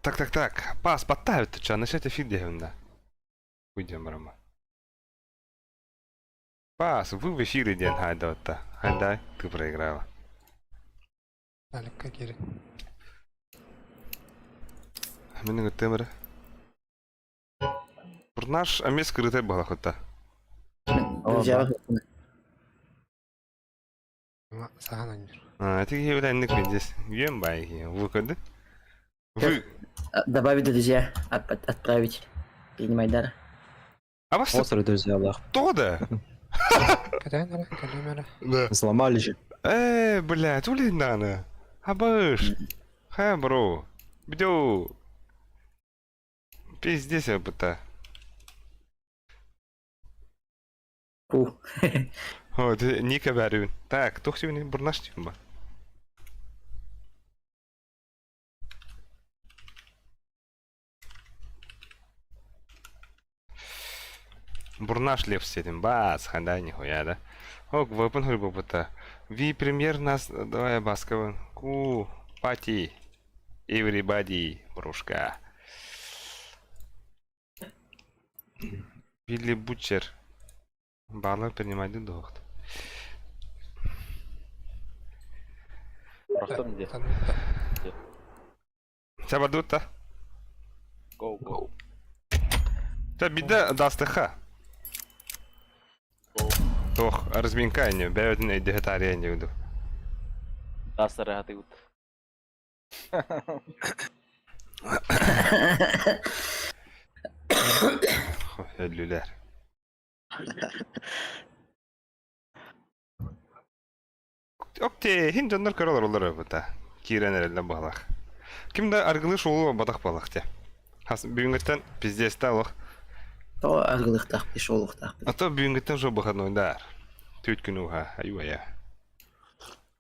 Так, так, так. Пас, подставит ты начать эфир да. Уйдем, Рома. Пас, вы в эфире ден хайда Хайдай, ты проиграла. Аликка кири. Мин ыттым эрэ. Бурнаш эмиэ скрытай буолахыта. Друзья, Сахан анньыр. А, ты киһи здесь. Үөн бай киһи. Выходы. Вы... Добавить друзья, отправить. Принимай дар. А вас Острый друзья, да. что да? Кэтээн эрэ, кэлиэм эрэ. Да. Взломали же. Э, блядь, улей надо. Абыш. Ха, бро. Бдю. Пиздец, я. Ку. О, ты Ника бәрүн. Так, тух сүүнү бурнаш тюмба. Бурнаш лев сетим. Бас, ханда нихуя, да? Ок, вапын хуй бопыта. Ви премьер нас, давай басковын. Ку, пати. Everybody, брушка. Билли Бутчер. Бала принимать дохт. Рахтам где? Сабадута. Go, go. Та біда дастыха. Тох, разминка не, бәйөтін өйдігі не уду. Дастары хатыгут. Өлүлэр. Окте, хин дьоннор көрөлөр олар өбүтэ. Киирэн эрэллэ баалах. Ким да аргылы шоулу батах балах те. Хас бүгүнгүттэн пиздец олох. То аргылыктах, пешолуктах. А то бүгүнгүттэн жо выходной дар. Түт күнү уха, аю ая.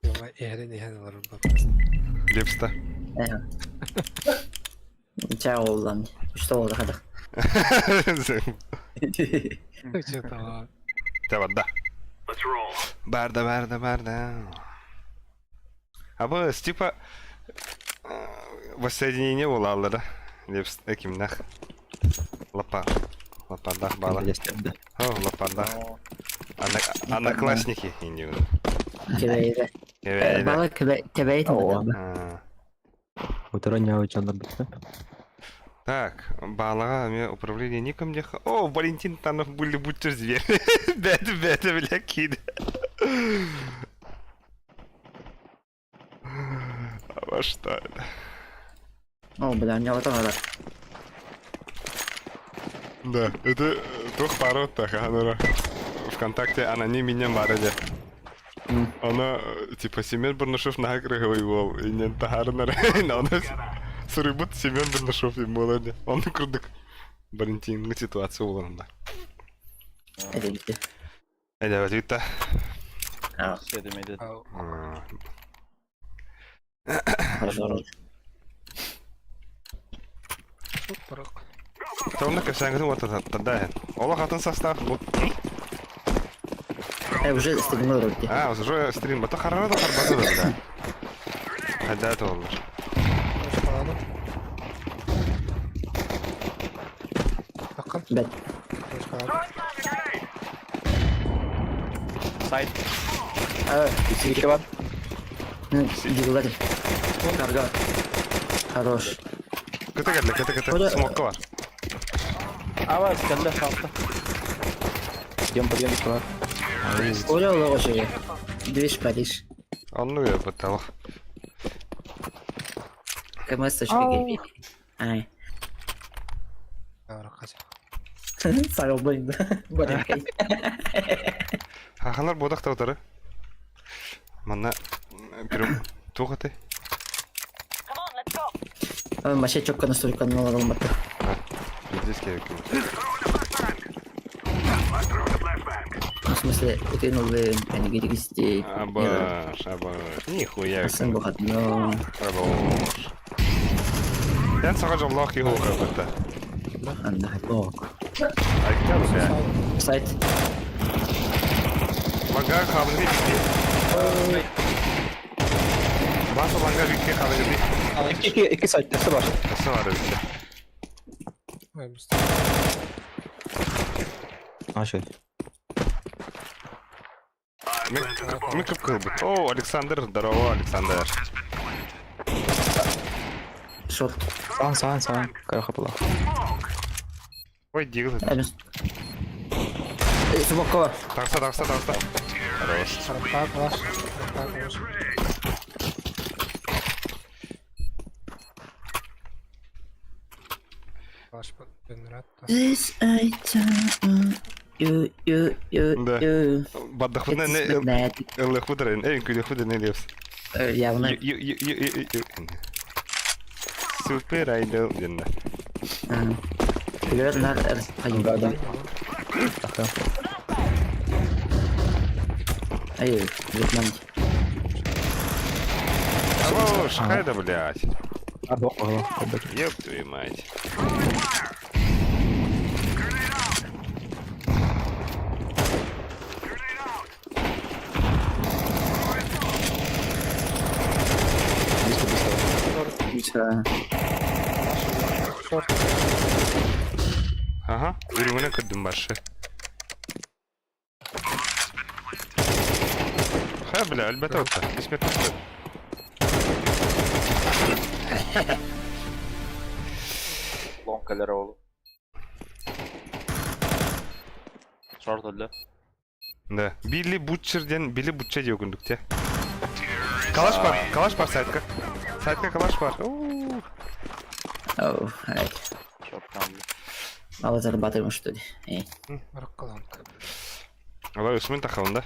Йола иһэрин иһэн олорор Лепста. Чаа оллам. Что oldu хадах. Чытала. Табарда. Барда, барда, барда. А бу типа воссоединение буолаллара. Лепс экимнах. Лапа. Лапардах бала. О, лапардах. Одноклассники индиун. Кебейде. Бала кебейде. А. Утро не битте. Так, балага мен управление ником деха. О, Валентин Танов были бутер зверь. Бәді, бәді, бля, киді. А во что это? О, бля, не вот она. Да, это тух пару так, она ВКонтакте анониминя барыде. Она, типа, Семен Бурнашов на вол, и не тахарнар, она сырыбыт Семен Бурнашов и молоде. Он курдык. Валентин ситуация уланында. Это битте. Эдэ, витта. А, Седемеде. хорошо. Барак. Тонна кэсэнгэтин уота таддаһын. Олох атын состав бу. Уже стрим ролики. А, уже стрим. Бата харара да харбата да. да. Хада это олар. Бакын. Бет. Сайт. А, Сирке бар. Дигулар. Карга. Хорош. Кыта кэллэ, кыта кыта. Смокка бар. Аваз кэллэ халта. Идем подъем бар. Оля олоҕо Движ Париж. Онну я батталах. КМС точка гейм. Ай. Барак. Сарылбайын. Баракай. Хахалар бодах тавтары. Манна пирум тугаты. Маша чокка настолько наларылматы. Пиздец керек. В смысле, утынулы, энергетический. Абаш, абаш. Нихуя. Сын выходной. Хорош. Тэн сага жоллоох киһи уха Анда. Ок. Айка бля. Сайт. Ланга хабын битти. Баса ланга битти хабын битти. Икки, икки сайт, өссө бар. Өссө бар эбит. Ой, быстро. Аша. Ми кып-кылбыт. О, Александр, здорово, Александр. Шорт. Саан, саан, саан. Кара хапыла. Ой, дигл. Эмис. Субокова. Тахса, тахса, тахса. Хорош. Хараппаа калаш. Хараппаа калаш. Калаш бенрат. This I tell you, you, you, Да. you. Баддахпытна It's не magnetic. ыллыхпыт эрэн, эй, күлүхпүт эрэн элиэпс. Явно. Ю, ю, ю, ю, ю, ю. Супер айдол диэннэ. Күлэр нар Да, да. Ай, Вьетнам. Алло, шхайда, блядь. А, бог, бог, Ёб твою мать. Быстро. Шорт. Ага, үрүҥүнэн көрдүм баршы. Ха, бля, өлбөтө отта. Исмет түсті. Long кэлэр ол. Short өллө. Да. Билли Бутчер диэн Билли Бутчер диэ күндүк те. Калаш бар, калаш бар сайтка. Сайтка калаш бар. Уу. Оу, ай. Short калды. Мало зарабатываем, что ли? Эй. Рокколонка. Алай үсмін тақалын да.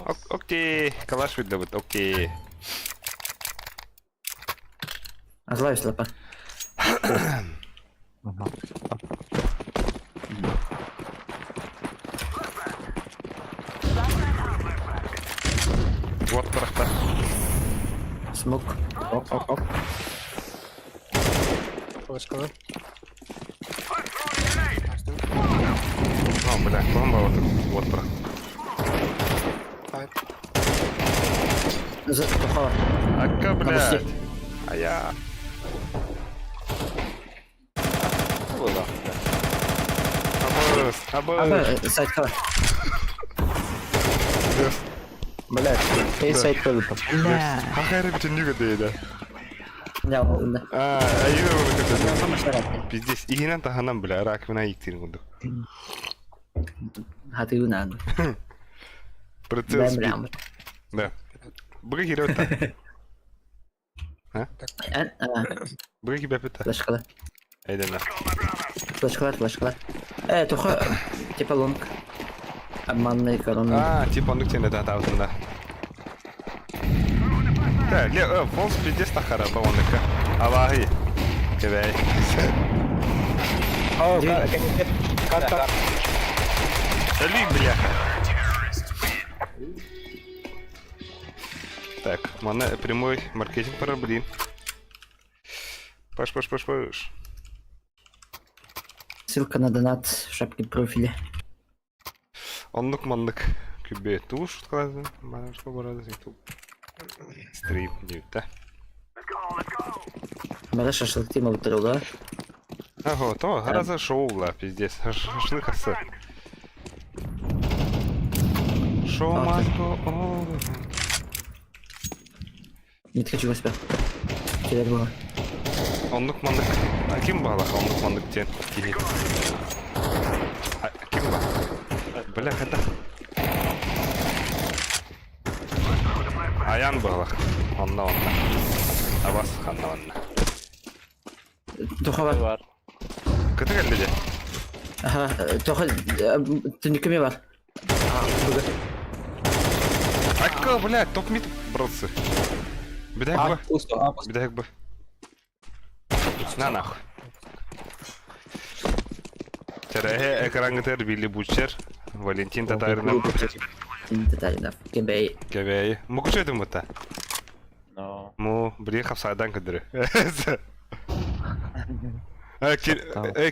Ок, окей, калаш видно будет, окей. Азлаюсь, лапа. Вот парахта. Смок. Оп, оп, оп. Флешкалар. О, бля, бомба вот, вот парах. Пайп. За, плохого. Ака, блядь. Обусти. А я... Было. Абыс, абыс. Ага, сайт хава. Блядь, эй, сайт тоже там. Бля. Хахайры бүтүн нүгө дейdi. Да, да. А, айына оны көтөдү. Самый шарат. Пиздец, иһинэн таһынан бля, раковина иктирин курдук. Хаты юнан. Прицел Бэм спид. рям. Да. Быга кирип А, Быга кибепит. флешкалар. Айдана. Флешкалар, флешкалар. Э, тухо, типа лонг. Обманные короны. А, типа оннук тенде татабытында. Да, ле, фолс пиздец тахара ба оннука. Аллахи. Кебей. О, как, как, Эли, бляха. Так, мана прямой маркетинг пора, блин. Паш, паш, паш, паш. Ссылка на донат в шапке профиля. Оннук маннык күбе туш сказан, манашка барады ту. Стрим диюта. Бара шашлыкты ма да? Ага, то гораздо шоу ла, пиздец. Шашлык асы. Шоу А, must go on. Не хочу себя. Теперь было. Оннук маннык. А ким бала оннук маннык тен. Кихи. А ким ба? Бля, это. Аян бала. Онна онна. Абас ханна онна. Тухо бар. Бар. Кыты келди де. Ага, тухо, түнүкүме бар. Акка, бля, топ мид братцы. Бедәк А, ба. пусто, а, пусто. Бедәк ба. На нахуй. Тереhe экрангытыр Билли Бутчер, Валентин Татаринов, Татаринов. КБ. Кебей. Мукучу этим бұта. Но. Му, приехав сайдан кыдыры.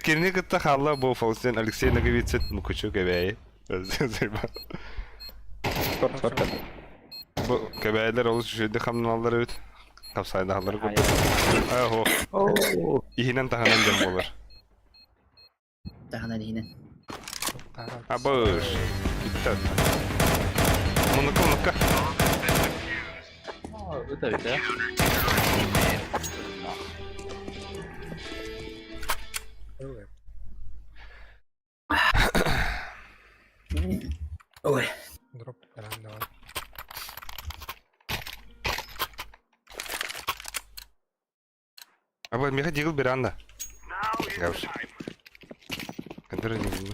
Кирни кытта халла бу Фаустин Алексей Наговицын Мукучу Кебей. Шорт, шорт. Бу Кебейлер ол жүді хамналар өт. Хапсайдаһаллары курдук. Ааһо. Иһинэн таһынан дьон буолар. Таһынан иһинэн. Абыш. Бүттэ. Муннукка, муннукка. Это ведь, да? Ой. Дроп прям давай. Аба, миэхэ дигл беранда. Гавш. Который не видно.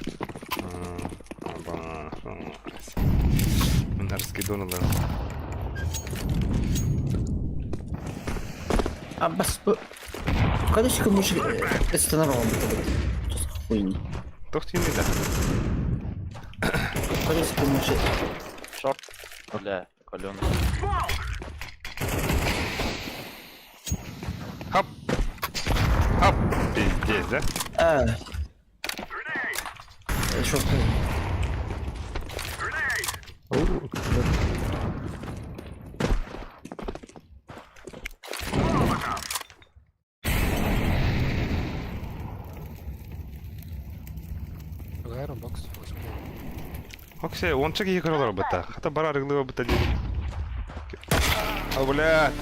Аба. Мин раскидон ылар. Аббас бу Конечно, мужик останавливал хуйни. Туох тиийний да? Конечно, мужик. Шорт. Бля, каленый. Хоп! Хоп! Пиздец, да? А. Шорт. Аэробокс. Оксе, уонча киһи көрө олорбута. Хата бара арыгылыы барбыта диир. О, блядь.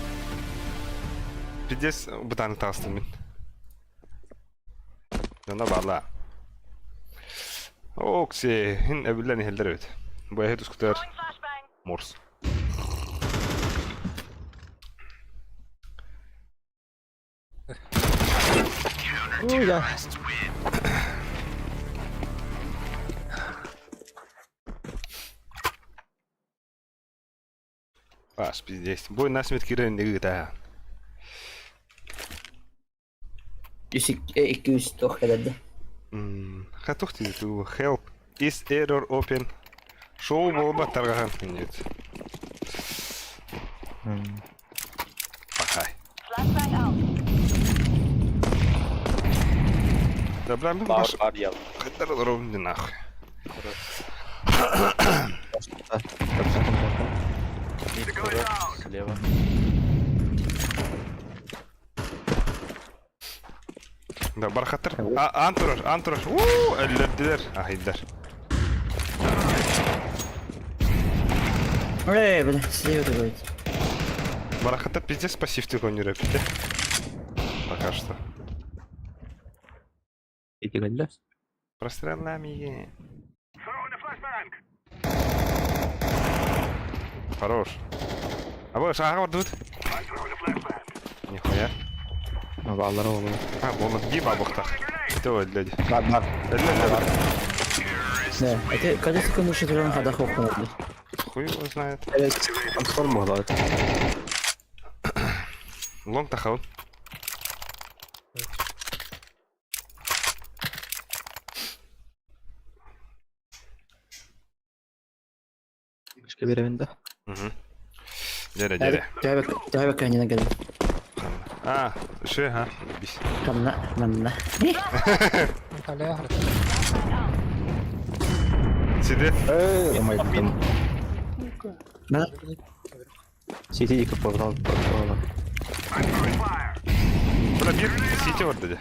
Пиздец, бытааны таҕыстым мин. Дьоно баалла. Оксе, һин эбиллэн иһэллэр эбит. Бу эһи тускутугар морс. Ас пиздец. Бой насмерть киирэн ыытаа. Үс икки үс туох кэлэрдэ. Хатух туу help is error open. Шоу буолбат тарҕаһан. Нет. Пахай. Да бля, мы Бар, бар я. Хаттар ровно нахуй. Слева. Да, бархаттар. А, аан турар, аан турар. Уу, өллөрдүлэр. Ахайдар. Эй, бля, слева говорит. Барахаттар пиздец пассивтик ойнуур эбит Пока что. Итигэннэ. Прострелами. Хорош. А вот, ага, вот тут. Нихуя. Бааллара буолла. А, буолла. Дии бабахтах. Это люди. Бар бар. Да, это когда секунду шестеренка хадах окна. Хуй его знает. Консоль могла. Лонг тахал. Бишке беребин да. Угу. Дere, дere. Төбө кэннинэ кэлэн. А, ши, ха. Бис. Манна, манна. Анталия Сиди. Ой, Да. Сити дико портал портал. Бля, бир сити бар деди.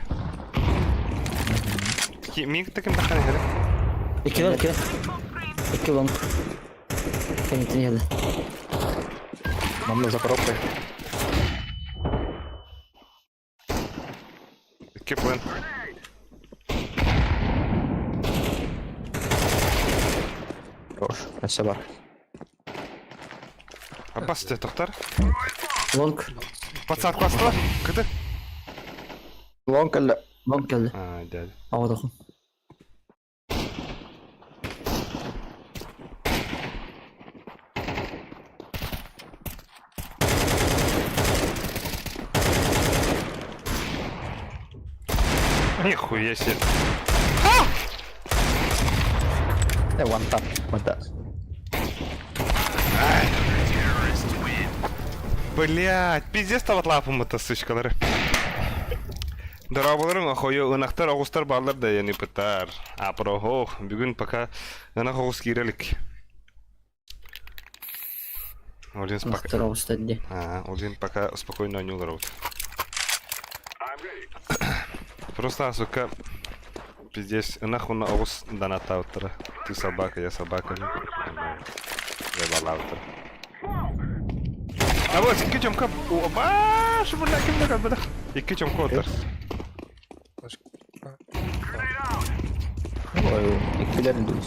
Мин таким таххан иһэрэ. Икки лонг, икки. Икки лонг. Кэнниттэн иһэлэ. Мамна за коробкой. Икки плен. Хорош. Өссө бар. Аббас те тохтар. Лонг. Подсадку астылар. Кыты. Лонг кэллэ. Лонг кэллэ. А, дядя. Оҕотохун. Нихуя себе. Э, one tap. One tap. Блять, пиздец табатлаапым это сучкалары. Дорооболоруҥ охойу ынахтар оҕустар бааллар да яны пытар. Апроһох, бүгүн пока ынах оҕус киирэ илик. Ол иһин пока... Ынахтар оҕустар дии. Аа, ол иһин пока спокойно оонньуу олоробут. Просто, сука, пиздец, ынах уонна оҕус донаттаабыттара. Ты собака, я собака. Ебалаабыттара. А вот, икки чомка... Оба, бля, ким да бля. Икки чомка отар. Ой, иккилэрин дуу,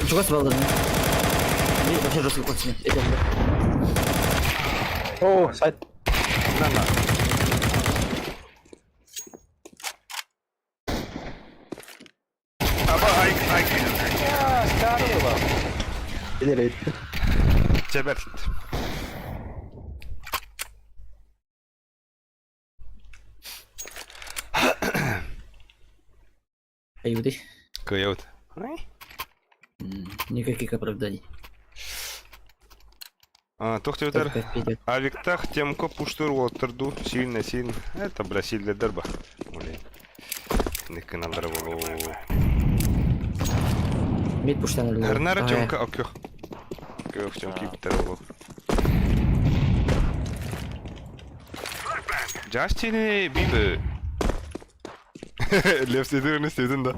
Чугас балларын. Вообще жесткий кот себе. О, сайт. На, на. Аба, ай, ай. Билэр Чэбэр. Аюды. Кыайабыт. Никаких оправданий. А, туох диэбитэр? Только вперед. Авиктах темко пуштур уолаттар дуу, сильно сильно. Это бля сильно ба. Блин. Никыналар болу. Мид пуштан Хрнара темка окё. Көх темки биттер болу. Джастин Бибер. Лев сидир истедин да.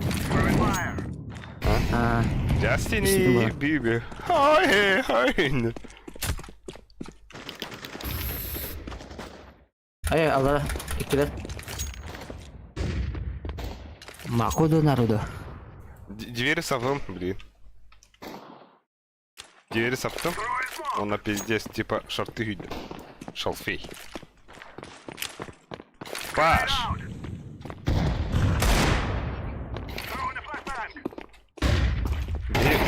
А, Джастин Истедин Бибер. Хай хай. ай, аллара, иккилэр. Макуду народу. Двери саптым, блин. Двери саптым. Он на пиздец, типа шорты видно. Шалфей. Паш! Где?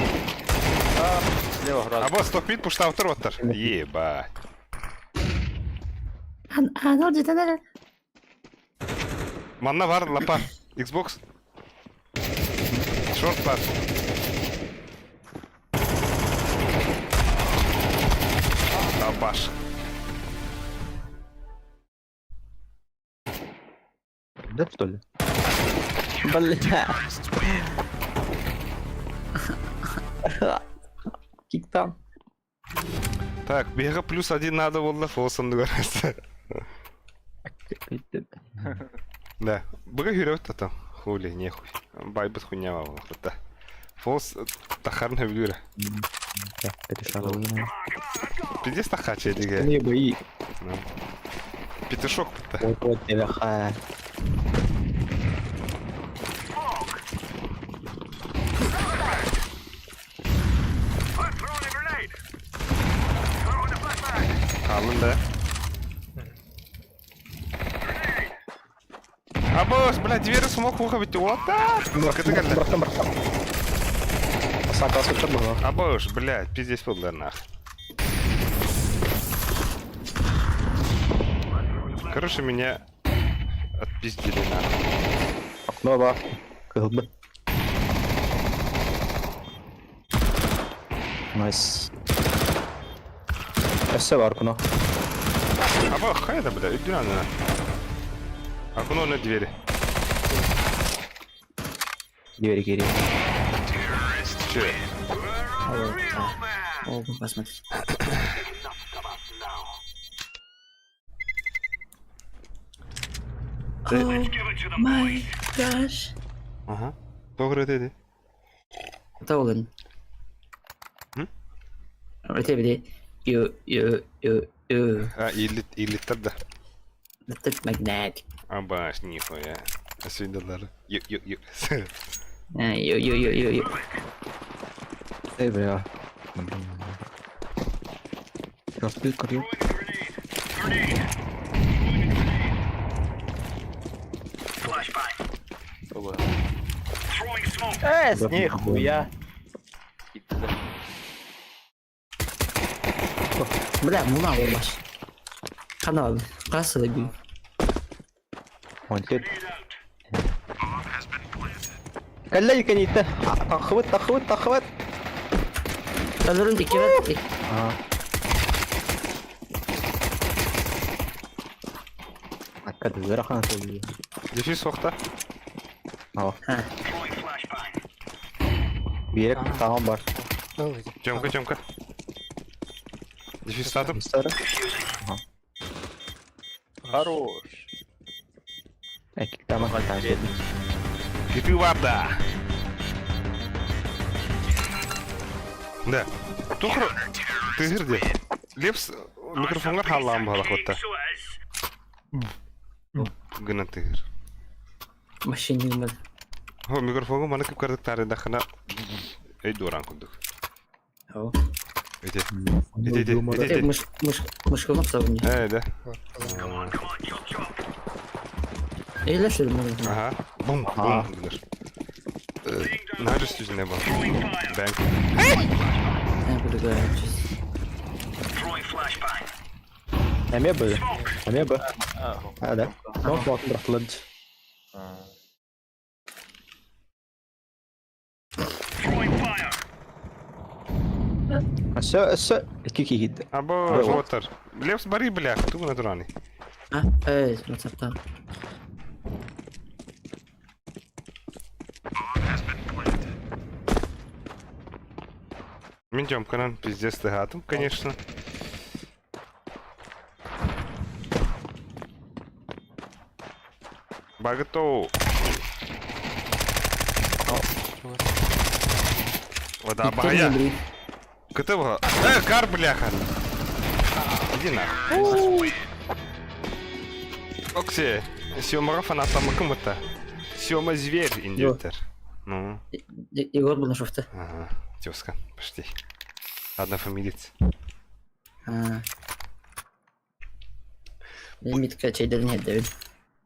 Слева град. А вот стоп мид пуштав роттер. Ебать. А, ну, где-то Манна бар лапа. Xbox. Шорт бар. Табаш. Да, что ли? Бля. Киктан. Так, бега плюс один надо было фолсом договориться. Да. Быга хүрөт там. Хули, нехуй. Байбыт хуйня да. Фолс тахарна бүлүрэ. Пиздец тахача диге. Не бои. Петушок. Вот вот тебе ха. Алын да. Абос, блядь, двери смог выховать. Вот так. Это как Братан, братан. Сака, сколько было? Абош, блядь, пиздец подле нах. Короче, меня отпиздили нахуй. Окно бар. Кылбы. Найс. Өссө бар окно. Або, хайда, бля, иди на на. Окно на двери. Двери кири. Че? О, посмотри. My gosh. Ага. Добрый день. Это Олен. М? Это били. Ю, ю, ю, ю. А, или, или тогда. Это магнит. Абаш, нихуя. Асвидалар. Ю, ю, ю. А, ю, ю, ю, ю, ю. Эй, бля. Распил карьер. Э, с нихуя. Бля, муна olmaz. Канал. Касса би. Он тут. Каллай канита. Тахват, тахват, тахват. Алырын икки А. Аккад зырахан сөйлейді. Дефис уақта. Ава. Ха. Берек тағам бар. Тёмка, Тёмка. Дефистатом. Старый. Хорош. Там охота. Киты варда. Да. Тухр... Ты где? Лепс микрофонгар халлаан баһалах Гына тыгыр. Машина мал. Хо микрофоҥҥа маны кып-кырдык таарыйдаххына өй дуораан курдук. Ау. Ити. Ити ити ити ити. Мыш мыш мышкалап сабын. Ээ да. Эйләшер мын. Ага. Бум бум гыныр. Наһаа жүстүзүнэ бар. Бэнк. Эмиэ б. Эмиэ б. А, да. Нох болатын бырахтылар. Өссө, өссө икки киһи Або уотар. Лепс бары блях, тугу натуральный. А, эй, ватсаптан. Мин Тёмканан пиздец тыгатым, конечно. Багытоу. Вода бая. КТВ. Э, кар, бляха. Иди нахуй. Окси, Сёмаға фанаттамыкым это. Сёма зверь индиктер. Ну. Егор Бурнашов-то. Ага, тезка, почти. Однофамилец. А. Митка чайдерин хеддебин.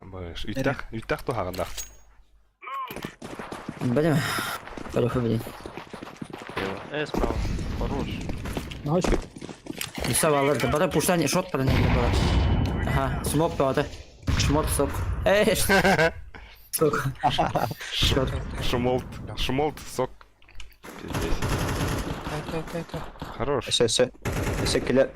Баш, үттах, үттах тухағындақ. Блин. Хорошо, блин. Э, справа. Хорош. Ночью. Савалар да бара пуштани шот пара не бара. Ага, смок пата. Шмот сок. Эй, сок. Шот. Шумолт, шумолт, сок. Пиздец. Хорош. Все, все. Все келер.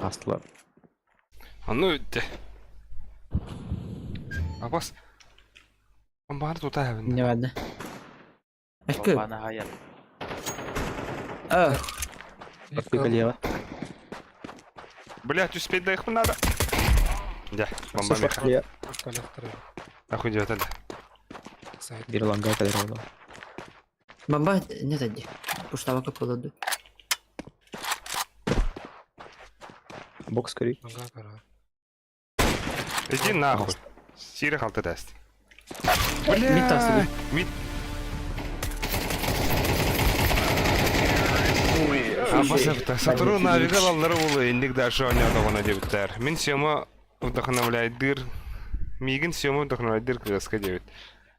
Астылар. А ну те. Абас. Баар тута Не ладно. Ашкы. Бана хаяр. А, Лево. Блять, успеть до их надо. Да, бомба меха. Нахуй делать это? Бир ланга кадр oldu. бомба не тади. Пуштава капылады. Бокс көрейік. Иди нахуй. Сири халты даст. Мид тасыды. Мид. Абасапта. Сатуру навигал аллары улы индик дальше ойнадығына дебіттер. Мин Сема вдохновляет Мигин Сема вдохновляет дыр кыргызка дебит.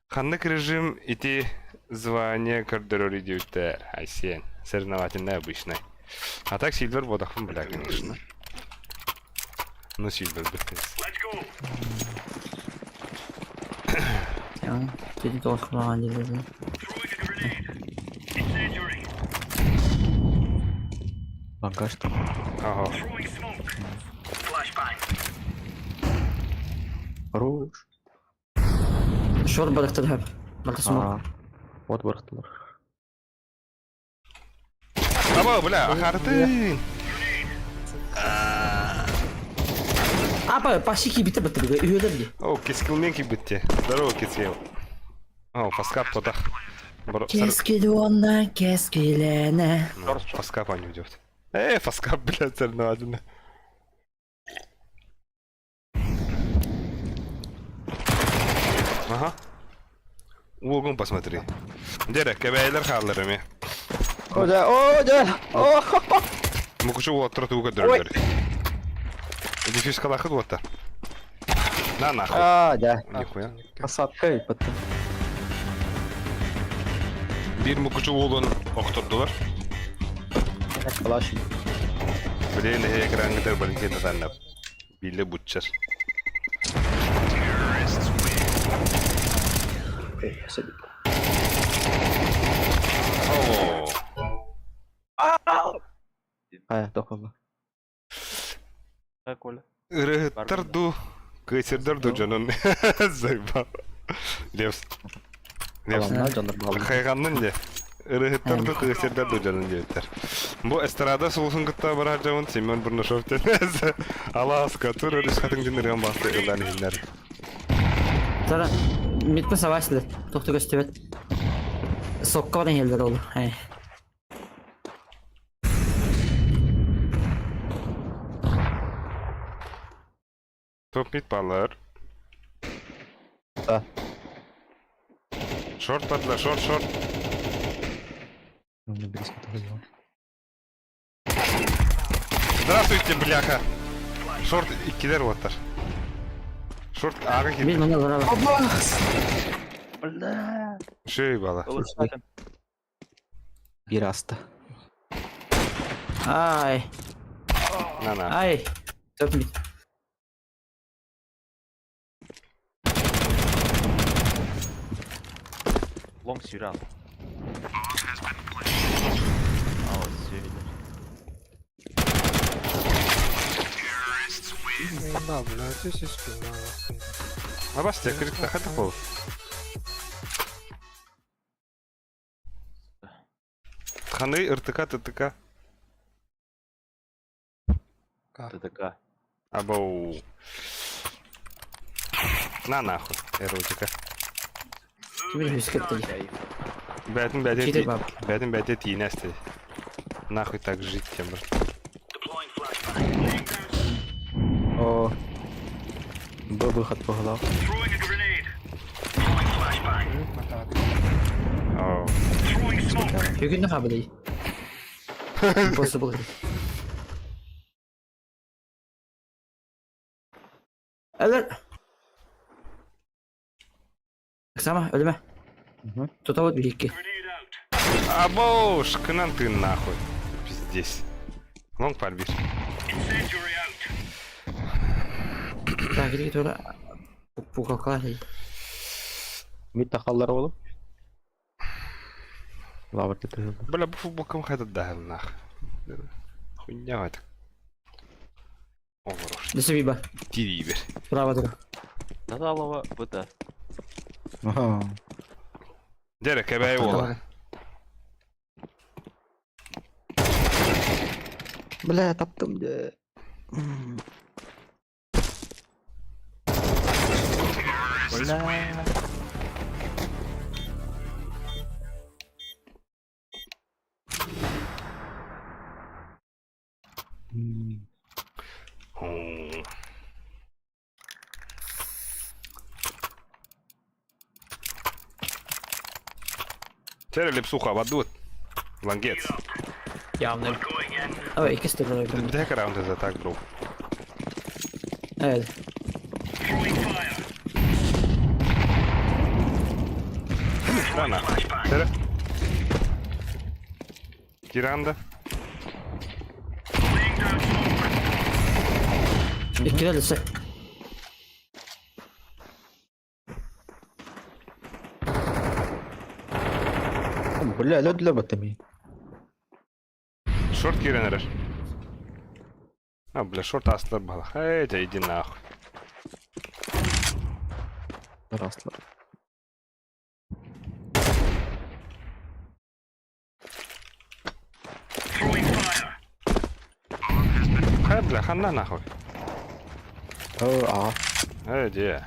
Ханнык режим ити звание көрдөрөр дебиттер. Айсен. Соревновательный обычный. А так Сильвер бодахпын бля, конечно. Ну Сильвер бітті. Dedi doğru dedi. Ланга что? Ага. Хорош. Шор барахтар хап. Барта смок. Вот барахтылар. Аба, бля, ахартын. Апа, пасики бите бітті. Үйелер де. О, кескілмен бітті. Здорово, кескіл. О, паскап потах. Кескілона, кескілене. Ну, Фаскап они уйдет. Э, фаскап, блядь, соревновательно. Ага. Уогун посмотри. Дерек, кебәйлер халлары ме. О, да, о, да, о, Мукучу уоттар туга дөрдөр. Дефис калахыт уоттар. На нахуй. А, да. Нихуя. Посадка и потом. Бир мукучу уолун охтордулар. Калаш. Блин, экрангытар балинке татаннап. Билле бутчар. О, А, тоқылы. Коля. Ырыһыттар ду, кыйсырдар ду дьонун. Заебал. Левс. Левс. Аламна дьоннор буолла. Хайҕаннын дьэ. Ырыһыттар да тыастердар да дьонун диэбиттэр. Бу эстрада сулуһун кытта барар дьон Семен Бурнашов диэн алааска тур өрүс хатыҥ дьин ырыан баасты ыллаан иһиннэр. Тара митпе сабаслы. Тохту көстүбэт. Сокка баран иһэллэр ол. Эй. Топ мид балар. Да. Шорт бардылар, шорт, шорт. Здравствуйте, бляха. Шорт иккилэр уоттар. Шорт ааҕын Бил киирдэ. мана барaba. Бля. Шөй бала. Биир ааста. Ай. На-на. Ай. Топ мид. Лонг сюрал. А вот все видно. Да, блядь, здесь и спина. нахуй. Абасте, крикта хата пол. Ханы РТК ТТК. К. ТТК. Абоу. На нахуй, эротика. Ким үскэттэ. Бәтин бәтин Читер баб. бәтин бәтин тиинэсти. Нахуй так жить, тембр. О. Б выход по голову. Мотаты. Оу. Бүгүн хабылый. Impossible. Өлөр. Сама өлүмэ. Мгм. Тута вот биһикки. Абоу, шкынан ты нахуй. Пиздец. Лонг парбир. Так, иди тура. Пукалкалар. Мид тахаллар буолуп. Лавр кетті. Бля, бу футболкам хайда дахал нах. Хуйня это. О, хорош. Десе биба. Тирибер. Право тура. Наталова БТ. Ага. Дерек, кэбэй ола. Бля, таптым де. Бля. Тере лепсуха вадут. Лангец. Явно. Ой, иккис тура. Бүтэһик раунд за так, бро. Evet. На нахуй. Тере. Киранда. Иккилер десе. Бля, лөдлөр баттами. Шорт кирен эрэр. А, бля, шорт астылар бала. Эй, да иди нахуй. Раслар. Хай, бля, ханна нахуй. О, а. Эй, де.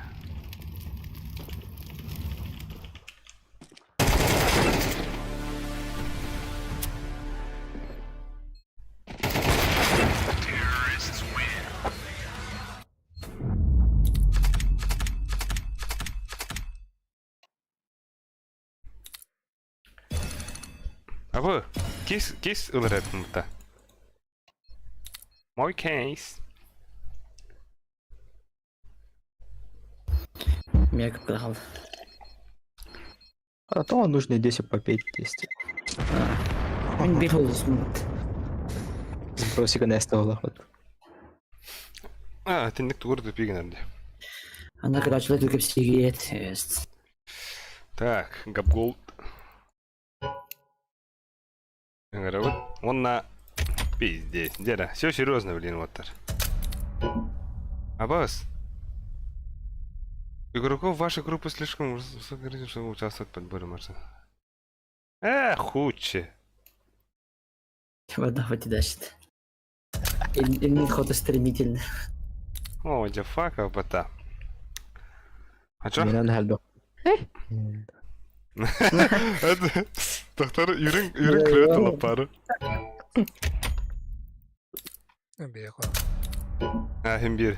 А вы, кейс, кейс ылырэтмыта. Мой кейс. Мега кырахал. А то нужно 10 попеть 10. Мин бир олусун. Сбросика на вот. А, тинник тугур тупигин Анда кырачылар түкеп сигиет. Есть. Так, Габгол. Вот он на пиздец. Деда, все серьезно, блин, вот так. Абас. Игроков вашей группы слишком высокий рейтинг, чтобы участвовать в подборе марша. Э, хуче. Вода дальше. Инмин хото стремительно. О, дяфака бата. А чё? Минан хәлбе. Доктор, үрүҥ үрүҥ күрөт лаппары. Бэйэҕэ. А, хим биир.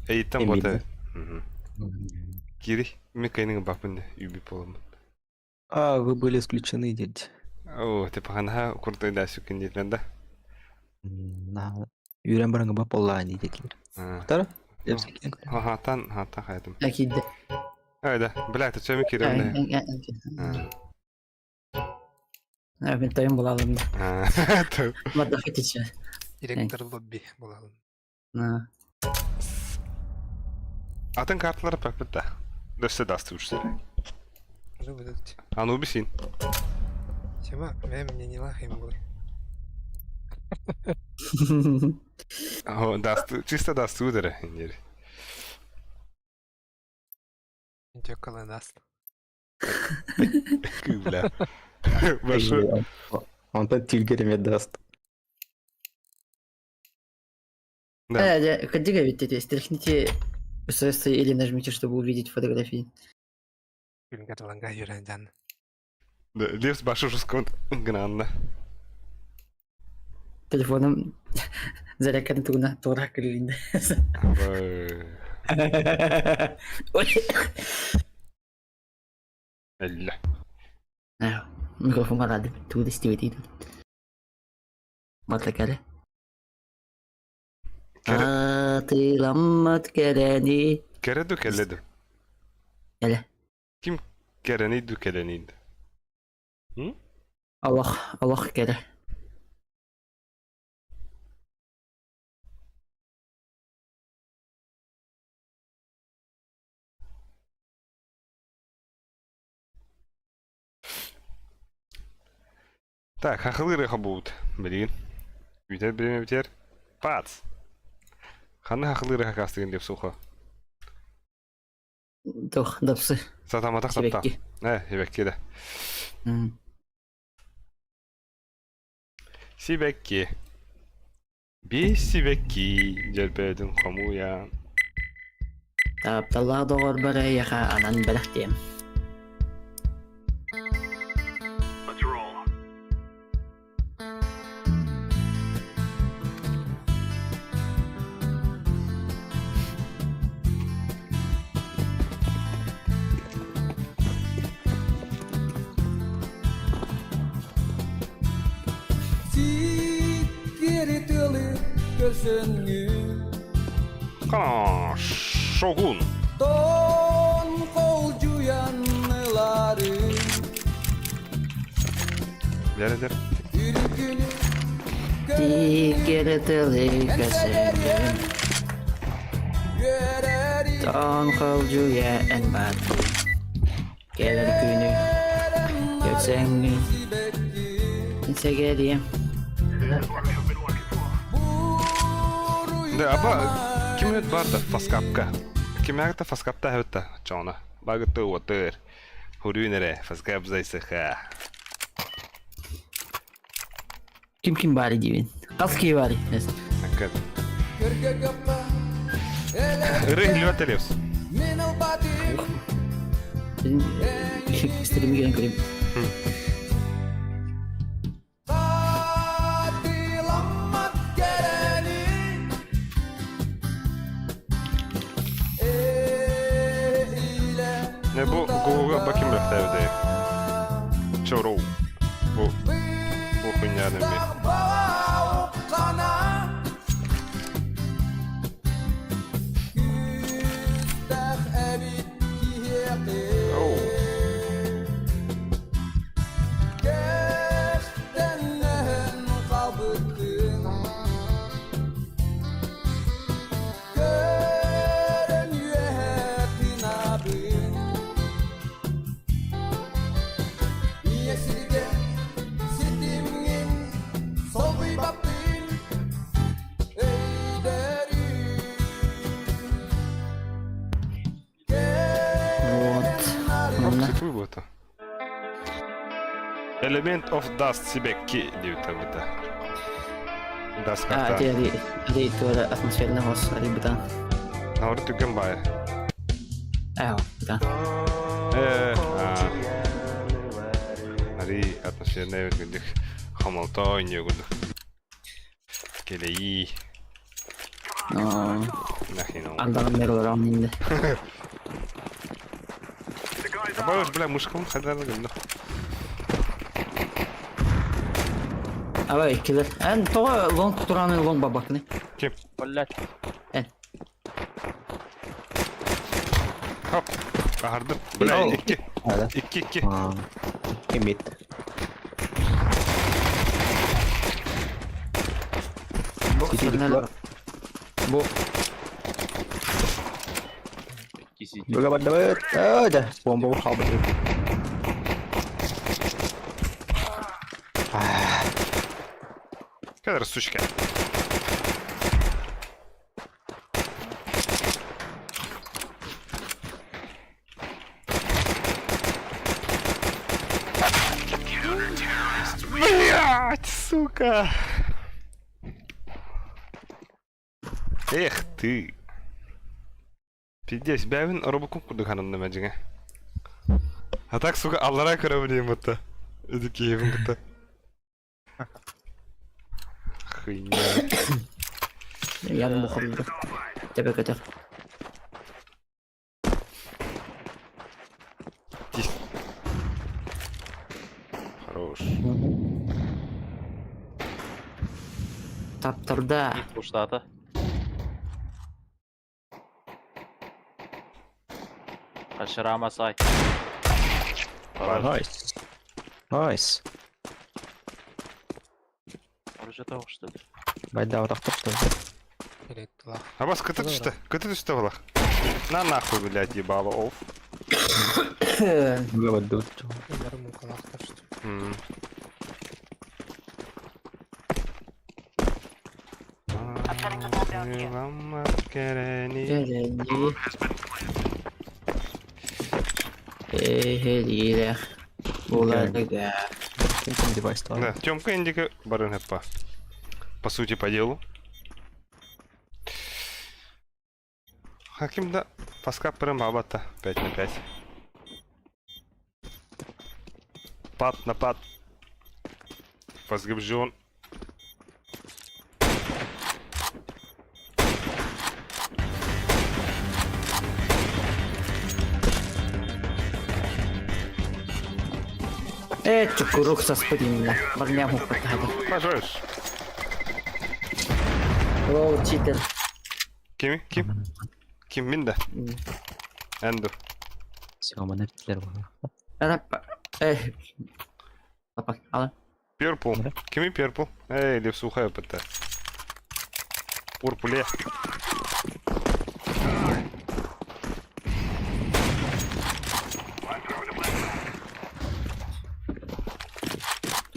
Эйиттэн Хим бота. биир. Кири, мен кайныгы бапын үби боламын. А, вы были исключены, дядь. О, типа ханаха куртай да сүкін дейтін да. На. Үрен барыңы бап олла не детлер. Тара? Хатан, хатан хайдым. Акиде. Айда, бля, ты чем киремне? Мен тойын булалым да. Вода хотите. Директор лобби буолалын. На. Атын карталары пәпіт да. Дөссе дасты үшсері. Уже выдать. Анубисин. Тема, мэ мне не лахаем был. О, дасты, чисто дасты удары. Дёкала нас. Бля. Башы. Онтон тилгереме даст. Да. Ходи ведь стряхните устройство или нажмите, чтобы увидеть фотографии. Күнгер ланга юрен жан. Левс башы жускон гнанна. Телефоном зарядка тугуна тура кырылынды. Ой. Элле. Микрофон барады. Тугуда истебет Матлакары. Атыламмат керени. Кереду келеду. Эле. Ким керениду келенид? Аллах, Аллах кере. Так, хахылыры хабут. Блин. Битер биреме битер. Пац. Ханы хахылыры хакастыгын деп сухо. Тох, дапсы. Сатаматах сапта. Себекки. Э, себекки да. Сибекки. Би сибекки. Желбедин хомуя. Тапталлах доҕор бара яха анан бэлэхтиэм. Кана шогун. Бәрәдер. Тикери тылы көсөҥҥүн. Тоон холдьуйа эн бат. Кэлэр күнү көрсөҥҥүн. Инсэгэриэм. Да, аба ким бар да фаскапка. Ким ягта фаскапта хөтта чона. Багыты отыр. Хурюнере фаскап зайсыха. Ким ким баары диибин. Хас киһи баары. Аккат. Ыры хилбат элепс. Стримиген көрөм. Не бу Google баким бөхтәбе. Чору. Бу бу хуйняны ми. Оу. Кырасыбый буота. Element of Dust сибэкки диэбитэ быта. Dust А, карта. ити ити туора атмосферный хос арыйбыта. Науры түгэн баайы. Ээ, быта. Э, а. Ари атмосферный эбит хомолто ойнуо курдук. Кэлэйии. Но Нахрен. андаҕын бэр олорон инде. Абаш, бля, мышкам хадар гынна. Аба иккилер. Эн тоҕо лонг тураны лонг бабакны. Ким? Блять. Эн. Хоп. Аһардым. Бля, икки. Ада. Икки, икки. Ким бит. Бу Сити Бу Кисить. Бөгэ бардыбыт. Оо, дьэ, бомба хаалбыт. Кадр, сучка. Блять, сука! Эх ты! Пиздец, бэйбин робоком курдук хананным эдьиҥэ. А так, сука, аллара көрөбүн будто. Ити киһибин кытта. Хуйня. Ярым бухалды. Тэбэ көтөр. Тис. Хорош. Таптарда. Уштата. Хаширама сай. Nice. Nice. Оружие того, что ли? Байда отақтық. Переттылах. Абас, кыты түсті. Кыты түсті балах. На нахуй, блядь, ебало, оф. Бөгэ бардыбыт. Бары мукалахтар что. М. Кэлэнни. Эхелире. Буларга. Ким там девайс таар. Да, Тёмка Индика барын хэппа. По сути, по делу. Хаким да паска прям бабата 5 на 5. Пад на пад. Фасгабжон. Э, чукурук саспыдинна. Барня мукпатада. Пожалуйста. Лоу, читер. Кими? Ким? Ким мин да? Энду. Сиоман эптилер бар. Араппа. Э. Папа, ала. Перпл. Кими перпл? Эй, левсуха ПТ. Пурпуле.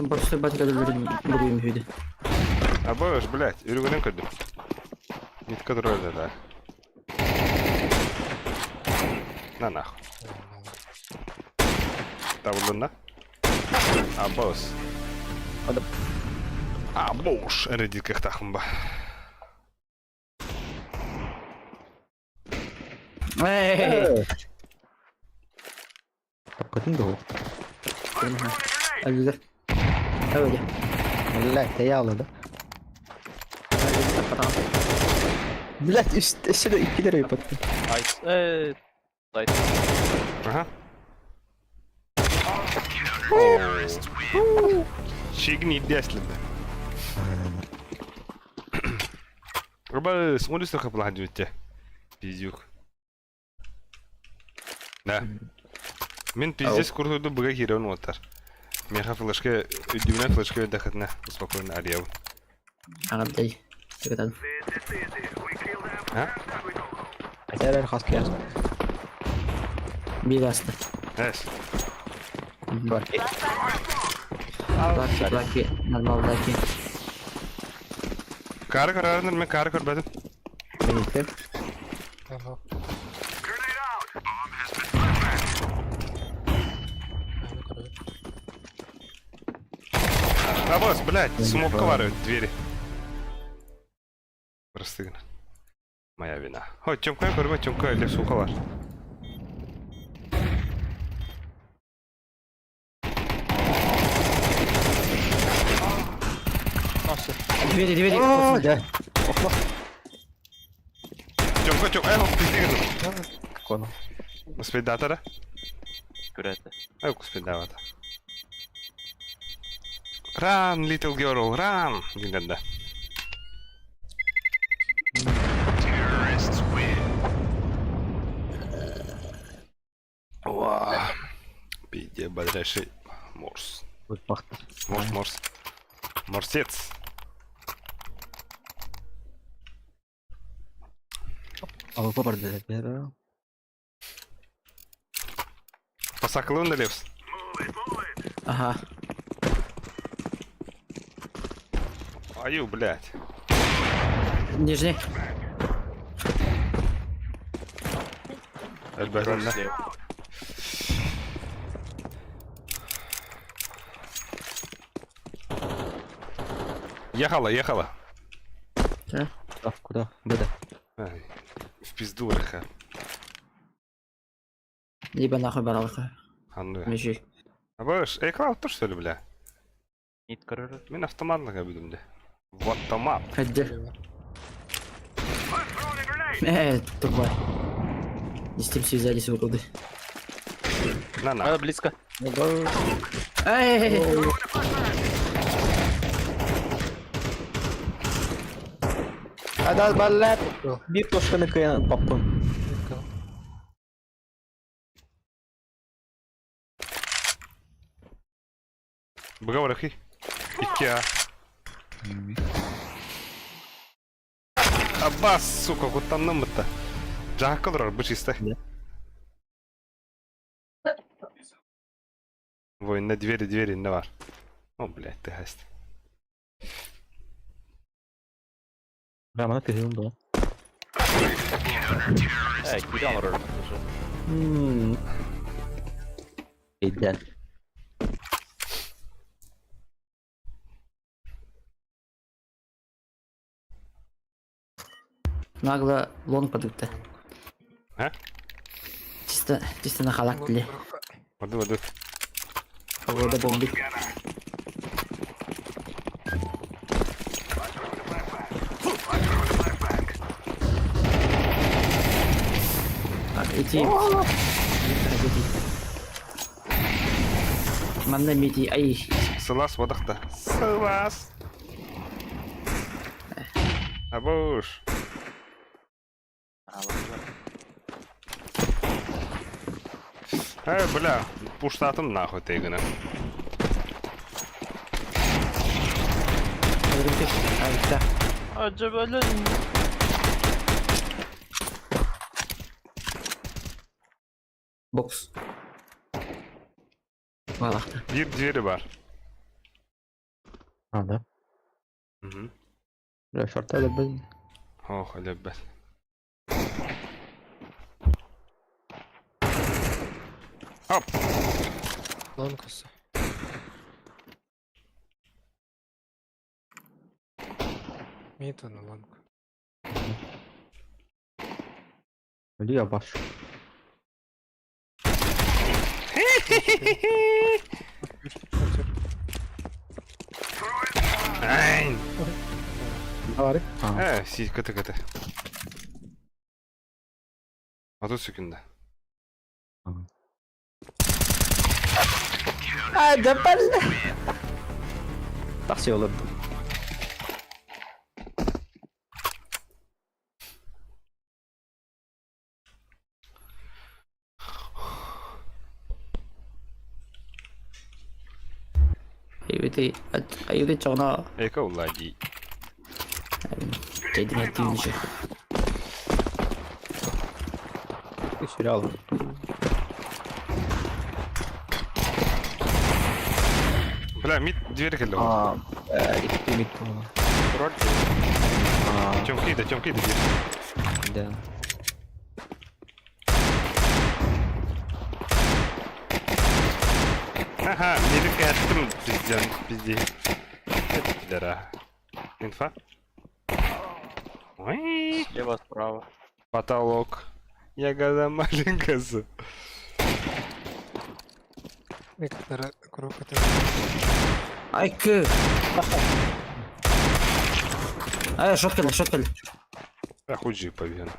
Просто батька буруйум хүді. Абаш, блядь, үргөнөн көрдүм. Нитка турар да. На нахуй. Табылдын да? Абос. Адам. Абош, редиках тахымба. Эй. Таппытын да. Әлгілер. Әуеле. Блядь, я алды. Блядь, үстү иккилер өйпөттү. Айс. Э, Сайт. Ага. Шигни дяслинде. Руба, смотри, что хапла те. Пиздюк. Да. Мен пиздец куртуду быга кирен отар. Меха флешке, үдүмнен флешке дохотна, спокойно арьяв. Ағабдай. Тегетан. А? Айтар хас кияс. Бир асты. Эс. Бар. Лаки, лаки, нормал лаки. Кары карарыныр, мен кары көрбөдүм. Мен Ага. Абас, блядь, смокка бар двери. Просты гына. Моя вина. Ой, Тёмка көрбө, Тёмка или сука бар. Двери, двери. О, дьэ. Тёмка, Тёмка, эй, пизди гына. Коно. Успейдатора? Күрәтә. Эй, успейдавата. Run, little girl, run! Дигәндә. Уа. Пиде бодрящий морс. Өлпахты. Морс, морс. Морсец. Алып бар деді. Посаклын да лепс. Ага. Аю, блядь. Нижний. Әлбәттә. Слева. Ехала, ехала. Да. Куда? Куда? Беда. Ай, в пизду, рыха. Либо нахуй баралка. А ну. Межи. Абыш, эй, клау, то что ли, бля? Нит көрөр. Мин автоматлыга бидим де. Вот томат. Хәдде. Тупой. Не с тем связались уроды. На на. Надо близко. Эй! Адал баллат. Биир тошканы кыйан паппын. Быга Икеа. Аббас, сука, куттанным бытта. Жаккалар бу чисто. Война двери, двери не бар. О, блядь, ты хасть. Рамана тыгын да. Э, кире алыр. Эйден. Нагло лонг подутта. А? Чисто, чисто на халак ли. Воду, воду. Погода бомбит. Так, иди. Манна мити, ай. Сылас водахта. Сылас. Абуш. Эй, бля, пуштатым нахуй тегіні. Acaba Бокс. Балахта. Бір двері бар. А, да. Угу. Бля, шорта да біз. Ох, лебет. Оп! Лонг осы. Мид на лонг. Лия ваш. Айн! Бар. А. Си, кыты кыты. А тут секунда. А, да бля. Такси олар. Аюды чоно. Эка улади. Чайдин тинже. Сериал. Бля, мид дверь келді. А, икки мид. Роль. А, Тёмки, да, Тёмки, да, да. Ага, мидик әттім, пизден, пизде. Пидора. Инфа. Ой. Слева, справа. Потолок. Ягода маленькая. Виктора круг это. Айкы. Ай, шот кэллэ, шот кэллэ. Охуджи повен.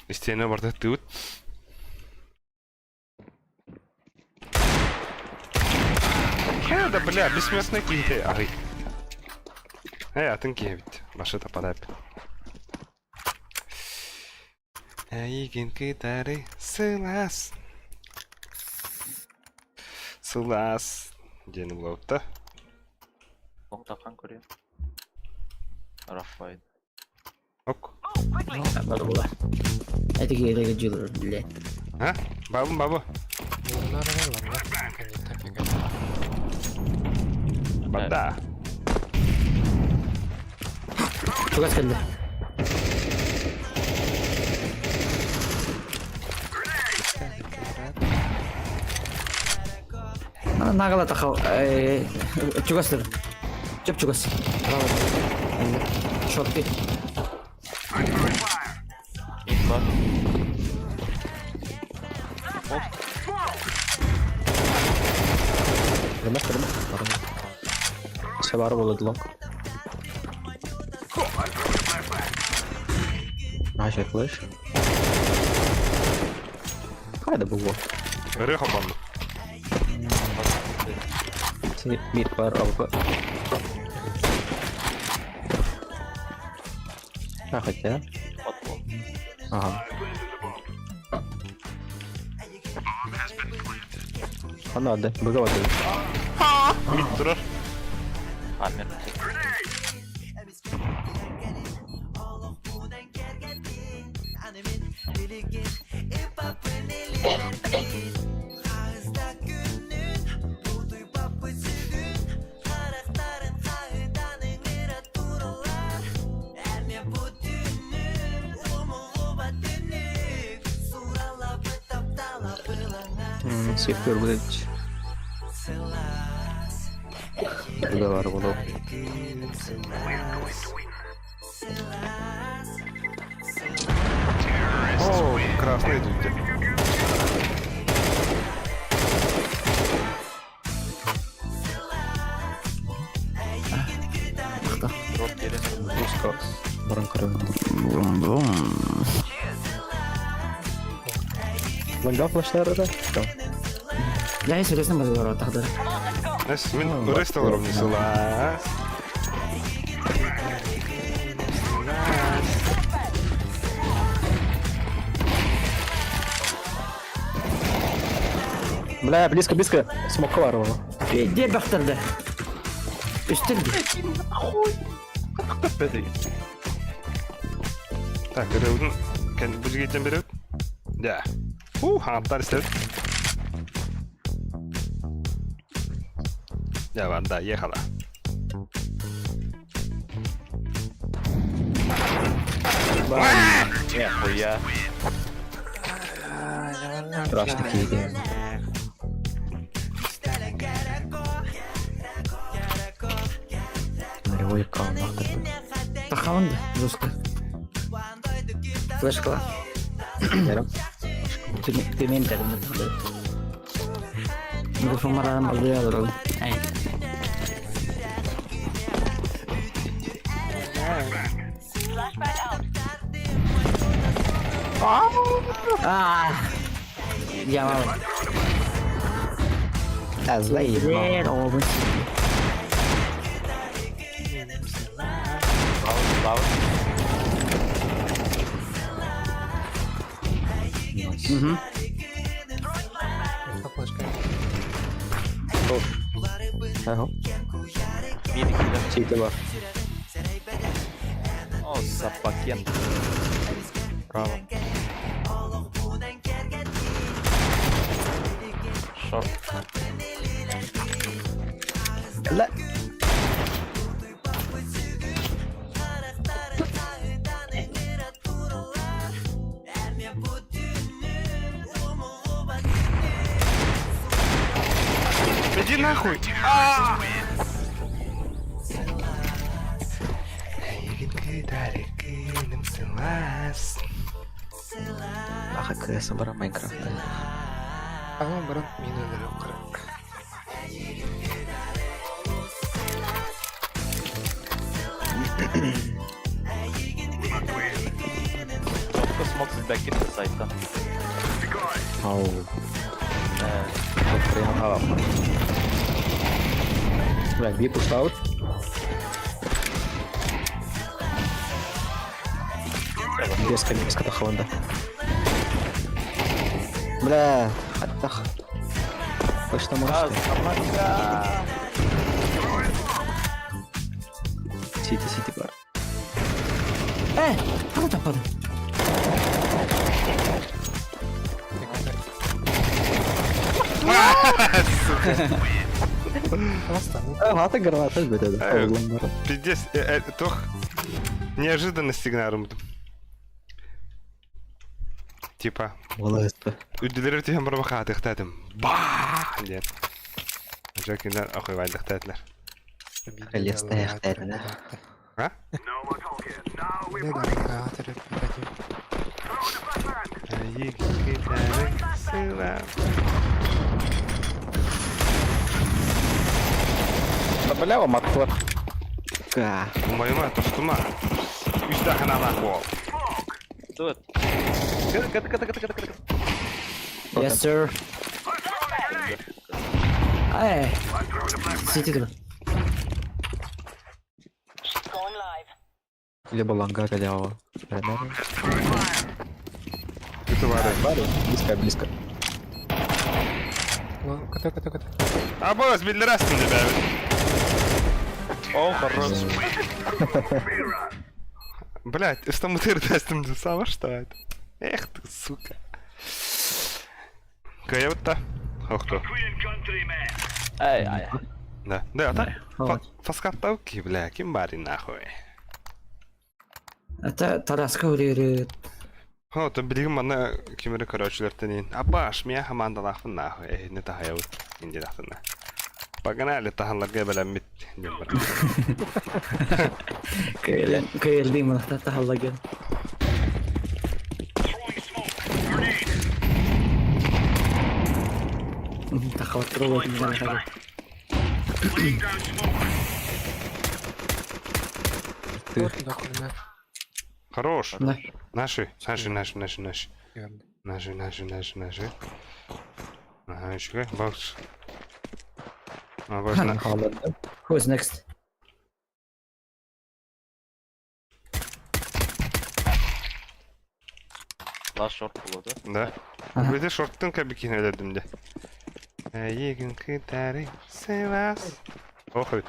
Стена барда тут. Э, да бля, бессмертный киһи. Ай. Э, атын киһи бит. Башыта падап. Эйигин кытары сылаас. Сылаас. Диэн булабыт да. Тоқтақан көрем. Рахмайт. Ок. Бары була. Эти киһи дьылыр, блядь. А? Бабым бабы. Бада. Чугас кэллэ. Нагала тахал. Чугас дыр. Чөп чугас. Шот би. Инфа. Кірме, кірме. Все бар болады лонг. Наша флеш. Қайда бұл? Ыры хопан. Мид бар алпы. А, хотя. Потолок. Ага. А надо, быговато. Мид турар. Амер. Сектор будет. Быговар болу. О, красный идут. Дроп келе. Руска. Баран көрөм. Бум бум. Лонга флештары да? Я серьезно буду говорить тогда. Эс, мин ыры столором не сылаас. Бля, близко, близко. Смок бар болу. Де бақтырды. Үстілді. Так, ырыудun кән бізге берет. Да. У, ханттар истеп. Я банда, ехала. Нихуя. Страшно кейде. Нулевой аккаунт. Тахауынды, жестко. Флешкала. Ярым. Төмен тәрімді. Микрофон марарым алды алыр Ай. А. Я мало. Азлай. Нет, о, мы. Лауд, лауд. Угу. Инфа флешка. Ага. Мид кида. Сити бар. О, сапакен. Право. Шорт. Ла. нахуй! Эйигин кытары кыыным сылаас. Аха кыаса баран Майнкрафта. Ама баран мин өлөрөм кыра. Только смог сбэккин сайтан. Ау. Прямо. Бля, би пуштаут. Без без катахаланда. Бля, аттах. Точно можешь. Сити, сити бар. Э, хата таппады. Хата граната бөтөдө. Пиздец, тох неожиданно сигнарым. Типа, үрдүлэр түһэн баран хаатыахтаатым. Баа! диэн. Дьэ кинилэр охуйбайдахтаатылар. Лестаяхтаатына. А? Бля, мотор. Ка. Умайма, тостума. Үс даханалаах буол. Тут. Кыт кыт кыт кыт кыт. Yes, sir. Эй, сити тур. Либо ланга галявого. Это бары. Близко, близко. Ката ката ката. Абас, биллерастын деп О, хорош. Блять, что тестом сама что это? Эх ты, сука. Каявта. Ох кто. Ай, ай. Да. Да, а так? Фаскаттауки, бля, ким бари нахуй. Это Тараска үрүрү. Хо, то билигин манна кимери көрөөчүлэртэн Абаш, мия хамаандалаахпын нахуй, эһини таһайабыт, инди тахтына. Погнали таһалларга бэлэммит диэн бар. Кыйылын, кыйылдым мына тахаллагын. Тахалаттырып отыр. Хорош. Да. Наши, наши, наши, наши, наши. Наши, наши, наши, наши. Ага, еще бокс. А, бокс на. Who's next? Last short буолуо Да. Ага. Бите шорттың кәбикин өлөдүм де. Егин кытары сылас. Ох, бит.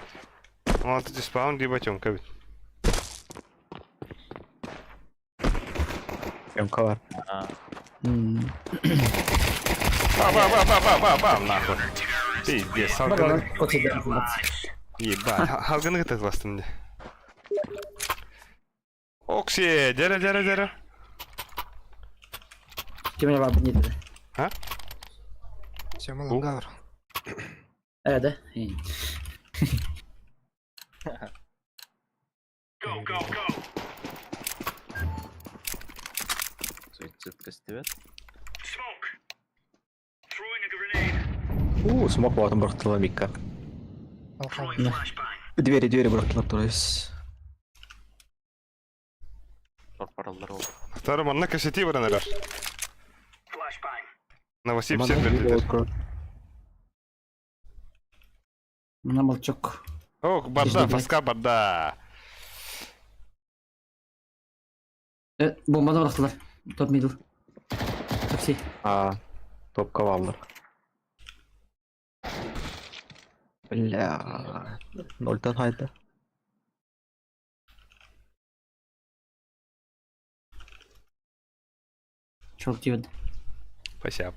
16 спаун либо тёмка бит. Емка бар. Ба ба ба ба ба ба ба нахуй. Пиздец, салганы. Ебать, халганы гытат бастым де. Окси, дәрі, дәрі, дәрі. Ким бар не dedi. А? Все, малангавр. Э, да? Go, go, go. Суицид костевет. У, смок болатын бұрқтыла микка. Двери, двери бұрқтылар турайс. Вторым манна кассети баранарар. Новосиб сервер. Мына молчок. Ох, барда, фаска барда. Э, бомбаны бырақтылар. Топ мидл. Такси. А, топка алдыр. Бля. Нольтан хайда. Çok diyordu. Спасибо.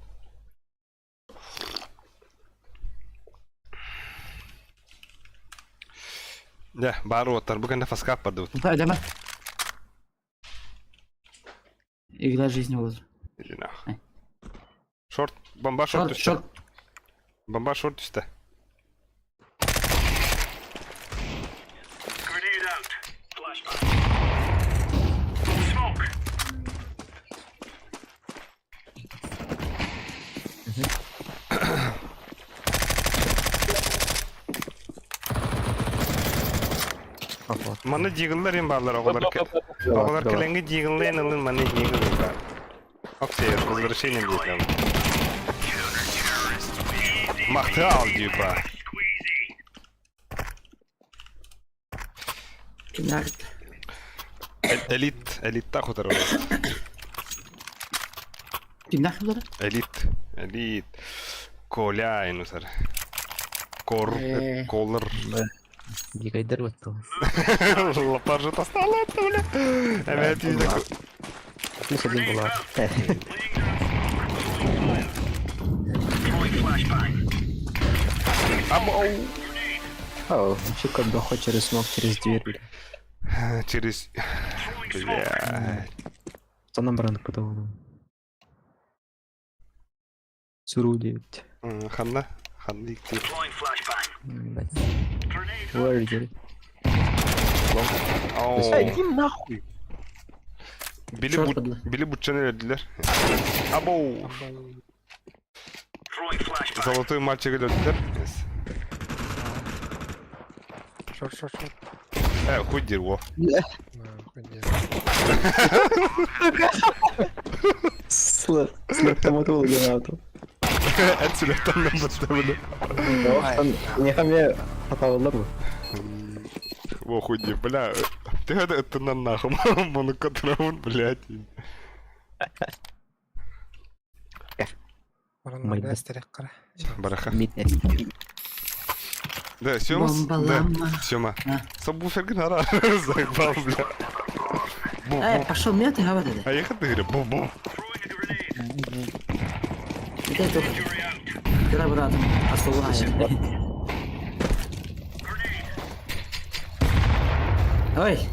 Да, бары оттар. Бүгін фаска барды. Да, ödeme. Игра жизни olur. Иди нахуй. Шорт, бомба шорт Шорт, түсті. шорт. Бомба шорт түсті. Манна дигллар им бааллар оҕолор. Оҕолор кэлэҥҥи дигллээн ылын манна дигл баар. Оксей, возвращение диэтим. Махтал, типа. Кинарт. Элит, элитта хотар Кимнах булар? Элит, элит. Коля инусар. Кор, колор. Дикайдар баттал. Лапаржа тастала это, бля. Опять такой. Плюс один была. Абау. О, вообще как бы хоть через смог, через дверь, бля. Через... Бля. Что нам бранк потом? Суру 9. Ханна. Ханна икти. Where did Ау. Иди нахуй! Били Шорт бут... падла. Били бутчаны бердилер. Абау. Золотой мальчик бердилер. Шорт, шорт, шорт. Хуй дерьмо. Нахуй нет. Слэп гранату. Отсюда там нам подставили. Не хаме хаталар бу. Во хуй дерьмо, бля. Ты это, это на нахуй. Монокатраун, блядь. Баран Майда. бэстерек кара. Бараха. Да, Сёма. Бомба Да, лама. Сёма. А. Сабвуфер генера. Заебал, бля. Бу-бу. Пошел меня ты говорит. А ехать ты говорю, бу-бу. Это только. Кра братом, осталось. Ой,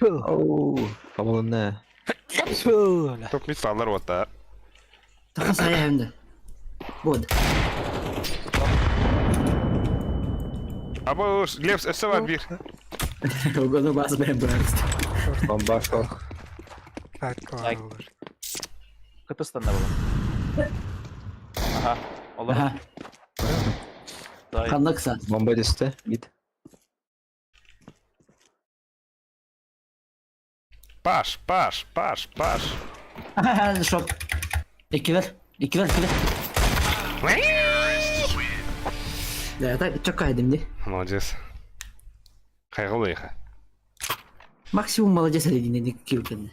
Оу, по-моему, Топ мисалар вот так. таха сая hem de. Вот. Аба уж, Лев, все бир. Угону бас бен бәрст. Бомба шок. Так, Лайк. Кытыстанна было. Ага. Олар. Ага, Дай. ханнакса. Бомба түсті, бит. Паш, Паш, Паш, Паш. Ага, шоп. Икилер, икилер, икилер. Да, так, чокка едим ди. Молодец. Хайгыл иха. Максимум молодец един ди килкен.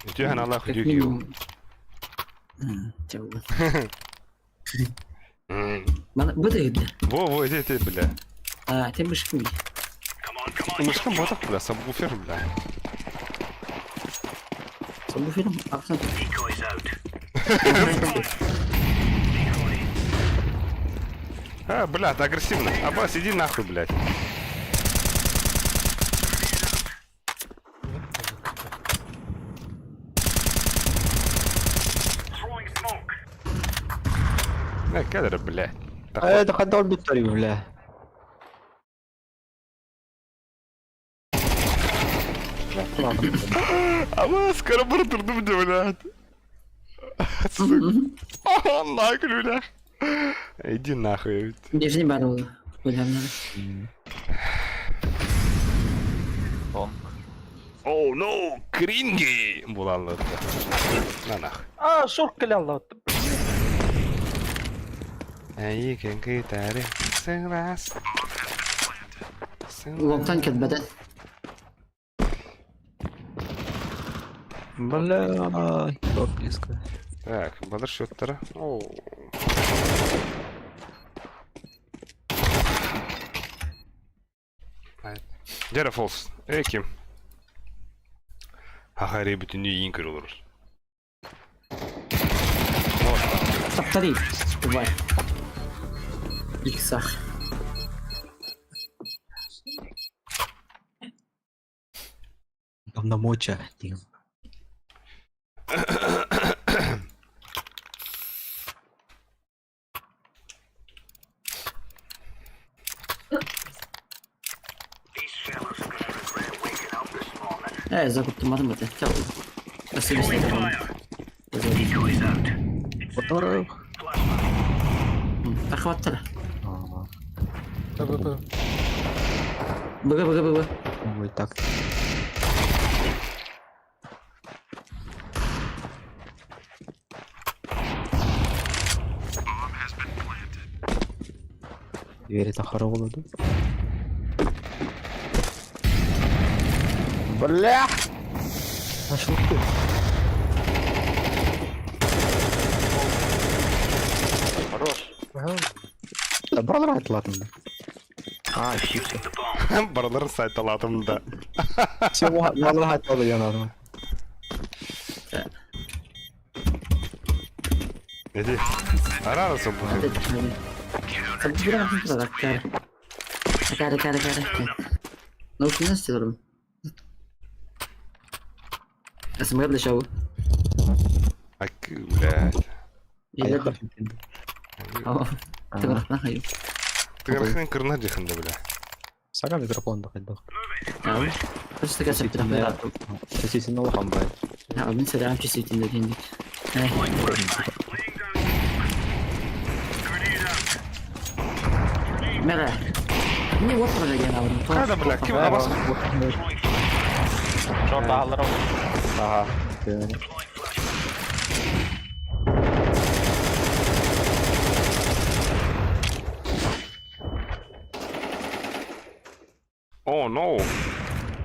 Үтүһэн Аллах үтү киу. Чау. Мана бу да еді. Во, во, иди, иди, бля. А, тем мышками. Мышкам ботах, бля, сабвуфер, бля. Сабвуфером, акцент. А, бля, ты агрессивно. Аббас, иди нахуй, блядь. На, кадр, блядь. А это ходол битори, бля. Аббас, карабар турдум, блядь. Сука. А, нахуй, бля. Иди нахуй. Нижний бар oldu. Ölemleri. Тонк. Оу, no, кринги! Буланлы. На нахуй. А, шорт калял. Эйген гитары сылас. Лонгтан кетмedi. Бля, как близко. Так, балыр счеттары. Оу. Дера фолс. Эй, ким? Хахари бүтүнүү ийин көрө олорор. Вот. Таптари. Давай. Иксах. Говномоча. Закуптумадым это. Чау. Спасибо, Которых. Ахваттара. Б, Б, Б. Быга, быга, быга. Ой, так. Двери тахара болады. Бля! Нашел ты. Хорош. Ага. Да, бралар айтылатын. А, щипсы. Барыларын сайталатым да. Все, балалар айтылады янадым. Иди. Арара собой. Кары, кары, кары. Наушники стирам. СМР для чего? Ак, блядь. Или Ты нахай. Ты грахнен кырна жихында, бля. Сага микрофон да хайдах. Просто такая септина. Сесин улахан бай. Мин сэрам чувствительный день. Мера. Не вот прожигай на Када, бля, ким абас? Шорт аалар Ага. Oh no.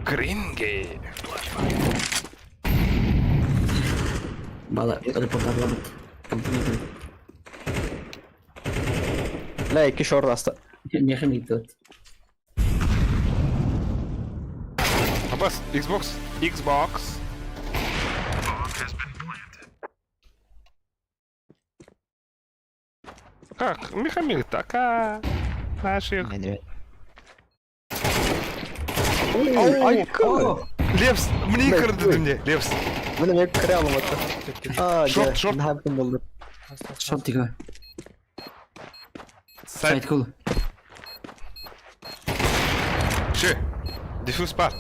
Кринги. Бала, репортер Компьютер. Бля, икки шорт аста. Меха не тут. Абас, Xbox, Xbox. Как? Михамир, така. Наших. Ай, Лепс, мне кырды мне, Лепс. Міне мен кіре алмады. А, Шорт, шорт. Наптым болды. Шорт тихо. Сайт. Сайт кул. Че? Диффуз пар.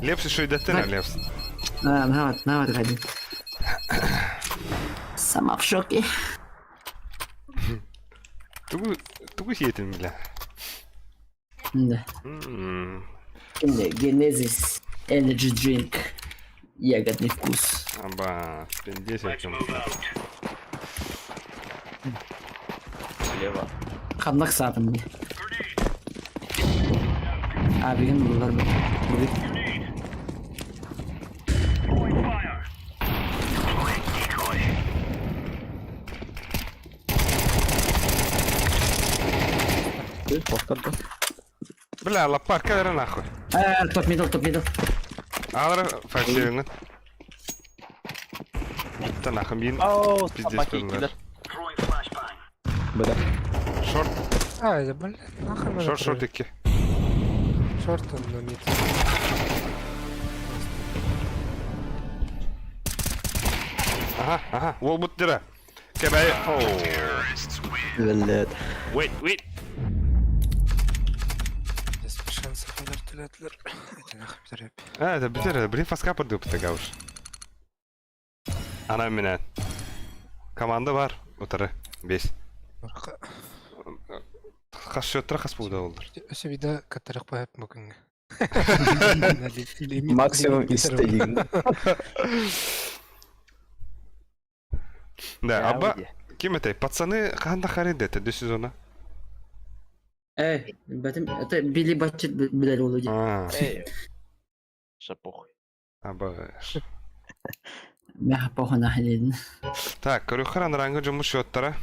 Лепс еще и до Лепс. На, на, на, ходи. Сама в шоке. Тугу, тугу сиетин, бля. Да. Генезис Energy Drink. Ягодный вкус. Аба, пиндесик. Слева. Ханнак саатым мне. А, беген булар бу. Повторды. Бля, лапар, кадра нахуй. А, топ мидл, топ мидл. Алра, фальшивый. Да нахуй, мин. Оу, Пиздец, собаки блин. кидер. Бля. Шорт, А, я, блядь, нахуй надо шорт, шорт, прыгать. икки. Шорт он на мид. Ага, ага, уол бут дира. Кебай. Оу. Блядь. Wait, wait. Здесь шансов вертолетлер. Это нахуй битер. А, это битер, блин, фаска подып тагауш. Ана меня. Команда бар, утары, бес. Хас счеттра хас буда олдыр. Өсө биде катарак байып мүмкін. Максимум истедин. Да, аба, ким это? Пацаны, ханда харид это до сезона. Эй, бэтим, это Билли Батчет билер олу ди. А, Эй. Ша похуй. аба. Меха похуй нахрен. Так, көрүхөр анараңгы жуму счеттара.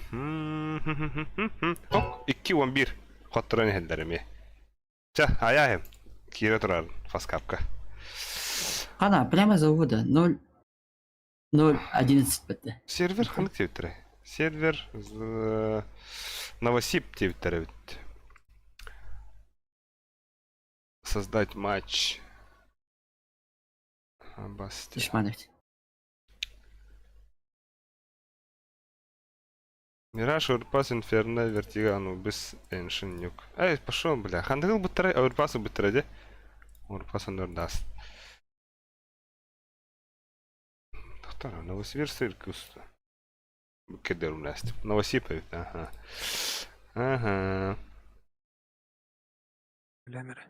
Ок, 2-11. Хоттыран хелдереми. Ча, аяхым. Кире турар фаскапка. Хана, прямо за завода 0 0 11 бэтте. Сервер ханнык тебиттере? Сервер Новосиб тебиттере бит. Создать матч. Абасти. Дешманов. Мираж, Урпас, Инферно, Вертиго, Анубис, Эншин, Нюк. Эй, пошел, бля. Хандыгыл буттары, Урпасы буттары де. Урпас Нордаст. Доктор, Новосибирск, Иркутск. Кедерумлясть. Новосиповит, ага. Ага. Билэмэрэ.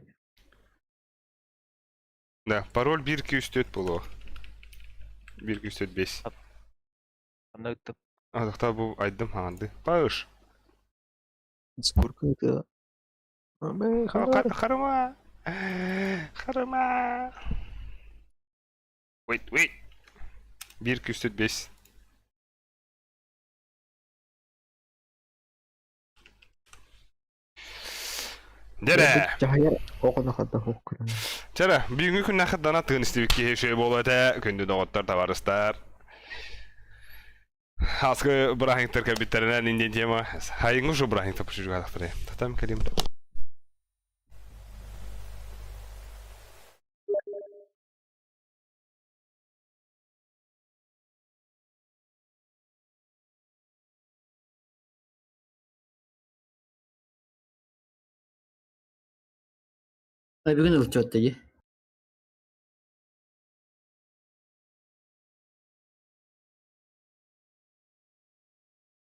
Да, пароль 1 2 3 4 буолуо. 1 2 3 4 5. Анна ыттым. Атахта бу айдым хаанды. Паыш. Сколько это? Харыма. Харыма. Wait, wait. 1 2 3 4 5. Дэрэ. Дьаһайар оҕону хадда хоқкуран. Чара, бүгүҥҥү күннээх дана тыын истибит киһи үчүгэй буолуо этэ, күндү доҕоттор, табаарыстар. Аскы бырааһынньыктар кэлбиттэринэн индиэн тема. Хайыҥҥы уже бырааһынньыктар пушужугаатахтарай. Татам кэлим. Бүгүн ылчыт дии.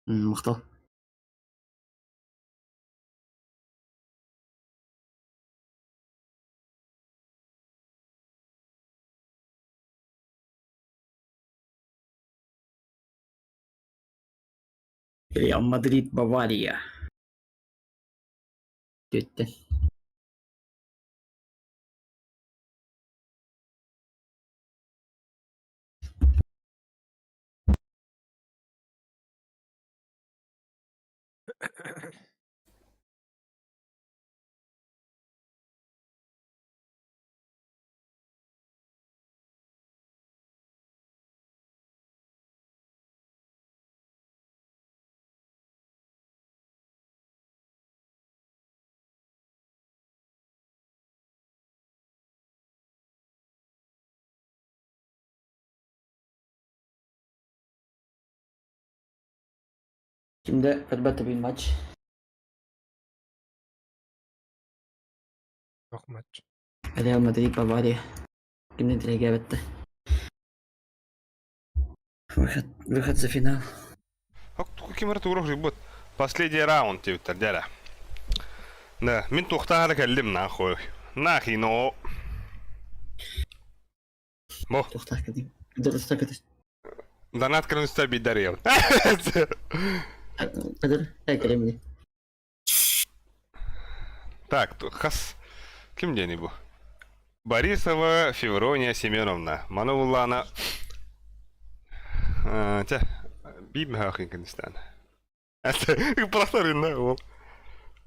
Махтал. Реал Мадрид, Бавария. Бүттэ. Şimdi elbette bir maç. Туох матч? Real Madrid, Bavaria. Кимнин тирэгээбэттэ. Выход, выход за финал. Ким эрэ тугура бут. Последний раунд диэбиттэр дьэ Да, мин туохтаахара кэллим нахуй. Нахи но. Бо. Туохтаах кэллим. Дұрыс кэтис. Донат кырынста бидарел. Кадыр, эй кэлэмини. Так, хас. Ким диэний бу? Борисова Феврония Семеновна. Маны буллаана Чэ, биир мөһөөх Кыргызстан. Просто ол.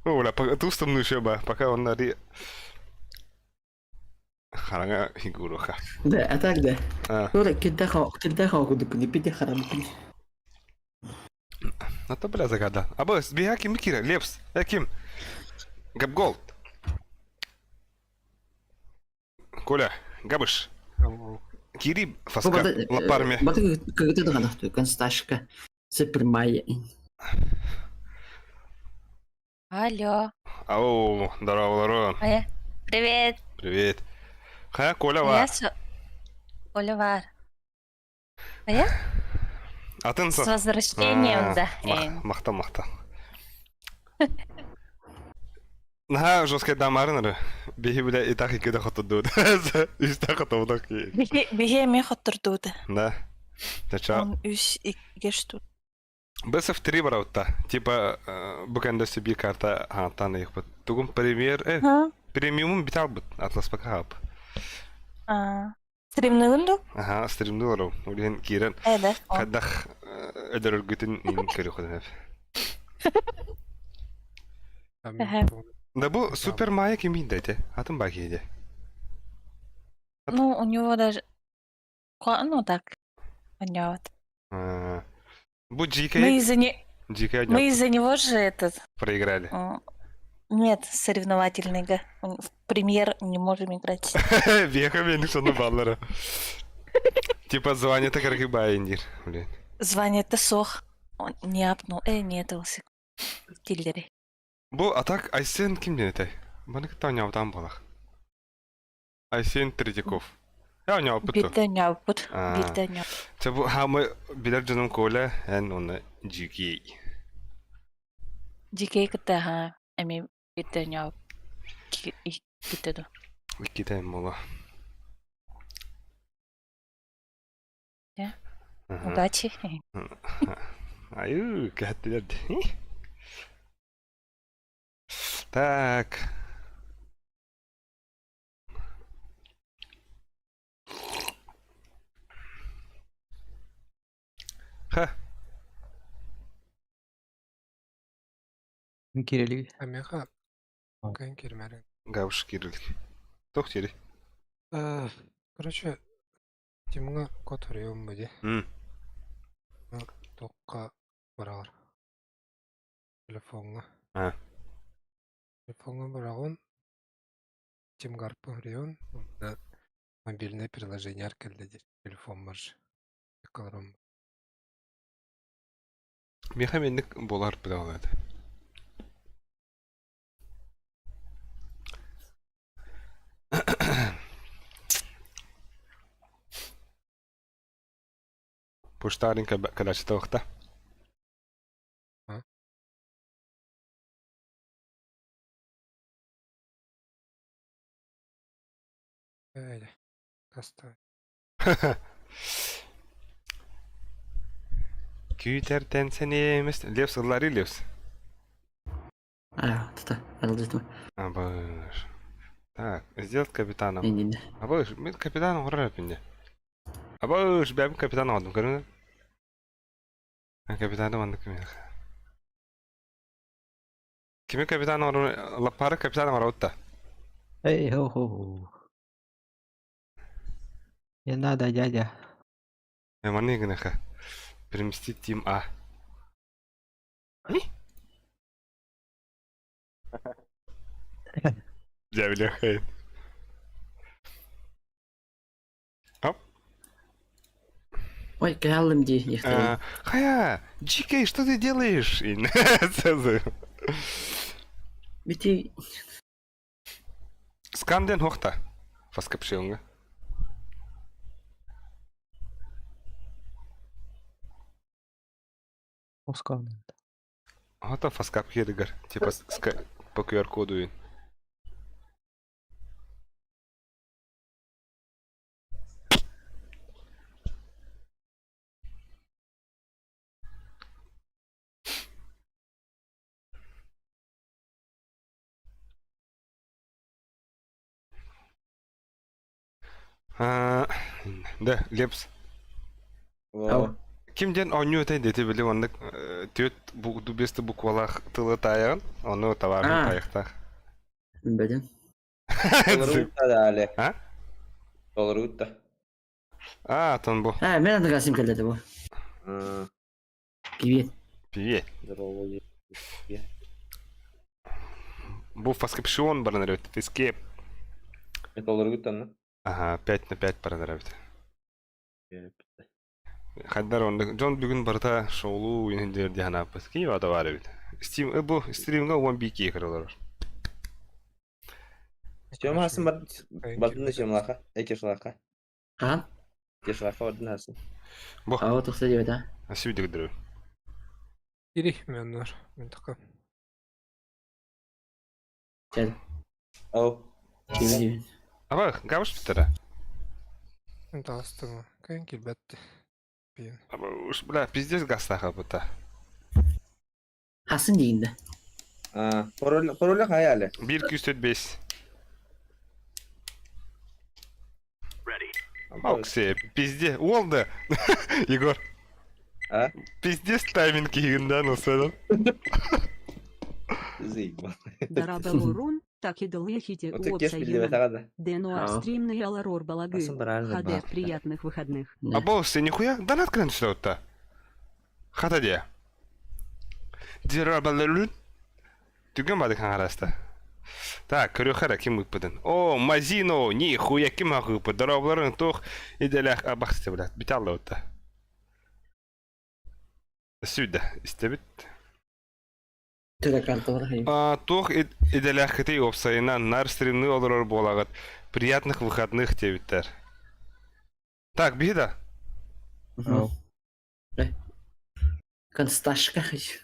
Оля, тустамны еще ба, пока он нари... Хараҥа фигуруха. Да, а так да. Тура кирдээх кирдээх курдук пити харамыкын. А то бля загада. Аба, биһа ким кира? Лепс. Э ким? Габголд. Коля, Габыш. Кири фаска лапарме. Баты кыгыты даҕанахтыы консташка. Сепирмай. Алло. Ау, здорово, Ая. Привет. Привет. Ха, Коля ва. Я со... Оля бар. Ая? Атын С возвращением, да. Махта, махта. Наһаа жесткай дамарын эрэ. Биһи бile итах икки да хотодуут. Үстэ хотовдох ки. Биһи эмиэ хоттордуута. Да. Сначала. Он үс иккигэ штук. Бесов 3 бараута. Типа бу кэннэ себе карта хаантан ыйыхпыт. Тугум премьер э премиум биталбыт Атлас пока А. Стримныгын ду? Аха, стримнулар. Улиһин киирэн Э да. хайдах өдөрөргүтүн иин көрүөхүнэн. Да бу Супер Майя кимин дайте? Атын ба киһи Ну, у него даже... Ну так. Понятно. Бу GK... Мы из-за не... GK Мы из-за него же этот... проиграли. Нет, соревновательный га. В премьер не можем играть. Веха мени сону баллара. Типа звание так рыба индир. Блин. Звание-то сох. Он не апнул. Э, не это Киллери. Бу атак Айсен ким диэн этэй? Маны кытта оонньообутаан буолах. Айсен Третьяков. Я оонньообуппут дуо? Биирдэ оонньообуппут. Аа. Биирдэ оонньообуппут. Чэ бу хаамай билэр дьонум Коля, эн уонна GK. GK кытта аһаа эмиэ биирдэ оонньообуппут. Иккитэ дуо? Иккитэ буолуо. Дьэ, удачи. Айыы, кэһэттилэр дии. Так. Ха. Кирилли. Амеха кыайан киирмээрин. Гавш Кирилл. Туох дири? Короче, Тимҥа код суруйуом дии. М. Туохха быраҕар? Телефоҥҥа. А. Телефоҥҥа быраҕын, Тимгарпы суруйуон, уонна мобильное приложение кэллэ диир телефоммар олорон. Миэхэ инник буолар быдаҕалаат. Пуштарин кэлээччитэ уохта. Ээ, каста. Күүтэртэн сэниэмэс Левс ылларыы Левс. А, тута, аралдьытыма. Абыш. Так, сделать капитаном. Иннинэ. Абыш, мин капитан оҥорор эппин Абыш, бэйэм капитан оҥордум, көрүҥ. Капитаны маннык кимиэхэ. Кими капитан оҥорор Лаппары капитан оҥоробут да. Эй, хо-хо. Не надо, дядя. Маннык гыныха. Переместить Тим А. Дьэ, хейт. Оп. Ой, кэллим дии, диэхтэрин. Хайа, GK, что ты делаешь? Бити Сканден хохта. Фаскапшионга. Оскар. Ата фаскап хедигар. Типа по QR-коду. Да, Лепс. Ау. Ким диэн оонньуу этэй диэти били оннук түөрт дубесты буквалаах тылы таайаҕын, ону табаарыһын таайыахтаах. Бөдөн. Толоруутта да, А? Толоруутта. А, тон бу. А, мен аны Касим кэллэ бу. Привет. Привет. Здорово. Бу фаскапшион баран эбит. Escape. Толоруутта, Ага, 5 на 5 баран эбит. Хайдар оннук дьон бүгүн барыта шоулуу иһин диэн ааппыт. Киев ата баар эбит. Steam бу стримҥа 10 бики олорор. Сема хасын бардын Семлаха, Экешлаха. Хаһан? Кешлаха бардын хасын. Бу. Аа, тохса диэбит аа. Сүүдүгдүрү. Ири мен мен така. Чэл. Ау. Кими диибин. Аба, габыш биттара. Таастыма. Кайын килбетти. Пиэн. Аба, уж, бля, пиздец гастаха бута. Хасын диигин да. А, пароль пароля хаяли. 1 205. Оксе, пизде. Уолда. Егор. А? Пиздец тайминг киһигин усадын. Заебал. Дарабалурун, так и долехите Вот кеш билбет ага Денуар стримный аларор балагы. Хаде приятных выходных. А босс, нихуя донат кырын түсті Хата де. Дирабалалун. Түгэн бадык хараста. Так, көрүөхэ ким ыыппытын. О, Мазино, нихуя ким ыыппыт. Дорооболорун туох иделэх абахсты блядь. Биталла утта. Сүйдэ, истэбит. Телекарталар Туох идэлээххитий уопсайынан нар стримны олорор буолаҕыт. Приятных выходных диэбиттэр. Так, биһи да. Консташка хочу.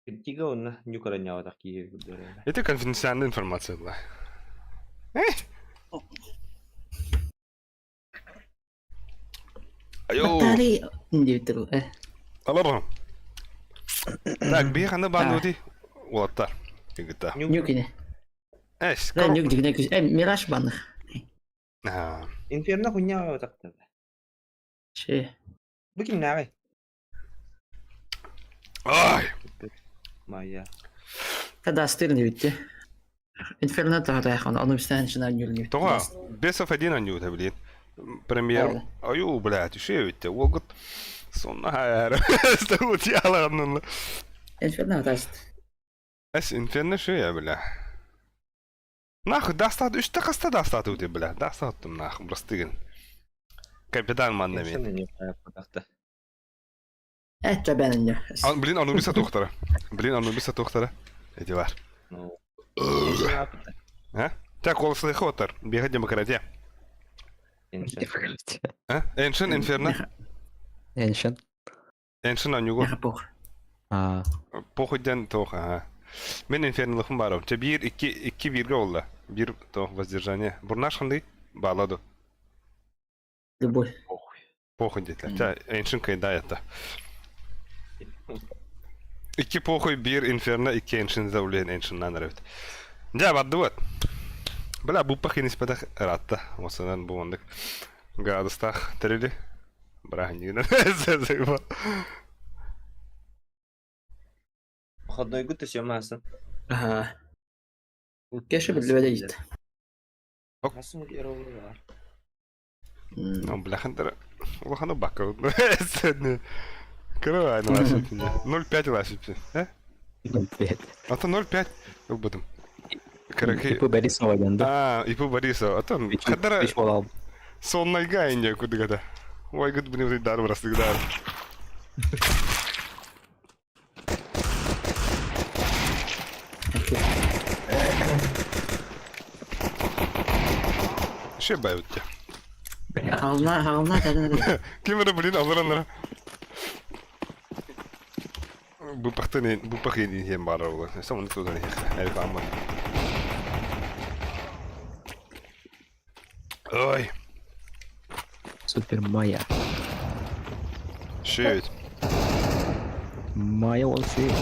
Киртига онно ньукаранньаабатах киһи көрдөрөөрө. Это конфиденциальная информация была. Айоо. Батарея диэбиттэр э. Аларым. Так, биһи ханна баанныбытый? Уолаттар. Игыта. Нюкине. Эс, Да, нюк дигне күс. Э, Мираж банных. Инферно хуйня тахтар. Че. Бу кимнээҕий? Ай! Майя. Кадастыр диэбитте. Инферно таһатайхан, ону бистэн начинаю нюрню. Тоҕо? Бесов один анньута, блин. Премьер. Аю, блядь, үшеуитте. Уолгут сонна хайара. Стаут яланнын. Инферно таст. Эс инферно шея, бля. Нахуй, дастат, үсте қаста дастат өте, бля. Дастаттым, нахуй, простыгын. Капитан манна мен. Инферно не тахта. Э, чабәнен Блин, Анубиса тухтара. Блин, Анубиса тухтара. Эти бар. Ну. А? Так, олыслыхы отар. Бега демократия. А? Эншин, Инферно. Эншин. Эншин анюго. Пох. А. Похуй ден тох, ага. Мен инфернолыхым барым. Че бир, икки, икки бирге олла. Бир тох воздержание. Бурнаш ханды баладу. Любовь. Похуй детлер. Ча эншин кайда это. Икки похуй бир инферно, икки эншин заулен эншиннан ревет. Жа бадды вот. Бля, буппах инис патах ратта. Осынан буондык. Градустах терили. Брахнина. Выходной год ты съемасын. Ага. Кеша билбедейт. Ну, бляхантара. Улахана бака. Кырывай, 0,5 ласипси. Э? 0,5. А то 0,5 ылбытым. Караки. ИП Борисова ден да. А, ИП Борисова. А то хадара соннайга инде кудыгада. Ой, гыт блин, дар брастык дар. Ше байутте. Хаална, хаална, тәден. Ким блин, алыраннара. Бупахтын, бупахын хем бара була. Сам не туда не хэ. Амма. Ой. Супер Майя. Шеють. Майя он шеють.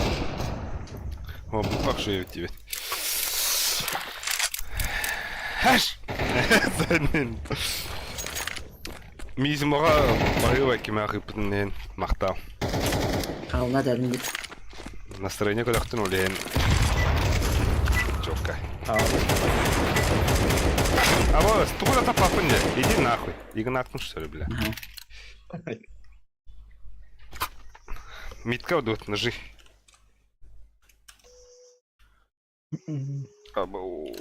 О, бупах шеють тебе. Хэш! Мизмоға барыва кимахы пытынен мақтау. Хаална тәден. Настроение көдәктен олен. Чокка. А вот, тугуда тапапын де. Иди нахуй. Игнаттың что ли, бля? Митка удут, ножи.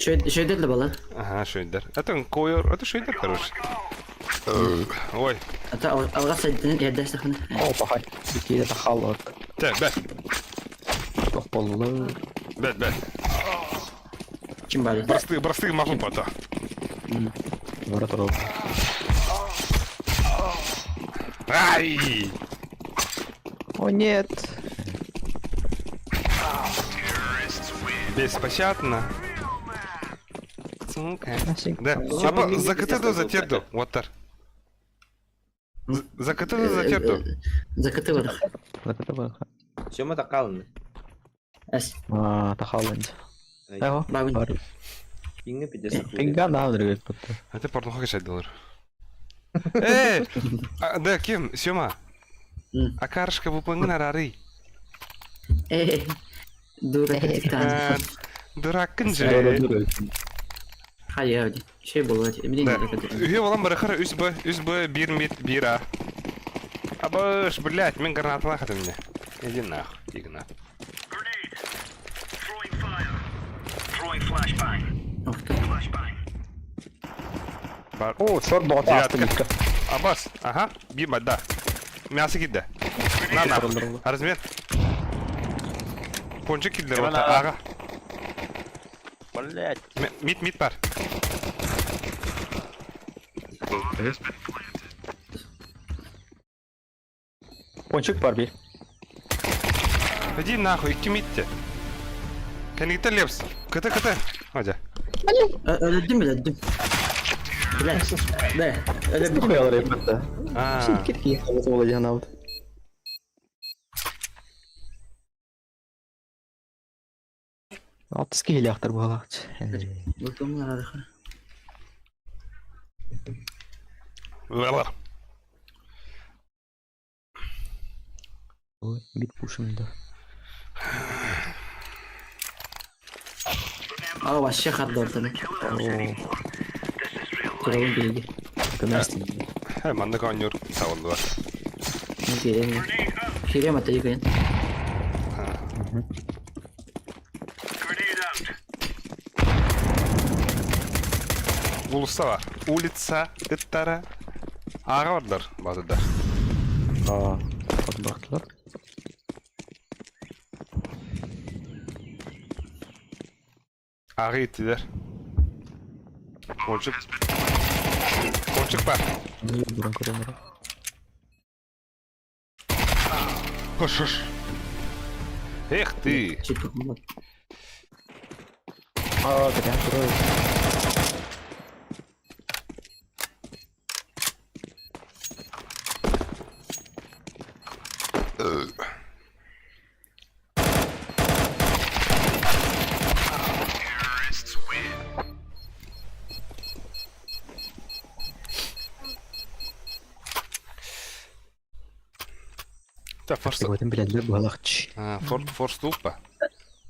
Шөйдер де бала. Ага, шөйдер. Это койор, это шөйдер, короче. Ой. Ата алға сәйден ердәс тахны. О, пахай. Бикеде тахал Так, бәт. Тох боллы. Бәт, бәт. Ким бар? Просты, просты маху пата. Бара турал. Ай! О, нет. Беспощадно. Сука. Да. Апа, за КТ затерду. Вот так. За КТ затерду. За КТ бар. За КТ бар. Сема тақалын. Әс. А, тахалын. Аго. Багун. Инге пидес. Пинга на дрыгает. Это порнуха качать доллар. Эй! Да, кем? Сема. А каршка выполнена рары. Эй. Дура катиктан. Дурак же. Хайа, şey болады. Эмне Да. Үйе балам барахара 3 Б, 3 Б, 1 мид, 1 А. Абыш, блядь, мен гранаталах это меня. Иди нахуй, Игнат. Бар. О, шорт боғат Девятка. Абас, ага, бима, да. Мясо киді. На, на. Размер. Пончик кидлер, вот, ага. Блять. Мид, мид бар. Пончик бар бир. Иди нахуй, икки митте. Кэнниттэн Лепс. КТ, КТ. Одя. Өлөрдүм, өлөрдүм. Блядь, да, өлөрдүм. Хуялар еппетте. А, Кирки буола диэн аут. Алтыс киһилээхтэр буолаахчы. Ла-ла. Ой, бит пушим да. А, вообще хардортаны. Турабын биһиги. Көмөстүн. Э, маннык оонньуур табыллыбат. Киириэм. Киириэм ата игрин. Улуса бар. Улица ыттара ааҕа бардар баатырдар. Аа, отбахтылар. Ааҕы иттилэр. Пончик. Пончик бар. Буран көрөмөр. Хош, хош. Эх ты! Аа, кэтэн турар. Та форс. Сегодня билэллэр буолахчы. Форс форс тупа.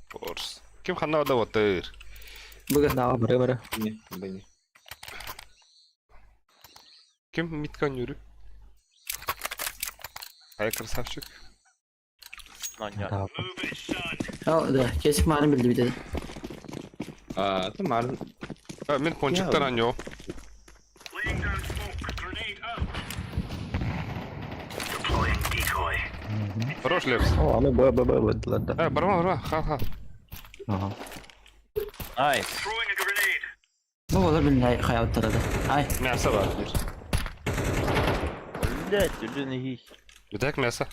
Форс. Ким ханна да отыр. Бүгін. Да, бары бары. Не, быне. Ким миткан yürü? Ай красавчик. Аня. Да. Ал, да, кесик марын билди бит А, это Марын. А, мен пончиктар аньо. Хорош, Лепс. О, аны б б б б да. Э, барма, барма, ха ха. Ага. Найс. Бу болар билин хаябыттарады. Ай, Мясо бар. Блять, үлүн их. Битек мясо.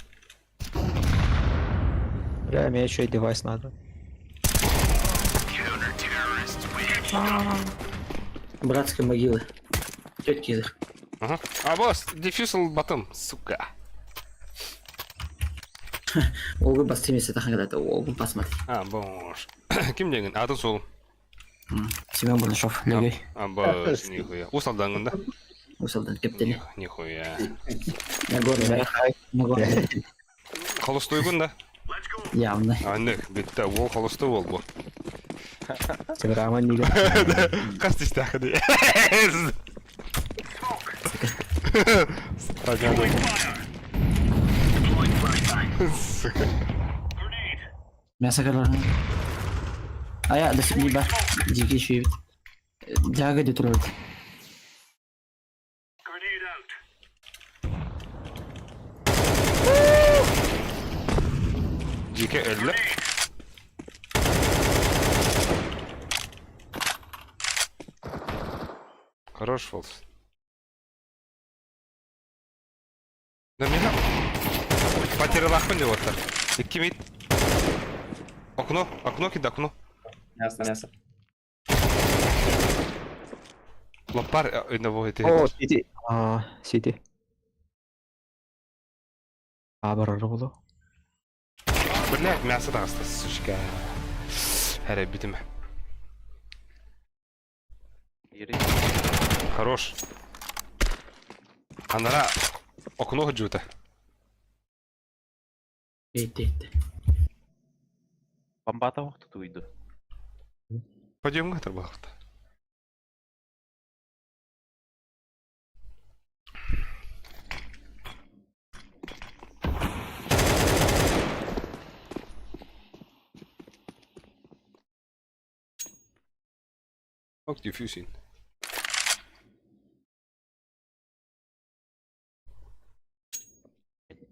Бля, мне еще и девайс надо. братская могила. Тетки их. Ага. А, босс, дефьюзал батым, сука. Олгу бас тимесе тахан кадата, олгу басмады. А, бош. Ким деген? Атын сол. Семен Бурнашов, легей. А, бош, нихуя. Усалдаңын да? Усалдан кептени. Нихуя. Я гордый. Я гордый. Холостойгун да? Явно. Аннык, битте, ол холостой ол бу. Телеграмма нига. Қас тистәхі Сука. Мясо калар. Ая, да не ба. Дикий швейт. Дяга Детройт. Жеке өлі. Хорош фолс. Да меня потерялахпын деп отыр. Икки мит. Окно, окно киде, окно. Мясо, мясо. Лопар одного эти. О, сити. А, сити. А, барар болу. Блять, мясо да осталось, сучка. Хәрә битеме. Хорош. Анара окно жута. Бейт, бейт. Бомбата вахту уйду. Пойдем гатыр бахта. Ook diffusing.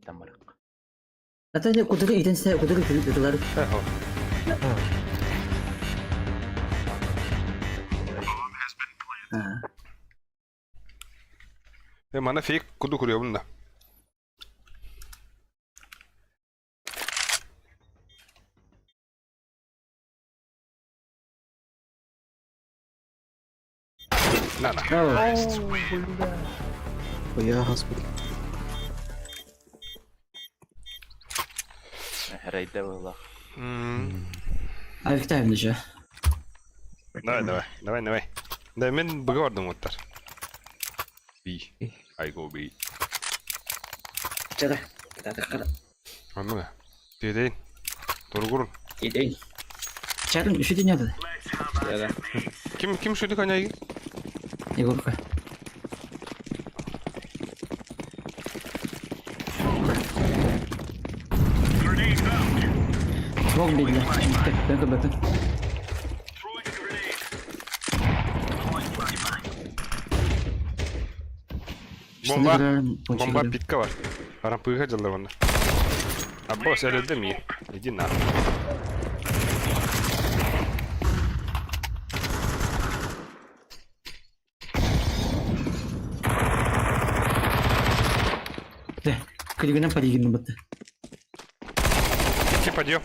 Тамарык. Это не кудыры иденсе кудыры кудыры. Эхо. А. Э, мана фейк курдук куруйабын да. На, на. Я господи. Рейде была. Авиктайм же. Давай, давай, давай, давай. Да, мен быга бардым оттар. B. I go B. Чада. Када. Анны. Тедейин. Тургурун. Идей. Чарын үшүдү не Да. Ким ким шүдү коняги? Егорка. Смог бедля. Бэкэ бэкэ. Бомба. Бомба питка бар. Арампыга жылдар онна. А босс, әлі ми. Иди на. Да. Көлігінен паригін бітті. Идти подъем.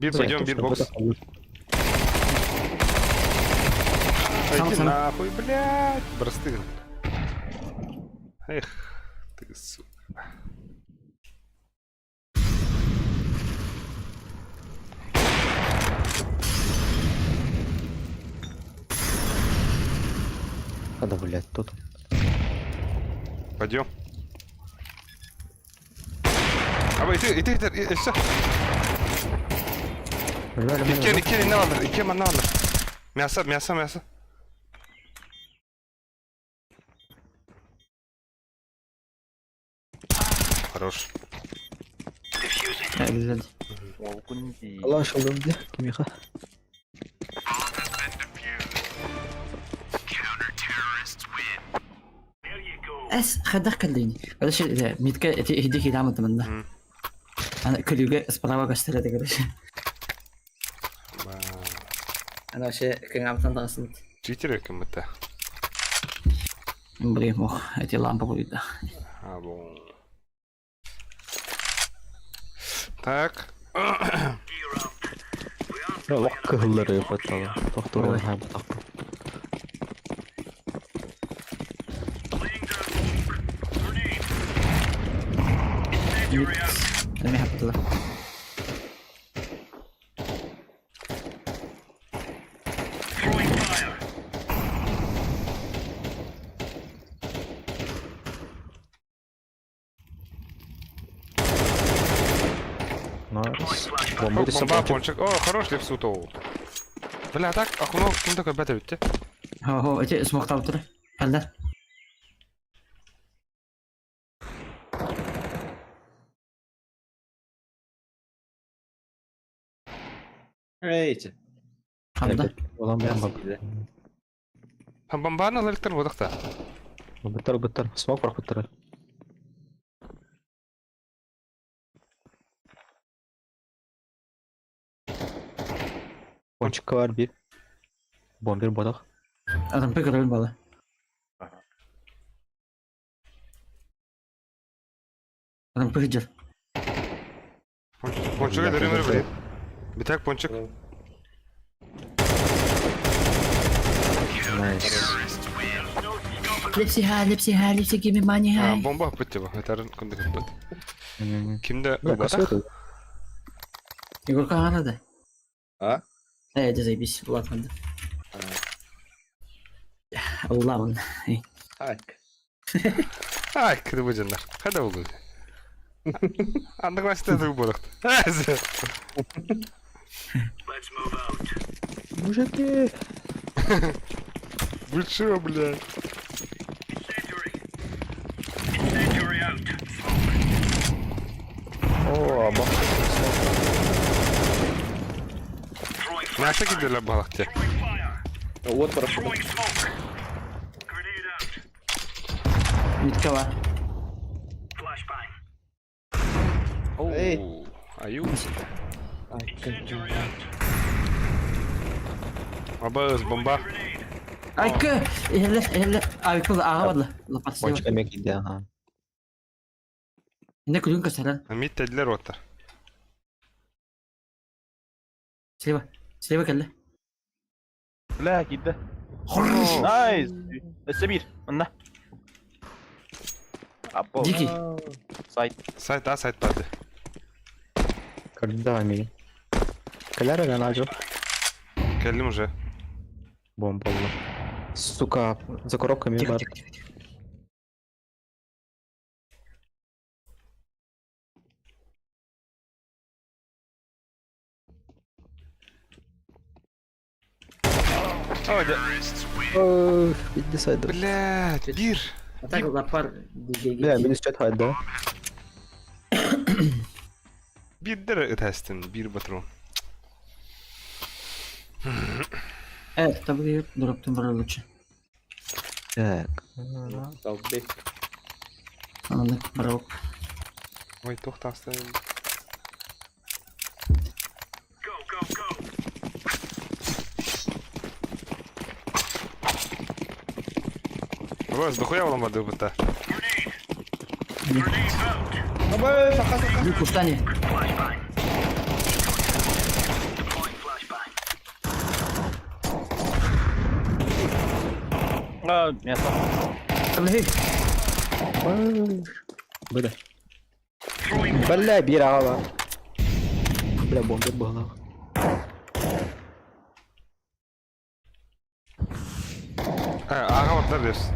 Бир подъем, бир бокс. Сам, Иди сам. нахуй, блядь. Бросты. Эх, ты сука. Надо, блядь, тут. Пойдем. А вы, иди, иди, иди, иди, все. İki, iki ne alır? İki ne alır? Мясо, мясо, мясо. Хорош. Güzel. Allah aşkına diye. Kim yıka? Эс хадах каллини. Короче, митка иди кидам это Ана күлүгө справа көстөрөдө короче. Ана вообще кыңамтан тагасын. Читер кем это? Блин, ох, эти лампы будет. А, бон. Так. Лох кыһыллары паттала. Тохтор ха батак. Эме хаптыла. Найс. Бомба, Бомба бомба, пончик. О, хорош лепсутов. Бля, так, окно, ким такой бета битте? Хо, эти смоктап тур. Калдар. Эйте. Калда. Olan бомба. Там бомбаны электр бодақта. Быттар быттар. Смок бар быттар. Пончик бар бир. Бомбер бодак. Адам пек рөл бала. Адам пек жер. Пончик дөрүмөр билет. Битак пончик. Найс. Лепси ха, лепси ха, лепси give me money А, ха. бомба битте бу. Этарын күндүк бит. Кимде Бля, бодақ? косой Егорка арада. А? Э, это заебись, ладно. Ладно. Так. Ай, киди бу жандар. Кайда болду? Андык баста дуг бодақта. Мужики. Вы чё, блядь? О, бах. Мясо киделе балакте. Вот прошу. Миткова. Эй. Аю. Абыз, бомба. Айкы! Иһэллэр, иһэллэр. Айкы ааҕа барла. Лапас. Бочка эмиэ киирдэ, аха. Инде күлүн көсөрөн. Мид тедилер оттар. Слева. Слева кэллэ. Бля, киирдэ. Nice! Өссө биир. Манна. Аппо. Дикий. Сайт. Сайт А, сайт барды. Көрдүм да миигин. Кэлэр эрэ Надю. Кэллим уже. Бомба буолла. Сука, за коробками Тихо, бар. тихо, тихо. тихо. О, дя... Ох, иди сайда. Блядь, бир. А так лапар дикий. Бля, минус 4 хайда. Бирдер ыт бир патрон. Табы дроптун бар лучше. Так. Долби. Ананы барып. Ой, тохтаста. Абыз, дохуя оламады бұта. Бу кустани. А, мясо. Табы. Бля. Бля, биир аҕала. Бля, бомба буолла. Аға баттар дес.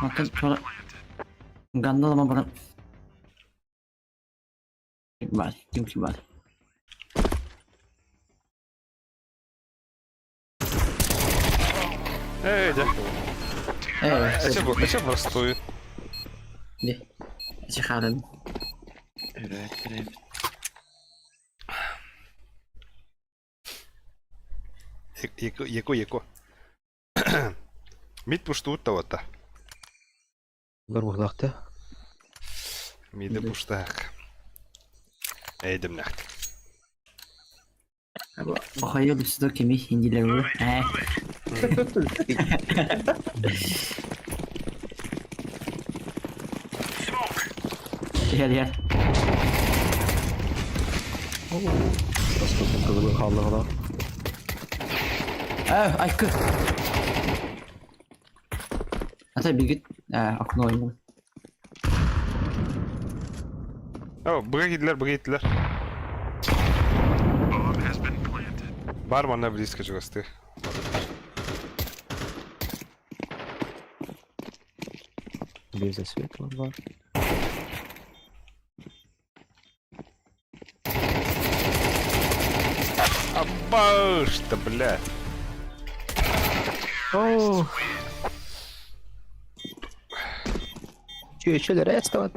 Матын sonra Gandalama bana. Бар, ким ким бар. Эй, дя. Э, Эче простую. Ди. Эче харын. Еко, еко, еко. Мид пуштуут та Бар буоллахта. Миди пуштаах. Эйдем нахт. Охайо лүсүдө кеми хиндилер. Э. Gel gel. Кызыл хаалла. Э, айкы. Ата бигит. Э, окно ойнады. О, бұға киделер, бұға киделер. Бар манна близко чугасты. Без светло бар. Абаш-то, бля. О. Че, еще там.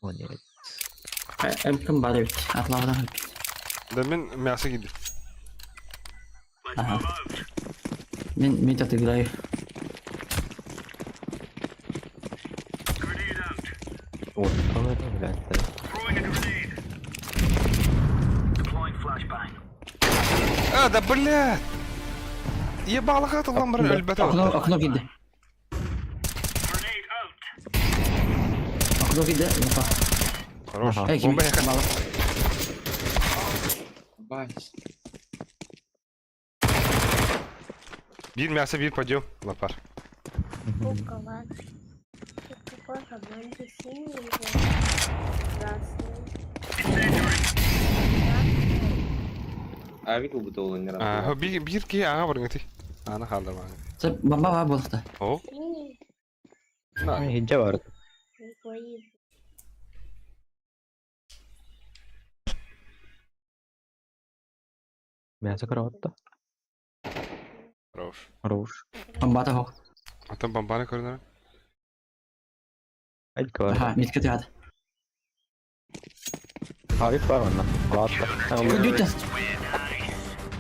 Молодец. Эмкин бар эбит. Атлардан. Да мен мясо киди. Ага. Мен мид отыграю. Вот, блядь. А, да бля! Ебалаха тылан бір өлбәті Окно, отты. окно киди. Окно киди. Лапа. Хорош. Ага. Э, ким? Бомба яка. Мало. Бась. Бир мясо, бир подъем. Лапар. Какой команде синий или красный? Авик будто ол не А, бир бир ки ага барыңы Аны қалды маған. Сеп бомба бар болду. О, Синий на. Хиджа бар. и Мясо караватта. Хорош. Хорош. Бомба та хок. А там бомбаны көрінер. Айка бар. Ага, мидке тиады. Авик бар онно. Ладно. Көдүтэ.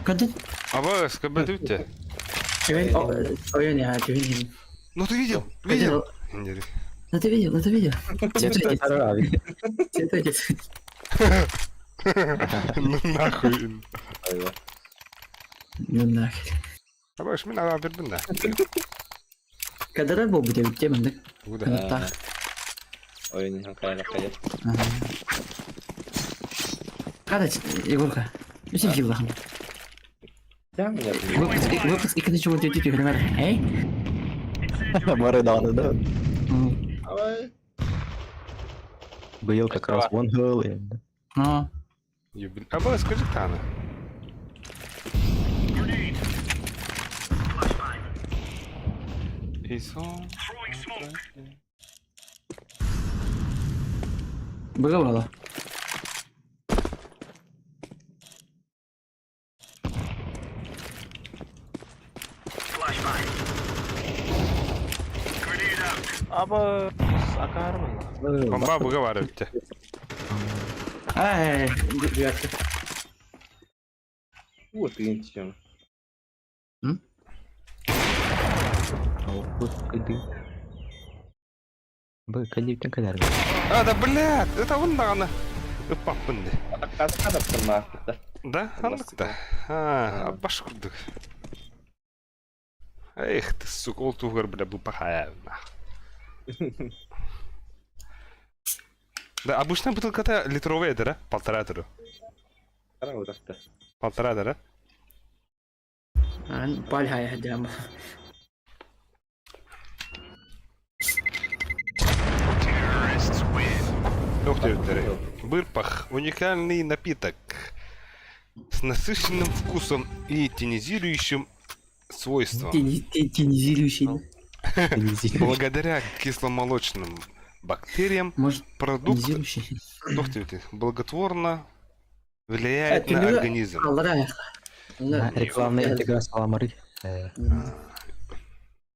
Көдүт. Абас, көбөтүттэ. Ойон я, түһүн. Ну ты видел? Видел? Нет. Ну ты видел, ну ты видел. Цветочек. Цветочек. Ну нахуй. Ну нахер. Абаш, мин ага бердим да. Кадарар буолбут эбит дии маннык. Куда? Кынаттаах. Ойын хайа хайа. Хата, Егорка. Үсүн киллахан. Выпуск, выпуск иккини чугун түтү түһүнүмэр. Эй? Бары даҕаны да. Быйыл как раз вон хыл енді. Ну, Абас, скажи таны. Исон. быга буола. Аба акаармын. Бомба быга бар эбитте. Ай, девятка. Вот ты М? Б, кадиптен кадar. А, да блядь, это он даҕаны. Ыппаппын дии. Да, ханнык да. А, баш курдук. Эх ты, сука, ол туһугар, бля, бупахая. Да, обычная бутылка-то литровая, да? Полтора да? Полтора, да? Пальхая хадям. Ух ты, Бырпах – уникальный напиток с насыщенным вкусом и тонизирующим свойством. Тенизирующий. Благодаря кисломолочным бактериям Может, продукт тонизирующий? ух ты, благотворно влияет Э, на ты организм. Аллара. Рекламная интеграция аламары.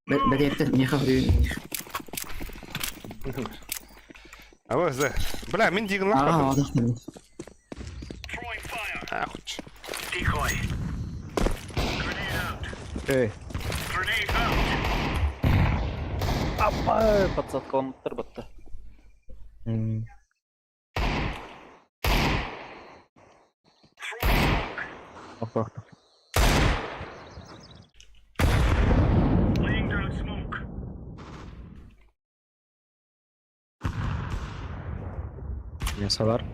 Бәреттер, не хаврю. А вот, да. Бля, мин дигин А, лахпадым. ладно. А, хоть. Эй, Апа подсадкаламыттар батта. Ох, Мясо бар.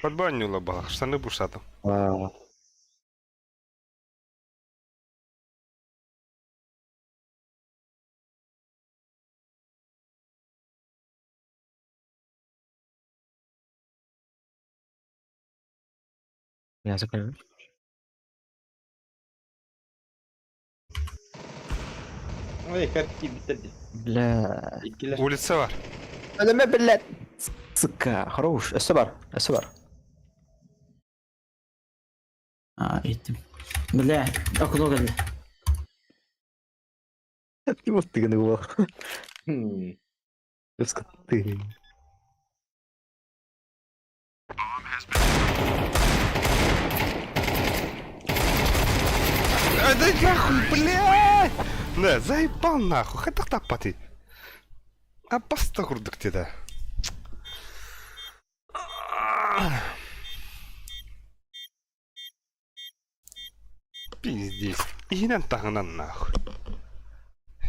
Подбанила была, штаны бушатом. А. Мясо конечно. Ой, как тебе Бля. Улица бар. Өлеме, блядь. Сука, хорош. Өссө бар, өссө бар. А, иттим. Бля, окно келди. Вот ты гнул. Ты. А, да нахуй, блядь! Да, заебал нахуй, хатах таппаты. А баста курдук деді. Пиздец. Иһинэн таһынан нахуй.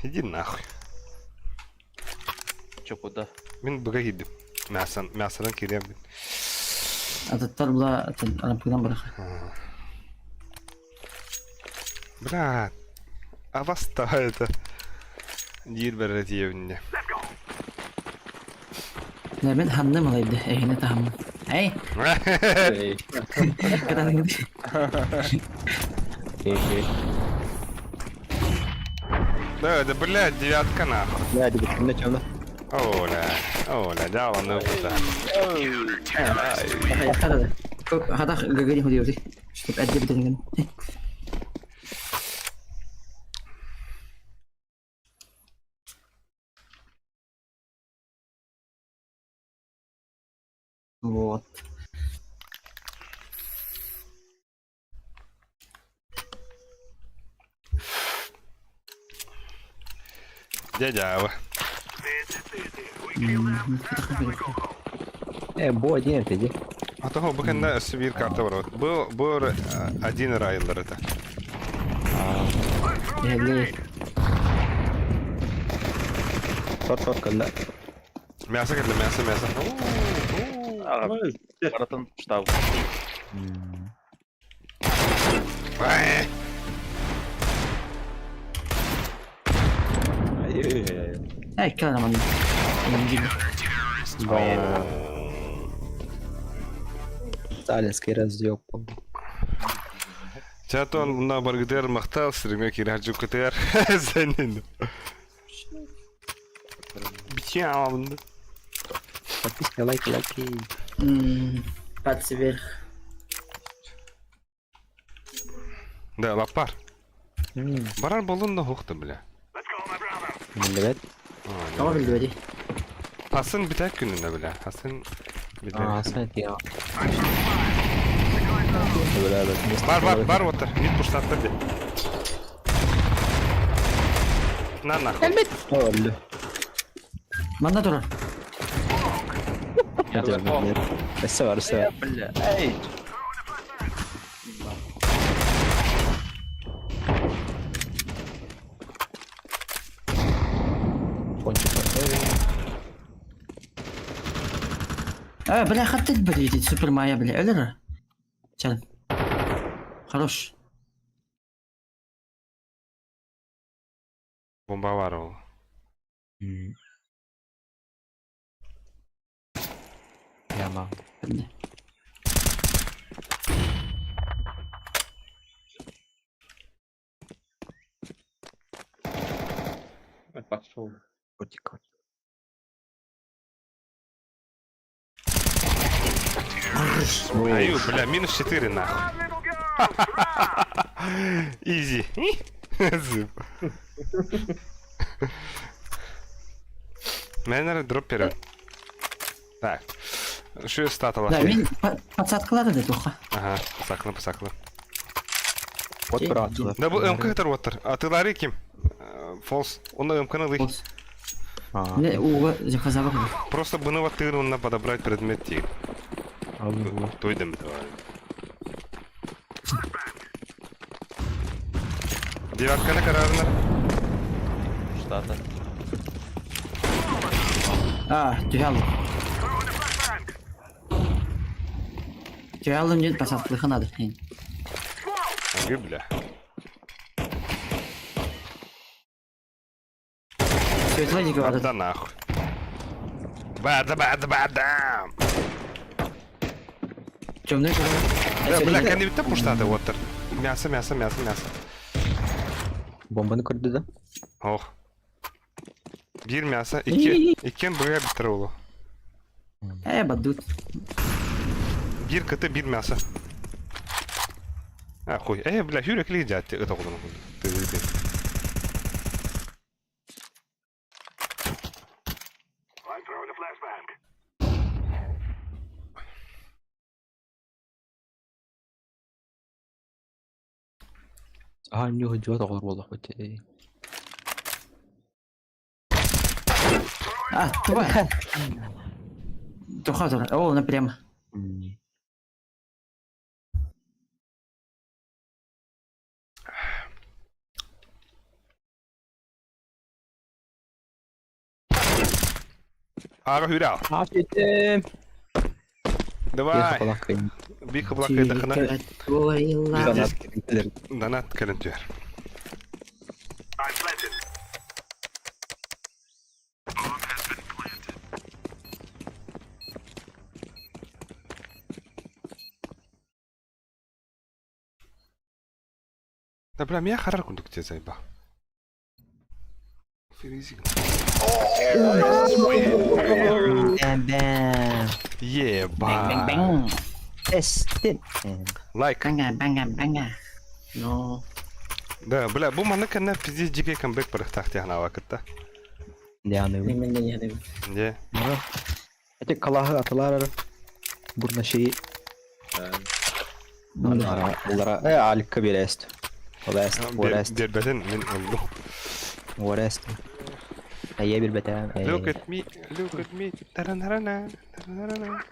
Иди нахуй. Че куда? Мин быга киирдим. Мясан, мясанан кириэм. Ататтар була, арампыгынан барах. Бля, а вас-то это... Диир бәрі тиебинне. Да, мен ханным алайды, эйне тахаммын. Эй, катан Да, да, блядь, девятка нахуй. Бля, тебе темно, темно. Оля, оля, дала ну куда. Хатах гагани ходиоти. Чтоб әдде бітірген. Вот. Дьэ дьаабы. Э, бу один это иди. А того бу кэннэ өссө биир карта бар. Бу бу один райлар это. Эһэллэй. Шот шот кэллэ. Мясо кэллэ, мясо, мясо. Барытын штаб. Ай! Эй, кэлэн манна. Сталинский разъеб был. Чатон мына баргытыгар махтал сириҥэ киирэр дьуккутугар сэнин. Бичиам. Подписки, лайки, лайки. Пальцы вверх. Да, лапар. Барар болун да хухта, бля. Билбэт. Тоҕо билбэти? Хасын битәк күнүнэ, бля. Хасын Аа, битәк. сын я. Бар, бар, бар оттар. Мид пуштаттыр де. На нахуй. Өллү. Манна турар. Өссө бар, өссө бар. Бля, эй! Пончик. Э, бля, хаттыт блядь, супер майя, бля, өлөр. Чан. Хорош. Бомба бар ол. Яма. Бля. Пошел. Котик. Аю, бля, минус 4 нахуй. Изи. Зып. Менер дроппер. Так. Şu статала. Да, мин подсадкалары да туха. Ага, сакла, посакла. Вот брат. Да бу МК кытар оттар. Атылары ким? Фолс. Оны МК-ны лый. Не, уга заказала. Просто бұны ваттырын подобрать предмет тип. Тойдым давай. Девятканы карарынар. Штата. А, түһәл. Түһәлым нет посадкалыхы надо. Ага, бля. Светло не говорят. Да нахуй. Бада бада бада. Темный Да, бля, кәне пуштады оттыр. Мясо, мясо, мясо, мясо. Бомбаны көрдү да? Ох. Bir мясо, iki, iki buraya bitir oğlu. Э, бадут. Bir katı bir мясо. А, хуй. Э, бля, хүрекли дядь, это куда Ты, ты, ты. Аа, нюх жуат оҕолор буоллахпыт. А, тварь. Туха, тура. О, она прямо. Ага, хүрал. Аа, жетем. Давай. Bir kıblak edakına. Донат кэлентүөр. Да бля, меня харар кундук те заеба. Ферезик. Бэм бэм. Еба. Эстин. Лайк. Банга, банга, банга. Но. Да, бля, бу маны кэннэ пиздец дикий камбэк барыхтаах тиһэн кытта. Яны. Мен не не. Де. Эти калахы атылар. Бурнаши. Улара, э, Аликка биэрээст. Олээст, уорээст. Биэрбэтин мин ыллым. Уорээст. Эйэ билбэтэ. Look at me, look at me. Таранарана, таранарана.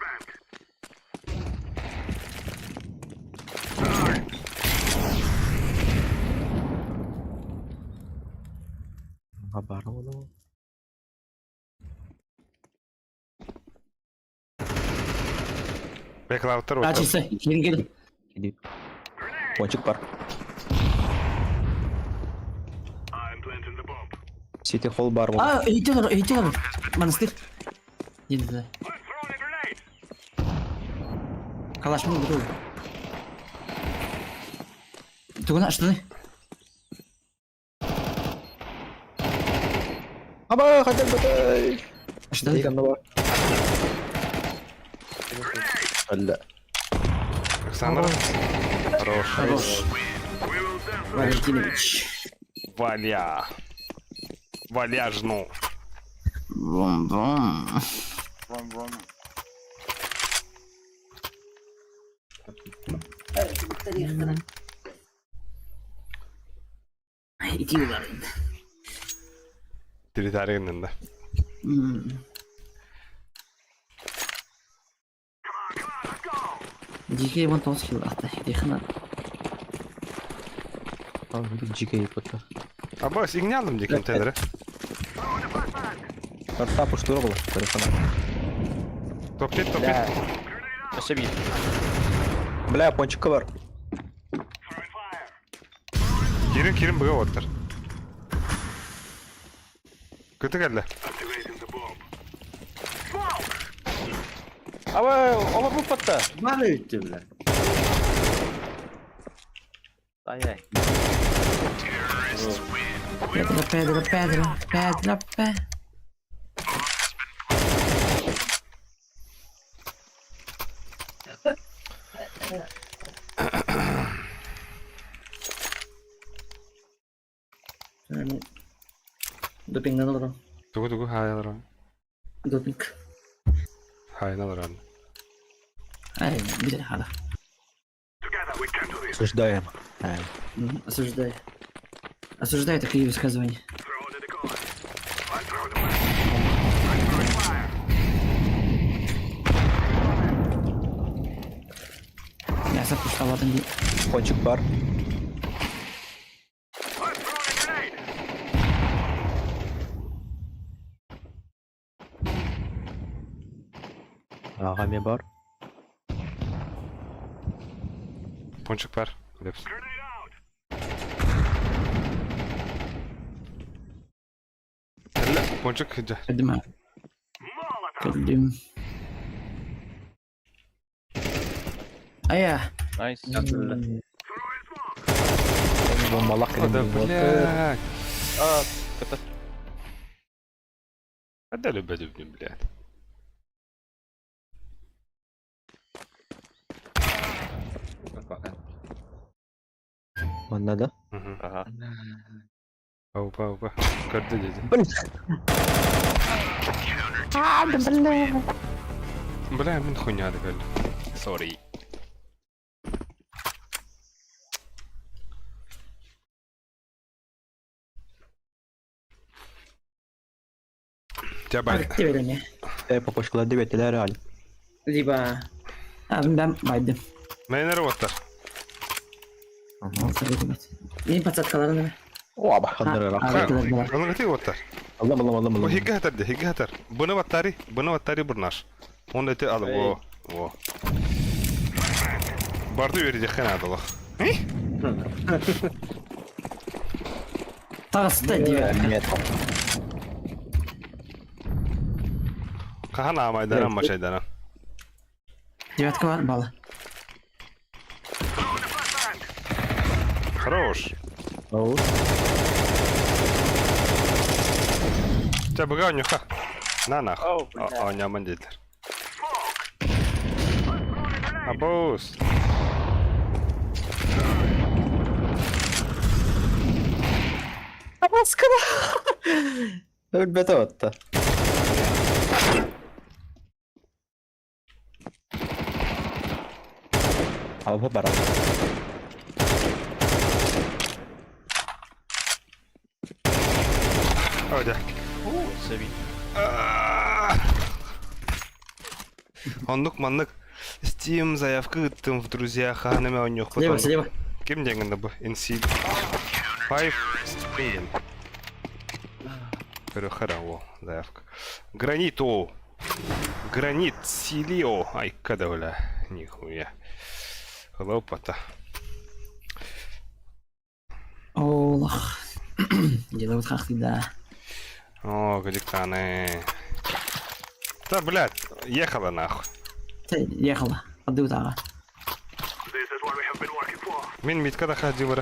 Баар ону. Бэклауттар А, чисто, киирин кэлин. Пончик бар. Сити холл бар. А, иһиттэн олор, иһиттэн олор. Манастыр. Диэн Калашмын бутул. Тугуна аштыны? Аба, хотел бы ты. Аштыны? Алла. Александр. Хорош. Хорош. Валентинович. Валя. Валяжну. Бум-бум. Ром-ром. Ити улар. Территория да. Дикий вон тон скилл атты. Дихна. Дикий пытта. Абас, игнялым диким тедре. Тарта пуштура была. Телефона. Топит, топит. Өссө биир. Бля, пончик бар. Кирин, кирин быга оттар. Көтө кэллэ. Аба, олор буппатта. Бар өйтті, бля. Ай-ай. Педро, Педро, Педро, Педро, Педро. Допингнан олорон. Тугу тугу хайалар. Допинг. Хайналар. Ай, биле хала. Осуждаем. Осуждаю. Осуждаю такие высказывания. Я запустил дии. Пончик бар. Ага, бар. Пончик бар. Лепс. Пончик дьэ. Кэллим. Кэллим. Ая. Nice. Бомбалах Да, блядь. А, это А да любят, блядь. Манна да? Ага. Опа, опа. Көрдө деді. Бля, мин хуйня да кэллим. Sorry. Тебя Bitti benim Э, попочкалар дебеттилер реально. Либо... А, ben baydım. Мейнер оттар. Benim подсадкаларым değil mi? Оба, хандырыра. Оны кати оттар. Аллам, аллам, аллам, О аллам. хигге хатар де, хигге хатар. Бұны баттари, бұны баттари бурнаш. Оны эти ал, о, о. Барды береде хен адылық. Тағысы diyor. Нет. Кахан амайданан мачайданан. Девятка var бала. Хорош. Оу. Ча быга нюха. На нах. Оу, бля. Оонньоомон диэтилэр. Абоус. Өлбөтө отта. Алба барар. О, дьэ. Сэби. Оннук маннык Steam заявка ыыттым в друзья хаһан эмэ оонньуохпут. Слева, слева. Ким диэҥҥин да бу? NC 5 Steam. Көрүөххэ эрэ о заявка. Гранит о. Гранит Силио. Айка да бля. Нихуя. Хлопота. Олох. Делают хахты, да. О, гликаны. Да, блядь, ехала нахуй. Ехала. Отдают ага. Мин митка да ходил,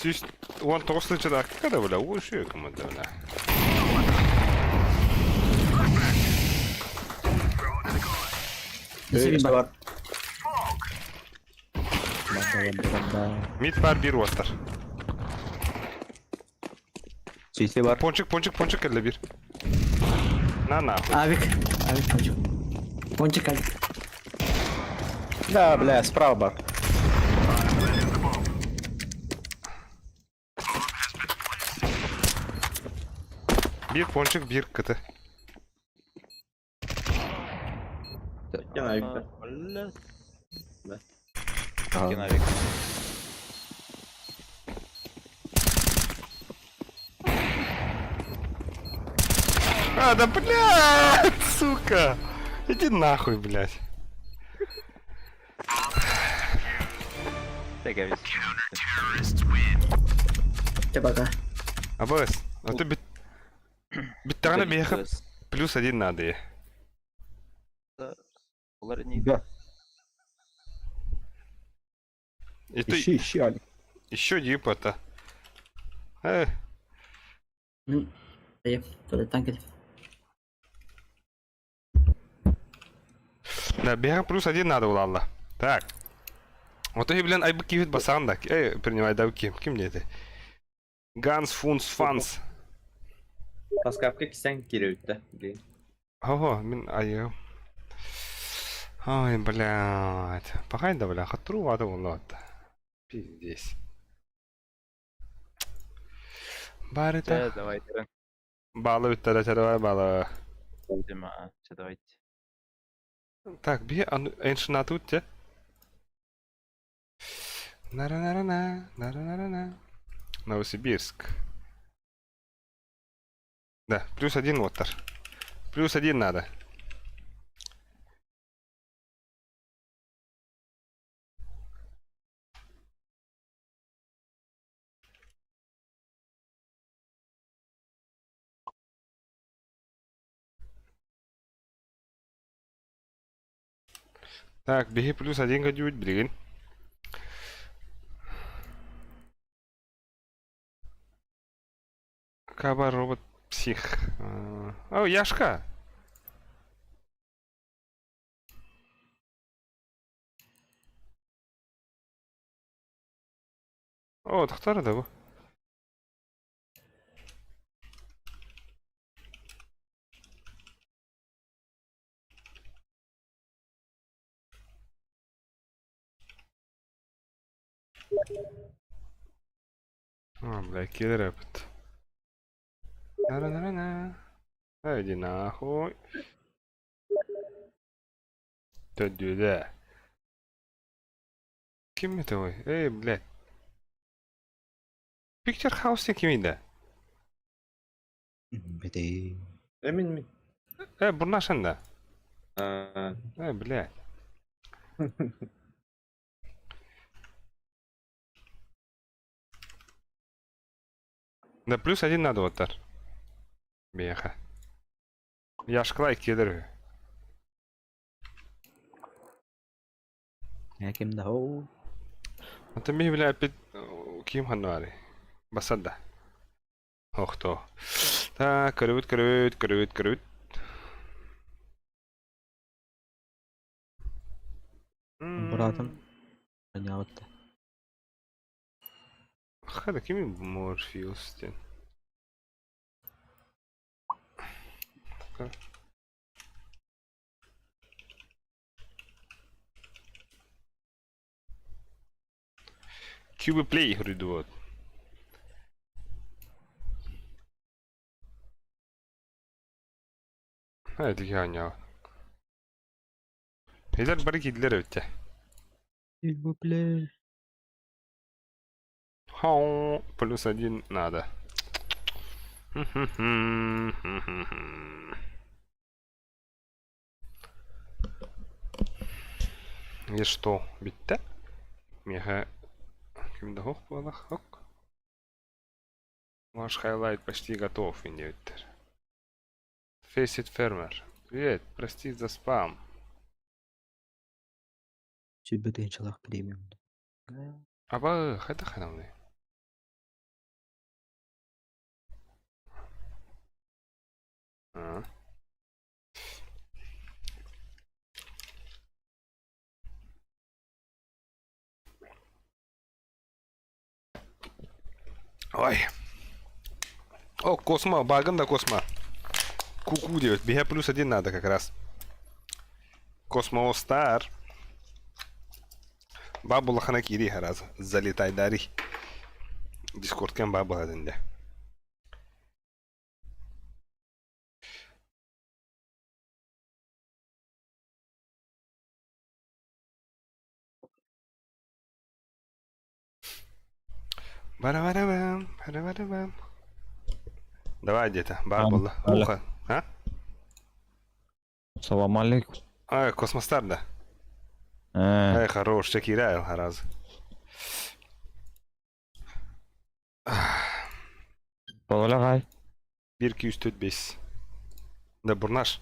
Сүүс уон тоҕус тыһыынча да бля, уушуй команда бля. Спасибо. Мид бар бир уоттар. Сити бар. Пончик, пончик, пончик кэллэ бир. На нахуй. Авик. Авик пончик. Пончик авик. Да, бля, справа бар. Бир пончик, бир кт. Киновик. Киновик. А, да блядь, сука. Иди нахуй, блядь. Тэгэбис. Че пока. Абас, а ты бит... Биттаҕына биһиэхэ плюс один надо. Олар не Да. И ты Ищи, ищи, Алик. еще дип это. Туалеттан кэлип. Да, биһиэхэ плюс один надо булалла. Так. Вот и, блин, айбы киһит басаан да. Эй, принимай, да, ким? Ким не это? Ганс Фунс Фанс. Паскапка кисен кириүттэ. Блин. Ого, мин айы. Ой, блядь. Пахай да, бля, хатру вата улот. Пиздец. Барыта. Чэ, давайте. Балы үттәрә чарабай балы. Дима, чэ, давайте. Так, би эншинаты үтте. Нара-нара-на, нара-нара-на. Новосибирск. Да, плюс один оттар. Плюс один надо. Так, беги плюс один гадють, блин. Каба робот псих. О, Яшка! О, тохтар да бу. А, бля, киллер опыт. На-на-на-на. А, иди нахуй. Да-да-да. Ким это вы? Эй, блядь. Picture House кимиде? Беде. Эмин мин. Э, бурнашында. А, Э, блядь. Да плюс один надо вот так. Беха. Яшкалай кедер. Я ким да хоу. Это ми бля опять ким хануари. Басада. Ох то. Так, көрүбүт, көрүбүт, көрүбүт, көрүбүт. Братом. Понятно. Хада кими Морфеус ден. Cube Play хоруйдубут. Ха, ити оонньообут. Эдэр бары киирдилэр эбит дьэ. S'il Хау, плюс один надо. И что, бүттэ? Миэхэ ким да суох буолах, ок. Ваш хайлайт почти готов, диэбиттэр. Фейсит фермер. Привет, прости за спам. Сүүрбэ тыһыынчалаах премиум. Аба, хайдах хананый? А. Ой. О, Космо, багын да Космо. Ку-ку делать. Биһиэхэ плюс один надо как раз. Космо Стар. Бабула кири раз. Залетай дари. Дискорд кем бабула дэнде. Бара-бара-бам, бара-бара-бам. Давай где-то, бабула. Алло. Ухо. А? Салам алейкум. А, Космостар, да. Э, Эй, хорош, чекиряю, раз. Балалағай. 1 2 3 4 5. Да, бурнаш.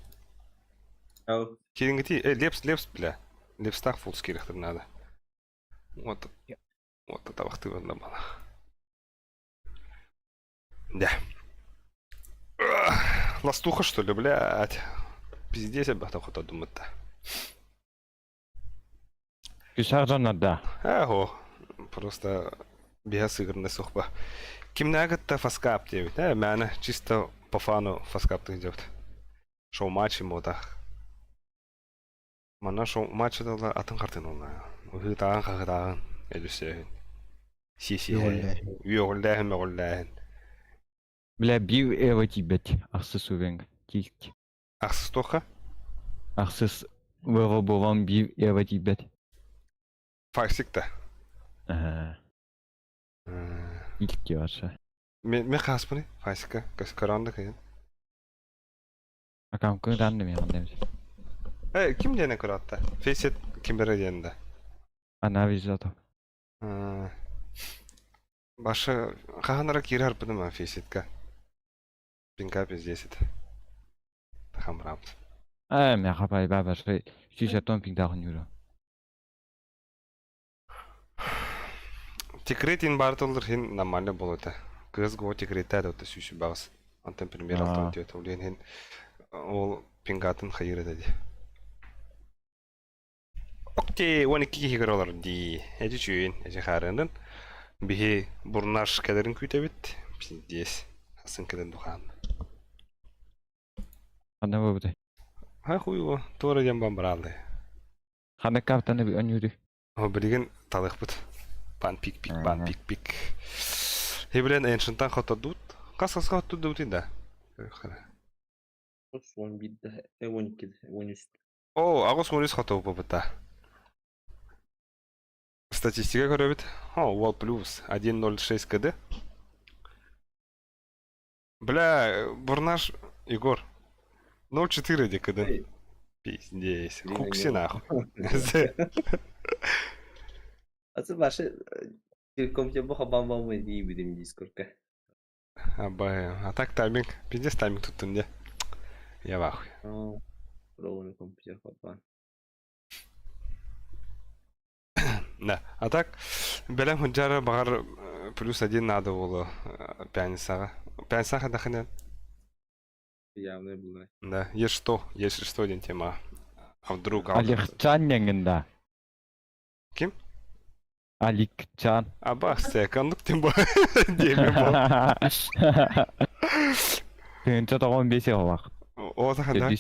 Ау. Кирингити, лепс, лепс, бля. Лепстах фулс кирихтер надо. Вот. Вот это вахты ванда бала. Да. Ах, Ластуха, что ли, блядь? Пиздец, я бы хотел думать-то. Күсәк жаннарда. Аго. Просто бега сыгранная сухба. Кимнагатта фаскап девять. Э, мяне чисто по фану фаскап ты идет. Шоу матчи мотах. Манна шоу матчы дала атын картин олна. Уһытаан хахытаан элүсөһүн. Си-си. Үөгүллээһин мөҕүллээһин. Бля, бир эва тибет. Ахсыс увенг. Тилт. Ахсыс тоха? Ахсыс вэва болан бир эва тибет. Факсик та. Ага. Тилт ваша. Мен хаспыны фасика каскаранда кайын. Акам кын мен андем. Э, ким диэне көратта? Фейсет ким бере диэнде. Ана визато. Башы хаханара кирар быдыма фейсетка. Пинка пиздесит. Тахамрапт. Э, мен хапай баба шей. Сүйсәптон пингдағын юра. Тикретин бартылдыр хин нормально болот. Кыз го тикреттә дә сүйсү багыс. Антен пример алтын тиет. Улен хин ол пингатын хайыр эди. Окей, 12 киһи олар ди. Эжи чүйін, эжи харынын. Биһи бурнаш кәдерин күтәбит. Пиздец. Асын кәден духан. Хана бабыты. Ха хуй тура дем бамбралды. Хана каптаны би онюры. О, билген талык бут. Пан пик пик, пан пик пик. Хебрен эншинтан хотодут. Кас кас хотодут дут инда. 11'de, 12'de, 13. О, агыс 13 хотов бабыта. Статистика көрөбүт. О, уол плюс 1.06 кд. Бля, Бурнаш, Егор. 0.4 де кд. Пиздец. Хукси нахуй. Асы башы компьютер бу хабан бам дии бидим Дискордка. Абай, а так тайминг, пиздец тайминг тут не. Я в ахуе. Ровный компьютер хабан. Да. А так, бэлэм худжара багар плюс один надо было пьяницаға. Пьяницаға дахынен. Явно было. Да, есть что, есть что один тема. А вдруг... Алихчан яңында. Ким? Аликчан. Аба, секондук тем более. Деме бол. Тыынча тоҕон бес олақ. О, да.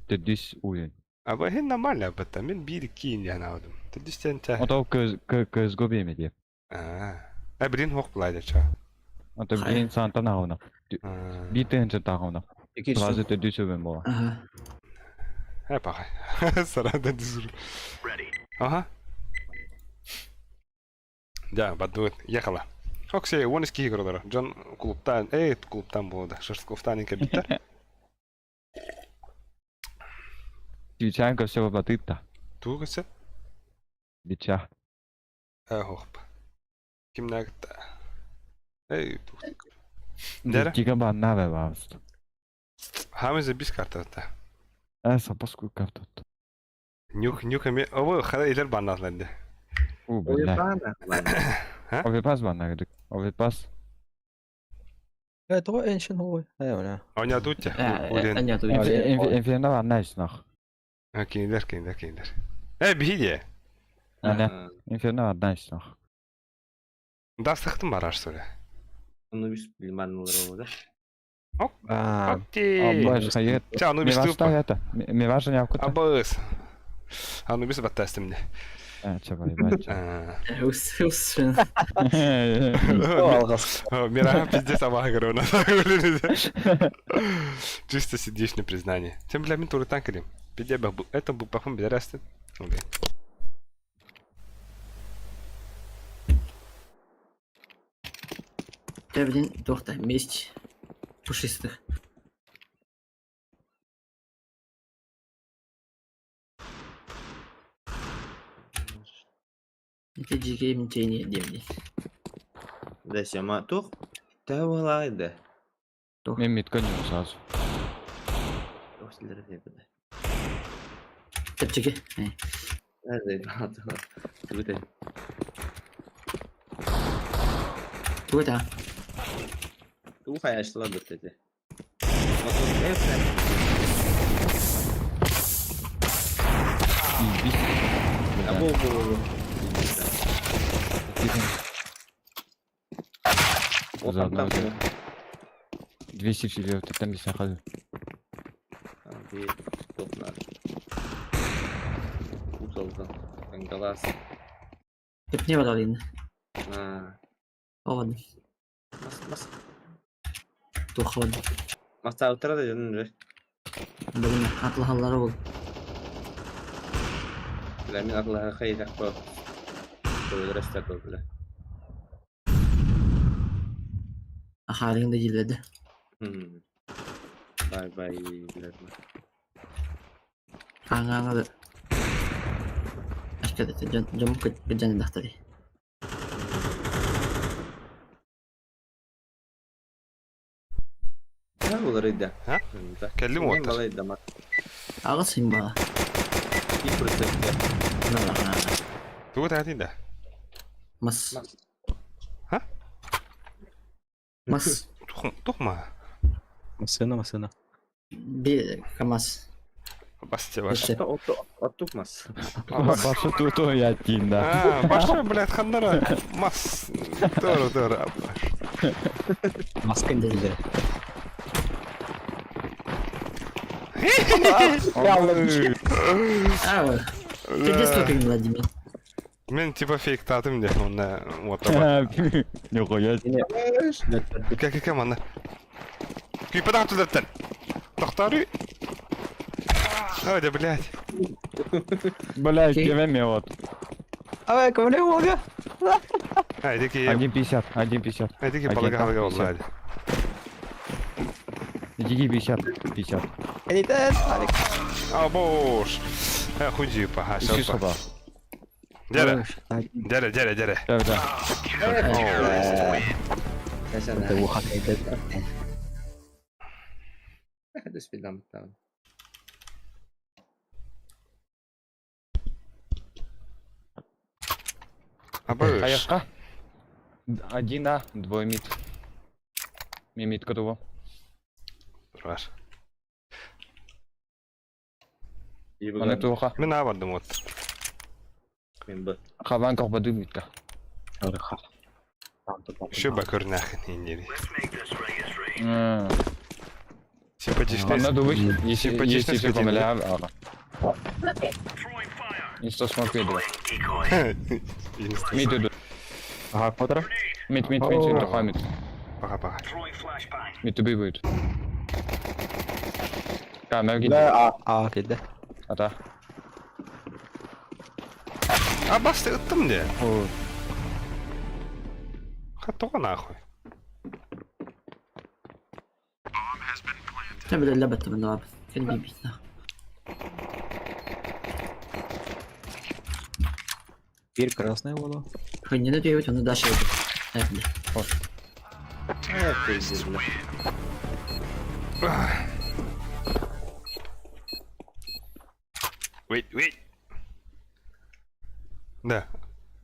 Төдүс уйын. Аба, хин нормально бата. Мен бир кийин янаудым. Төдүстен ча. Ото көз көзгө беме деп. Аа. Э, билин хуох булайда ча. Ото билин саантан аҕына. Биир тыһыынча тааҕына. Сразу төдүү сөбөн буола. Ага. Э, пахай. Сарада дизур. Ага. Да, бадует. Ехала. Оксей, вон из киһи Джон клубтан, эй, клубтан буолда. Шерстковтан кэбиттэр. Дьүүчээн көрсө бабатыытта. Тугу көрсө? Бича. Э, хоп. Кимнәгитта? Эй, тух. Дәрә? Дикка банна бабаст. Хамыз бис картата. Э, сапоску картот. Нюк, нюк эми, обы хара илер баннатларды. У, бля. Ха? Оверпас банна гыдык. Оверпас. Э, тоҕо эншин хуй. Э, бля. Оня дутя. Э, Улен. Аня тут. Инферно банна снах. Кинилер, кинилер, кинилер. Э, биһиде. Ана, инферно банна снах. Дастахтым барар сөре. Onu biz bilmem ne olur. А, Окей. Абаш, хайет. Ча, ну Ми бис важно тупо. это. Ми важно не акута. Абыс. А ну бис баттастым не. Э, чабай, бач. Ус, ус. алғас. Мира пиздец абагырына. Чисто сердечное признание. Тем бля, мин туры танкерим. Пиздец, это был пахом бедрастен. Окей. Блин, тухта, месть пушистых. Это дикие мтение дебни. Десема тух. Тавалайды. Мен митка не сразу. Осилер деп. Тепчики. Nerede? Тугуте. Тугута. Тугу хаяшлар бит dedi. Бис. Бу бу бу. Заодно 204 там бис находил. Bir toplar. Uzaldı. Галас. Тепне баралин. А. Ладно. Мас мас. Туход. Мас утра да дедин. Блин, атлахаллары бол. Бля, мин атлаха хайдак бу. Көбөлөр бля. Ахарың да жиледи. Бай бай, бля. Аңа аңа да. Ашкада жон жон көт жан дактары. Ne olur idi? Ha? Келдим оттар. Ага син ба. Тугу таатин да. Мас. Ха? Мас. Тухма. Масына, масына. Би камаз. Басте баш. Оттукмас. Башы туту я тинда. А, башы, блядь, хандара. Мас. Doğru, doğru. Маска инде. А, ты где ступень, Владимир? Мен типа фейк татым де, онна вот таба. Нихуя. Как как манна. Күй падақ тудаттан. Тохтары. Ой, да, блядь. Блядь, кеме вот. Ай, кому Волга? Ай, дики. 1.50, 1.50. Ай, дики балага балага والله. Дики 50, 50. Энитен, Алик. А, бош. Э, худи, паха, Еще Дәрі. Дәрі, дәрі, дәрі. Да, да. Это ухо это. Абыш. Аяққа. Один А, двое мид. Мен мид көтүбө. Бар. Аны туха. Мен А бардым вот. Мен Б. Хаван корбаду мидка. Еще бакыр нахрен не Симпатичный. Анда дубыш. Если Симпатичный если скотина. помоля, ага. Инста смок веду. Мид иду. Ага, квадро. Мид, мид, мид, О. тухай мид. Пока, пока. Мид убей будет. Камера гиди. Да, а, а, кэллэ. Ата. А басты ыттым де. О, Хатога нахуй. Тебе лебет من لعب كان بيبي Бир красная буолла. Ханина диэбит оны дальше эбит. Э, пиздец, бля. Wait, wait. Да.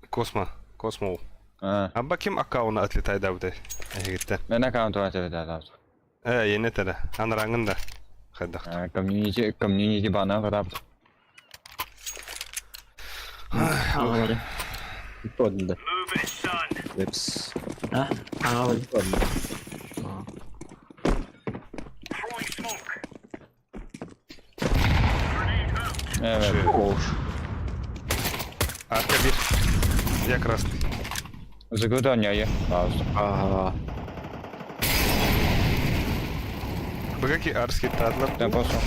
Космо. Космо. А. Абба ким аккаунта отлетай да бутай. Эгиттен. Мен аккаунт бар тебе да. Э, ене тере. Анраңын да. Хайдах. Комьюнити, комьюнити бана карап. Аҕалары. Подда. Вепс. А? Аҕалары. Подда. Evet. Ош. Арка бир. Я красный. Загуда не я. Ага. Быгаки арский тадлар. Да пошел.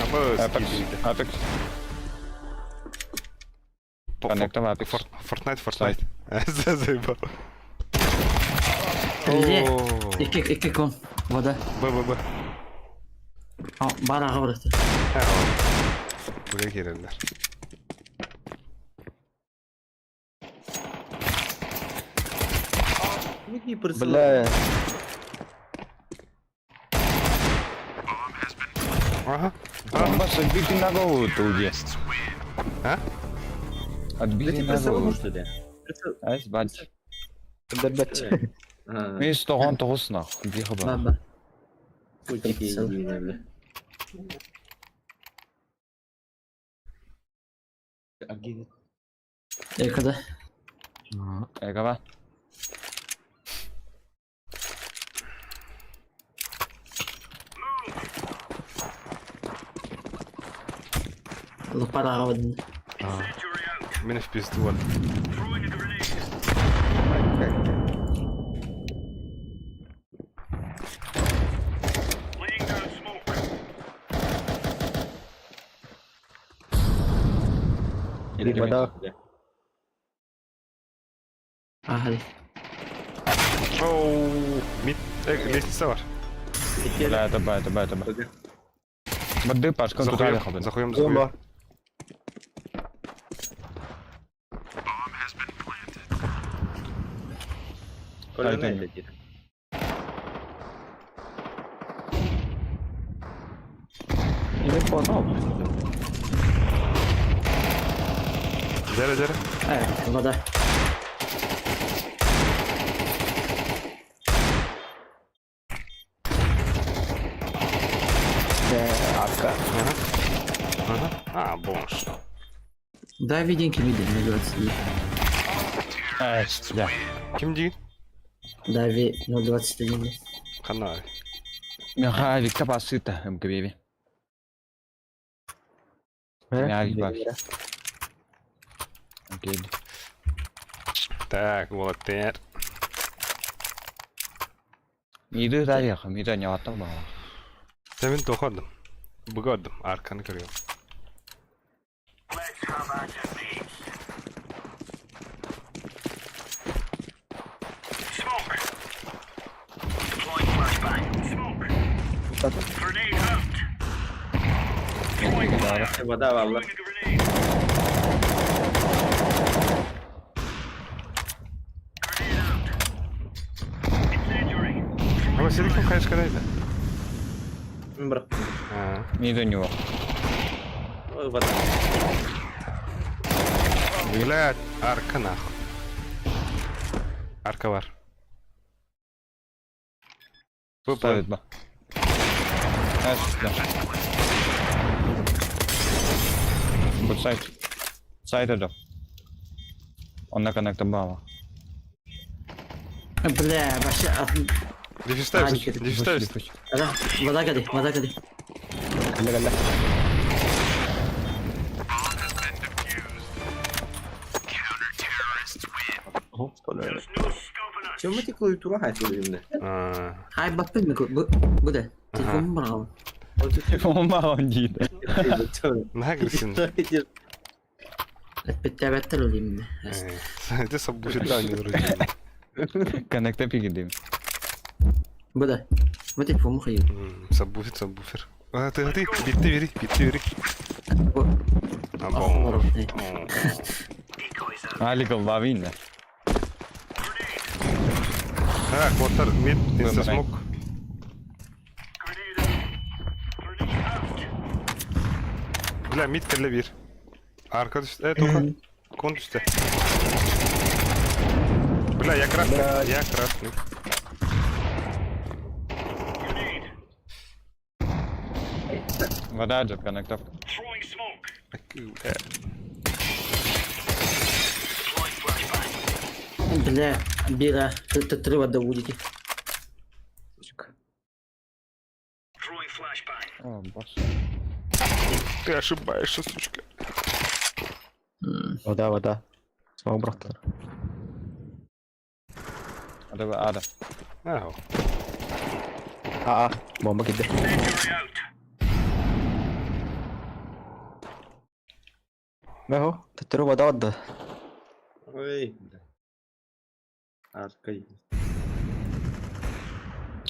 Аба Апекс. Апекс. Коннектом Апекс. Фортнайт, Фортнайт. Заебал. Где? О, Икки икки кон. Вода. Б, Б, Б. А, бар аҕа барыта. Ha, o. Buraya girerler. Какие прицелы? Бля. Aha. Бомба с отбитый на голову тут А? Да Отбитый ты на прицел, голову. что ли? Прицел. Ай, бать. Дебет. А, Мен 119 нахуй. Бихаба. Баба. хуй такие Прицел. идеи, бля. Экада. Эгава. Лупар аҕа бадын. Beni в пизду вот. Или вода. Аҕа. Оу, мид. Э, лестница var. Бля, это б, это б, это б. Бады пашка тут Захуем, алиха. захуем, захуем. Бомба. Коля, это на не. это тихо. Или понял. Дере, дере. Э, вода. Арка. Ага. А, бомж. Дай виденьки видим, 0.21. Ай, бля. Kim değil? Дави 0.21. Хана. Миха, Виктор басыта, МКБ. Мягкий бас. Окей. Так, вот теперь. Миды тарих, миды не аттым ба. Demin dokundım. Bugördüm. Arkanı görüyorum. Вода, валла. Ama senin kim kaçkadaydı? Брат. Ha. Миды него. Ой, вода. Блядь, арка нахуй. Арка var. Bu Ставит ба. Ай, бля. Вот сайт. Сайт это. Он на коннекта бала. Бля, вообще. Дефиставь, А, Никита, дефиставь. Вода кади, вода кади. Кэллэ кэллэ. Бля. Чем эти клавиатура хайф? А, Хай баттын ми бу бу да. Телефон барган. Телефон дейді. Наһаа агрессивный. Эппиттээбэттэр өлүүм. Это саббуферда не вроде. Коннекта пигидим. Бу да. Бу телефон хайы. Саббуфер, саббуфер. А, ты, ты, битти бери, битти бери. Бу. А, бом. Алик лавин. А, квартер, мид, инста смок. Бля, мид кэллэ bir. Арка düştü. Evet, Okan. Кон düştü. Бля, я красный, я красный. Вода жап коннекта. Бля. Бля, бира, ты вода будете. О, босс. Ты ошибаешься, сучка. Вода, вода. Смог бырахтылар. Ада ада. Ау. А, бомба киирдэ. Мехо, төттөрү вода барда. Ой, бля. Арка.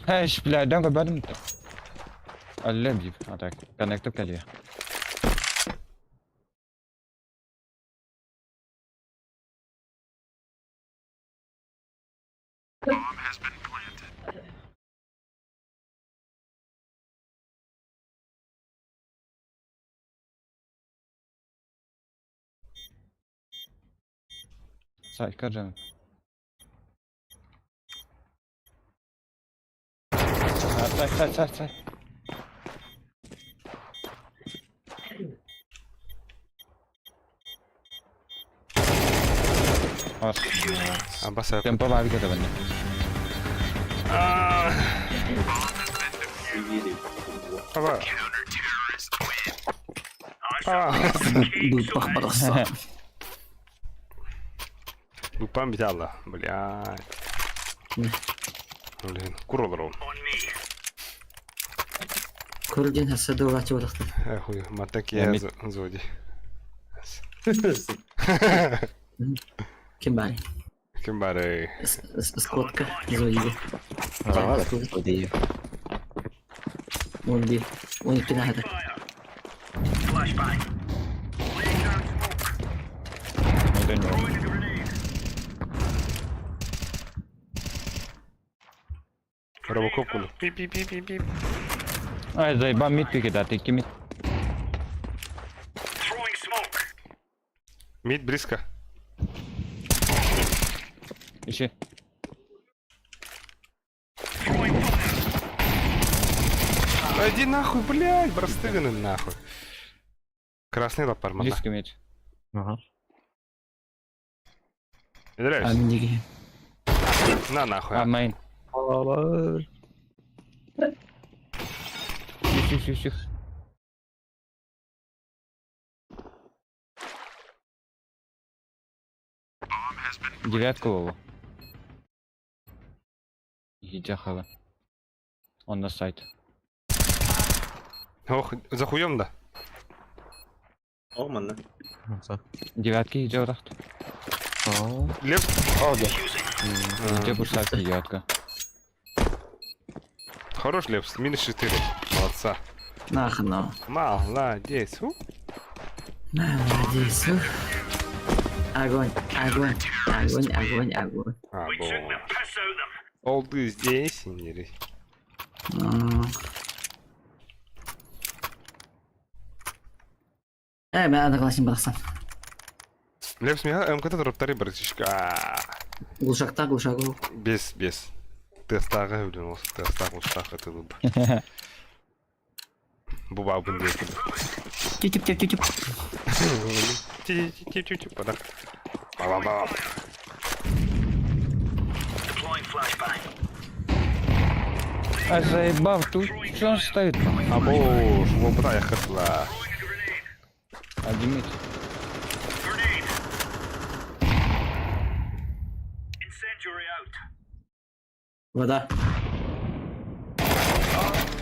Эш, бля, даңга бәрім. Алла бив, атак. Коннекта кэллэ. Сай, кажем. Сай, сай, сай, сай. Абаса. Темпа бабика табанна. Аба. А, Быппах барахсан. Лупам битала, блядь. Блин, куролору. Көрден хасады олачы барахтар. Хуй, матак Я я зоди. Ким бары? Ким бары? Скотка зоиде. А, вода. Он би. Он пинахата. Робокоп кулу. Пип-пип-пип-пип. Ай, заебал мид пикидат, икки мид. Мид близко. Ищи. Иди нахуй, блядь, простыганы нахуй. Красный лапар, мана. Близко мид. Ага. Играешь? Амин На нахуй. А, мейн. Тихо, тихо, тихо. Девятку Вову. Едяхова. Он на сайт. Ох, за хуем да. О, манна. Девятки идет. Лев. Где бурсак девятка? Хорош Лепс, минус 4. Молодца. Нахна. Молодец. У. Молодец. Огонь, огонь, огонь, огонь, огонь. А, бо. Олды здесь, не Э, мен одноклассник барахсан. Лепс, меня МКТ дроптары, братишка. Глушакта, глушагу. Без, без. Тестага, блин, тестага, устах, это был. Буба, блин, Тип тип тип тип. Ти-ти-ти-ти-ти, пода. Ба-ба-ба. А заебал, тут что он стоит? А боже, бра, я хатла. Один мид. Вода.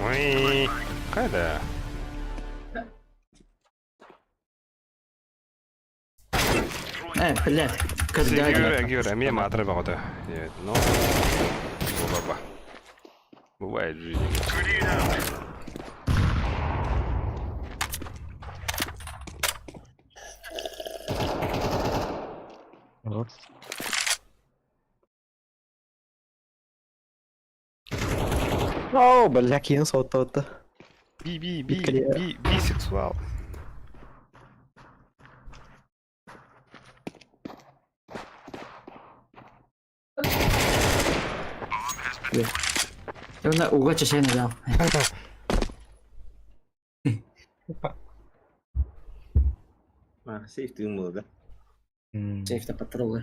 Ой, хайда. Э, блядь, когда Гюра, Гюра, мимо отрыва вот. Ну, баба. Бывает в жизни. О, бля, киин соттоотто. Би, би, би, Биккеле. би, бисексуал. Уонна ууга чэчээн ыал. А, сейф тыын буолла да? Сейф патрулы.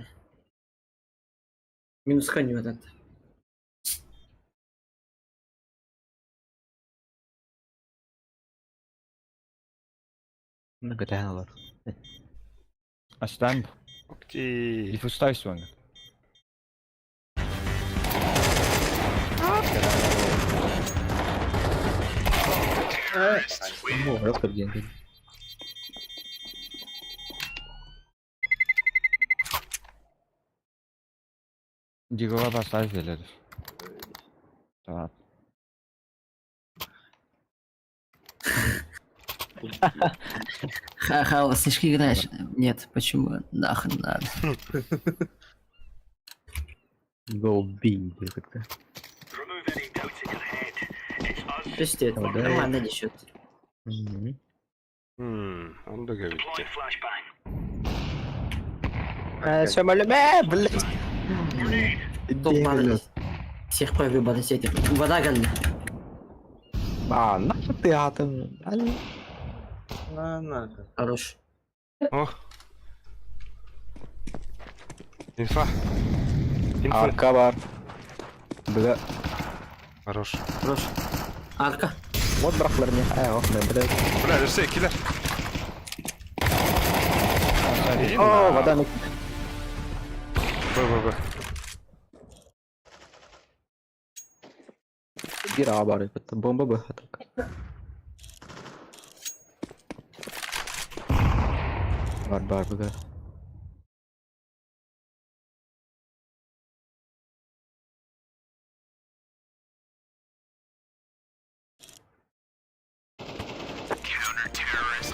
Минус коню этот. Ну, кэтээн олор. Астан, Окей. диффустайс уонна. Муорах кырдьан. Дигова поставь велер. Так. Ха-ха, снежки играешь? Нет, почему? Нахрен надо. Go B как-то. Пиздец, Да. нормально несет. Мгм. Он договорится. Сөмөлөмө, блядь. Топ падали. Всех провебали с этих. Вода галли. А, нахуй ты атом. На, нахуй. Хорош. О. Инфа. Инфа. Арка бар. Бля. Хорош. Хорош. Арка. Вот браклар не. Э, ох, блядь. Бля, все, киллер. О, вода на. Б, Б, Б. Бира бар, это бомба Б. Так. Бар, бар, б.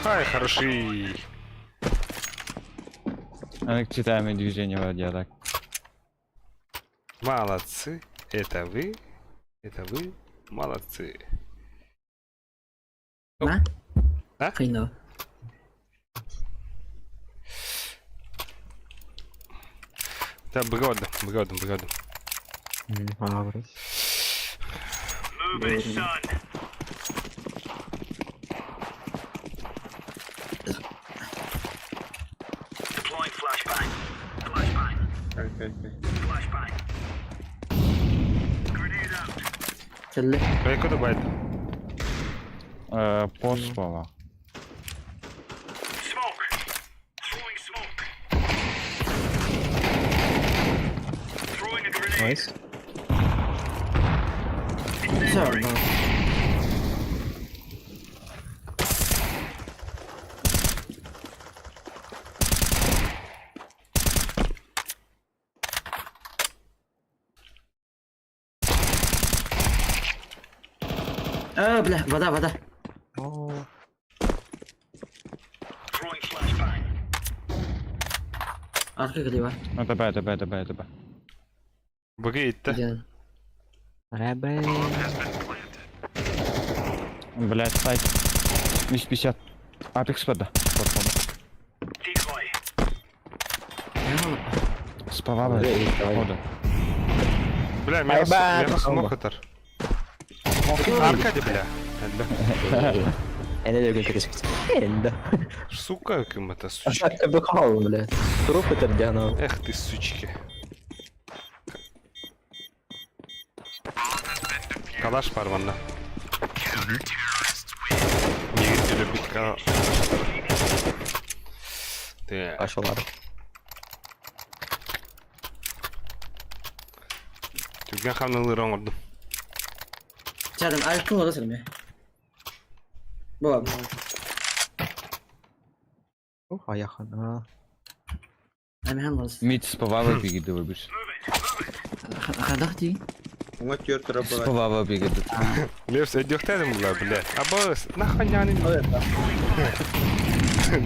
Хай, хороший. Аны читаем движение в воде, так. Молодцы. Это вы. Это вы. Молодцы. На? А? Хреново. Да, бродом, бродом, бродом. А, блядь. Окей, окей. Кэллэ. Куда байт? Поспала. Найс. Все, да. А, бля, вода, вода. О, Арка голева. Это Б, это Б, это Б, это Б. Б, Где? Ребе. Блять, сайт. 250. Апекс вода. Спава, блядь. Хода. Бля, мясо, Айбан. мясо мохотар. Аркадий, бля. Эне дөгөн киресек. Энда. Сука, кем это, сучки. Бухал, бля. Труп это где оно? Эх ты, сучки. Калаш парванна. Не любит канал. Так. Пошел, ладно. Түргэн хамналыыр оҥордум. Чарым, айкын ола сөрме. Бу. Ох, аяхана. Амихан олос. Мит спавава бигиди выбиш. Хадах ди. Уҥа түөрт тура буолар. Спавава бигиди. Левс, өйдүөхтээдим була, бля. Абыс, нахуй няни.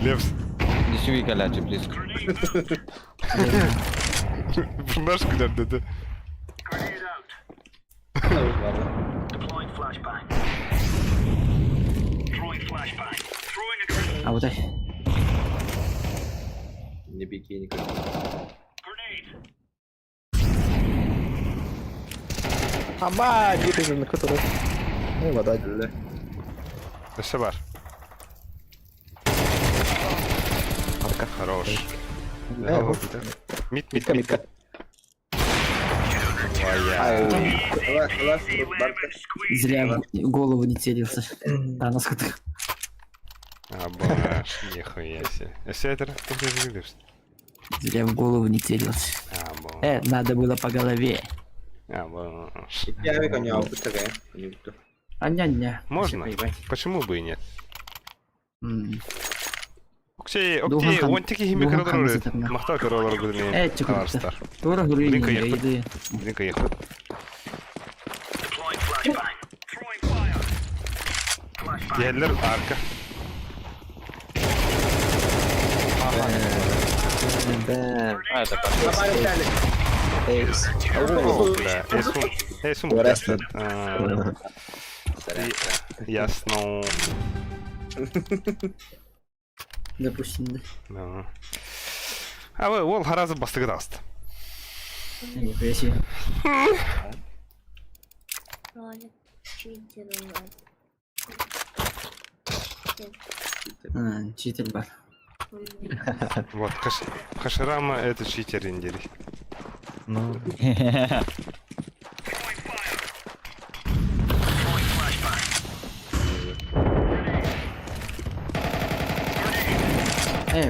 Левс, Несү кэлээчи близко. bunlar күлэр dedi. А вот ай. Не бикини көрдüm. Ама, биир который. Ну, вода. Өссө бар. Арка. Хорош. Э, вот. Мит, мит, Митка, мит. митка. Твоя. Класс, класс, барка. Зря в голову не целился. Да, нас как Абаш, нихуя себе. Өссө этер, ты Левс. Зря в голову не целился. Або. Надо было по голове. Абаш. Я коня опытыга. Не буду. А ня-ня. Можно? Почему бы и нет? М. Окей, Духан окей, хан- он тики хими Духан королор. хан сытар. Махтал королор гудми. Чукурта. Тура Блинка грудь ехать. иди. Блинка ехать. Diğerler arka. Бэм. А, это Эйс. О, бля. Эсум. Эсум. Арестед. Ясно. Допустим, да. Да. А вы, ол харазы бастыгы даст. Нихуя себе. Ролик читеровать. А, читер бар. Вот, Хаширама это читер индири. Ну,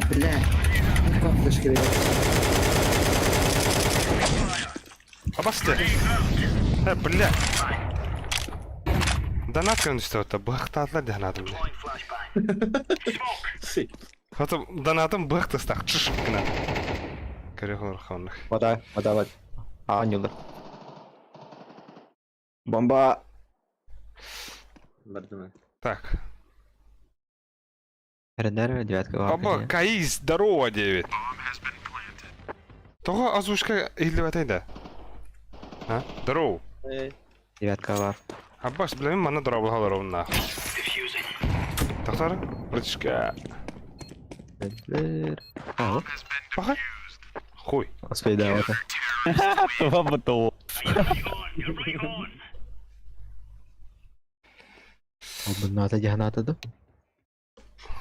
Бля. Ну как флешки дает? Абасты. Бля. Донат көрүнүстэ это быхтаатла донатым бля. Хата донатым быхтыстах чш гына. Көрө хонных. вода, вода, вода. А, нюлар. Бомба. Бардыма. Так. РНР, девятка. Аба, Каис, здорово, 9. Того озвучка илдебатайда. А? Здорово. Девятка бар. Аббас, бля, мен мана дора булалар нахуй. Тохтар, братишка. РНР. А, вот. Пахай. Хуй. Успей, да, вот. Това бато. Обната дягната да?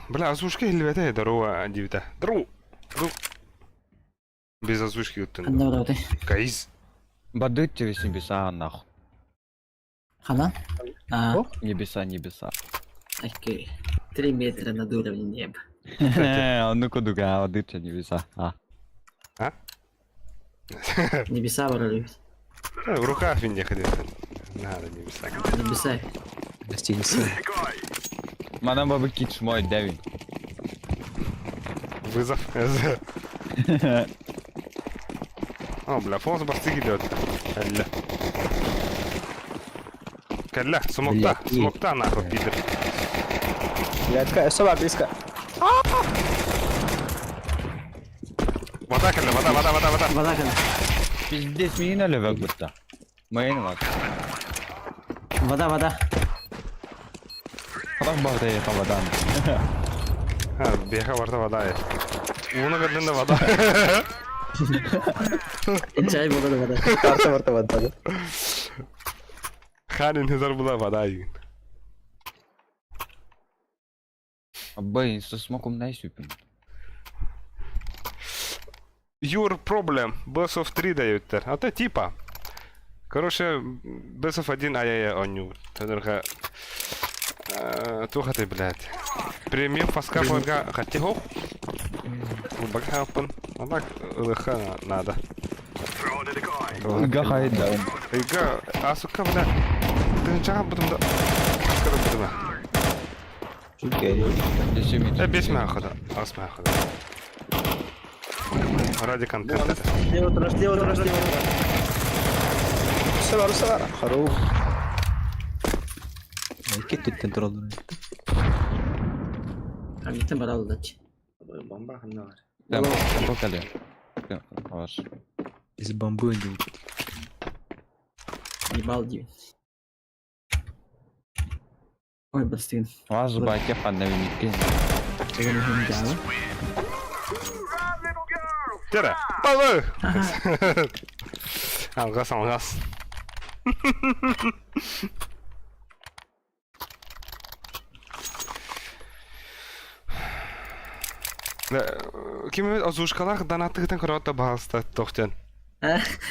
Бля, озвучка илдебатай, здорово, 9. Здорово. Здорово. Без озвучки уттын. Ханна барабытай. Каис. Бадыт через небеса, нахуй. Хана? А, Небеса, небеса. окей. 3 метра над уровнем неба. Ну кудуга, бадыт через небеса. А. Небеса воролюсь. В руках винде ходит. Надо небеса. Небеса. Гостиница. Манам бабы кич мой, Девин. Вызов. О, бля, фонс бастык идет. Алла. Калля, смокта, Бля, смокта нахуй, пидор. Девятка, сова близко. Вода, калля, вода, вода, вода, вода. Вода кана. Пиздец, меня левак будто. Мейн вак. Вода, вода. Харах барда я вода. А, беха барта вода. Уну көрдүн да вода. Чай вода, вода. Карта барта вода. да? Ханин хызар була вода. Абай, со смоком найсюпин. Your problem. Best of 3 дают. А то типа. Короче, Best of 1 ай-яй-яй оню. Тодорга. Туха ты, блядь. Премиум фаска фага хатихо. Багапан. А так ЛХ надо. Ыга хайда. Ыйга, а сука, бля. Тыһынчаҕа бутум да. Аскара бутума. Окей. Э, бес махада. Ас махада. Ради контента. Слева трош, слева трош, слева трош. Все бар, все бар. Хорош. Икки түттен тураллар. Амиттен бара алдач. Бомба ханна бар. Темпо кэлиэ. Ваш. Из бамбы инде. Ебал дии. Ой, бастыгын. Ваш байке ханна виникки. Тера. Павел! Алгас, алгас. Ким озушкалах донаттыгытан көрөт баалста тохтен.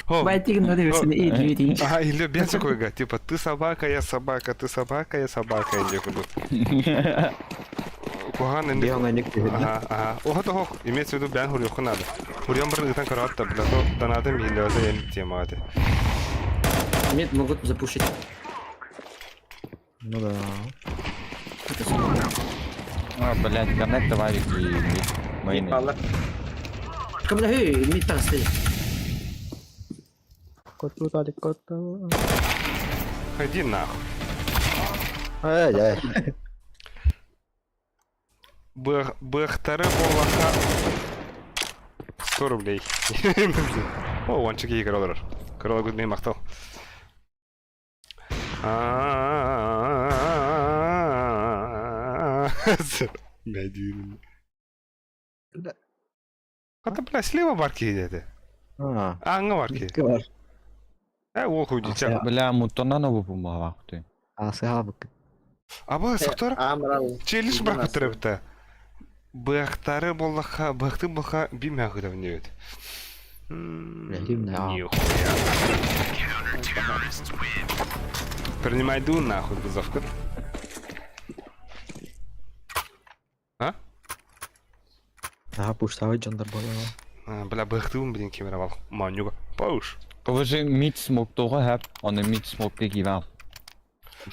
Байтигин ну дебесин и Ага, или без такой, типа ты собака, я собака, ты собака, я собака, иди куда. Кухан инде. Ага, ага. Оха того, имеется в виду бян хурьёху надо. Хурьём бір ытан көрөт да, бля, то донатым миллиода ен тема аты. Мид могут запушить. Ну да. А, блядь, коннект давай и мейн. Кому хүй, мид таслы. Коту дали коту. Иди нахуй. Ай, ай. Бэхтары боллаха 100 рублей. О, ончик ей королар. Королар гүдмей мақтал. Хата, бля, слева барки едете. А. Аңа барки. Бар. Э, ол хуй дитя. Бля, мутона нову помогла ты. А, сыгабык. Аба, соктор. Челиш брак бітіріпті. Бэхтары боллаха, бэхты болха бимягы не Нихуя. Принимай ду нахуй, вызовка. А? Ага, пуштавай жандар бола. Бля, бэхтым, блин, камера Манюга. Пауш. Повыжи мид смок того хэп, он мид смок кигивал.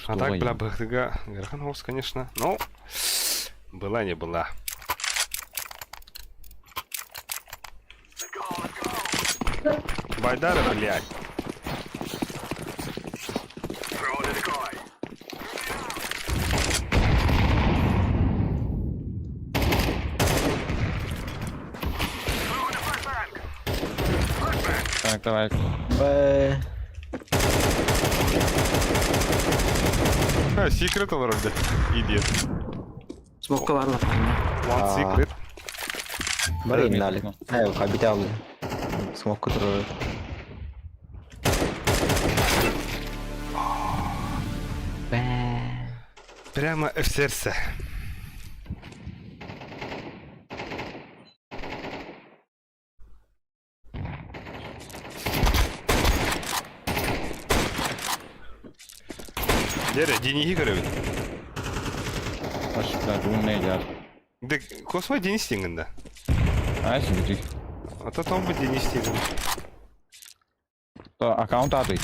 А так, бля, бэхтыга Верхан конечно. Ну, была не была. Байдара, блядь. Так, давай. Б. А, секрет вроде. Идет. Смокка бар лапанда. One secret. Бар иннали. Э, хабитал. Смок который. Прямо в сердце. Деря, Денис Игоревич. Аш, блядь, умный яр. Да, космой Денис Тингенда. А, сидит. А то там бы Денис Тинген. То аккаунт аты.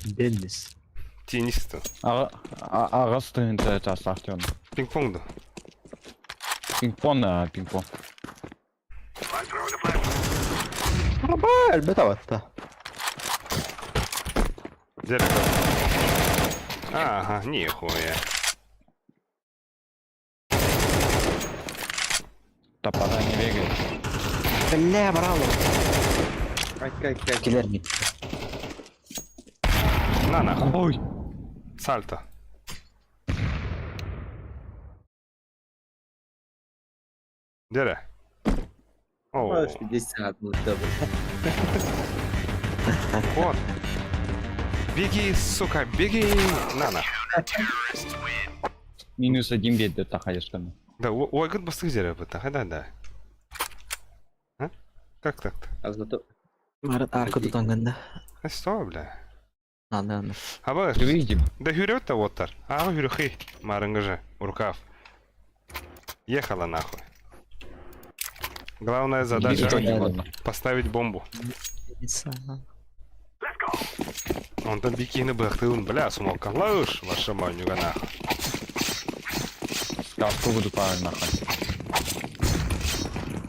Денис. Денис-то. А, ағас тыгынча часахтен. Пинг-понг да. Пинг-понг, а, пинг-понг. Аба, элбет аватта. Деря, Ага, нихуя. Топора не бегает. Бля, брало. Кай, кай, кай. Киллер мид. На нахуй. Ой. Сальто. Деря. О, 50, ну добре. вот. Беги, сука, беги. На нахуй. Минус один бед тахаешканы. Да, ой, год бастык деря быта, да, да. А? Как так-то? А зато... Марат арка тутанганда. А что, бля? Аны, аны. Аба, Ты видим? да хүрет-то вот тар. А, хүрехи. Марынгыжы, рукав. Ехала нахуй. Главная задача поставить бомбу. Онтон биир киһини быһахтыыбын, бля, смолка лаыш, ваша моонньуга нахуй. Скалку буду паар нахуй.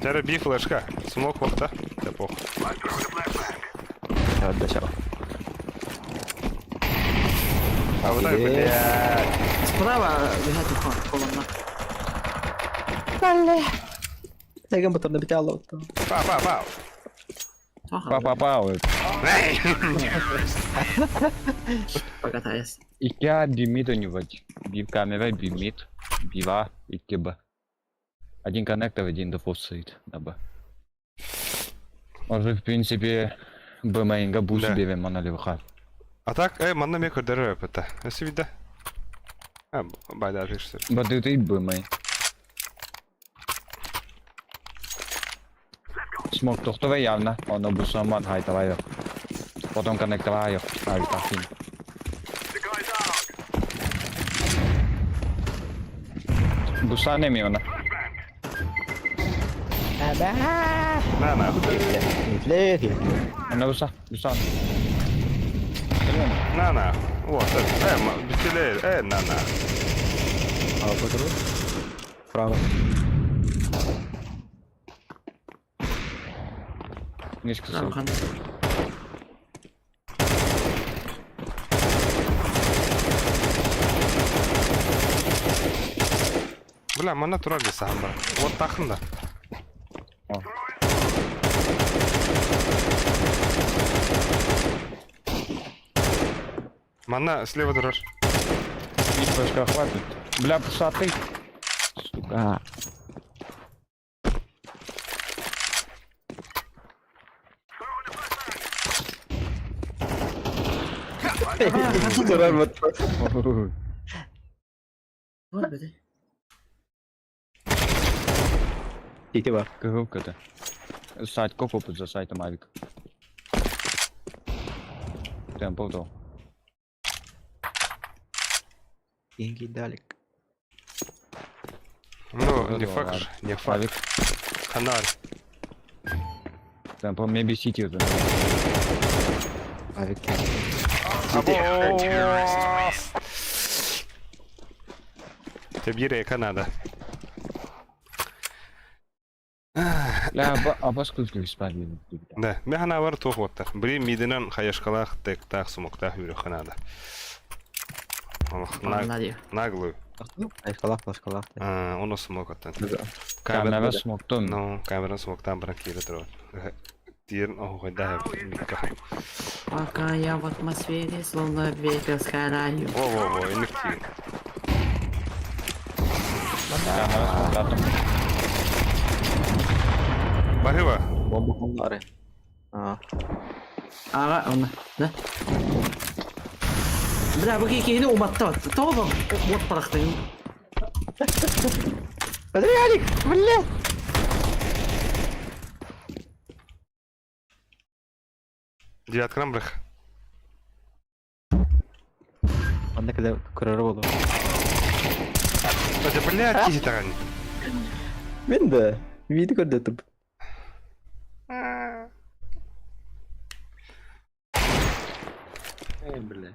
Тере би флешка, смок вахта, да пох. Да, все. А вот так, блядь. Справа бежать колонна. Тэгэн ботон битэ алла. Па, па, па. Па-па-па. Покатаясь. Икки бимит у него. Бив камера, бимит. Бива и КБ. Один коннектор, один дефолт стоит на Б. Может, в принципе, Б мейнга бус Да. берем на. А так, манна ме көрдөрөр өпөтө. Өсү вида. А, байда жишсер. Бады Б мейн. Смок тохтова явно. Он бусаман хайтавайо. Потом коннектовайо. Альтахин. Буса не миона. На, на. Леги. Она буса, буса. На, на. Вот, битилер, на, на. А, потом. Право. Низко Хан. Бля, манна турар сахан бар. Вот тахын да. Манна слева турар. Флешка хватит. Бля, пусаты. Сука. Турар вот. Вот, беди. Ити бар. Коробка-то. Сайт копу за сайтом авик. Темпл то. Деньги далек. Ну, не факт же, не факт. Авик. Ханар. Темпл maybe city уже. Авик. Тебире Канада. Бля, абас күзгү спали. Да, мен хана бар тух оттар. Бри мидинен хаяшкалах тектах сумоктах үрө ханада. Наглую. Айшкалах, башкалах. А, оны смок оттан. Камера смоктон. Ну, камера смоктан баран кире турар. Тирн оху да микка. Пока я в атмосфере, словно ветер сгораю. Во-во-во, инник тир. Камера смоктатом. Барыва. Бомба хоннары. А. Ага, он, да? Бля, бу кихини уматта. Тоба, вот парахтын. Смотри, Алик, бля. Девятка брых. Анда когда көрөр болду. Хотя, блядь, киси таган. Мен да. Види көрдө туп. Эй, бля.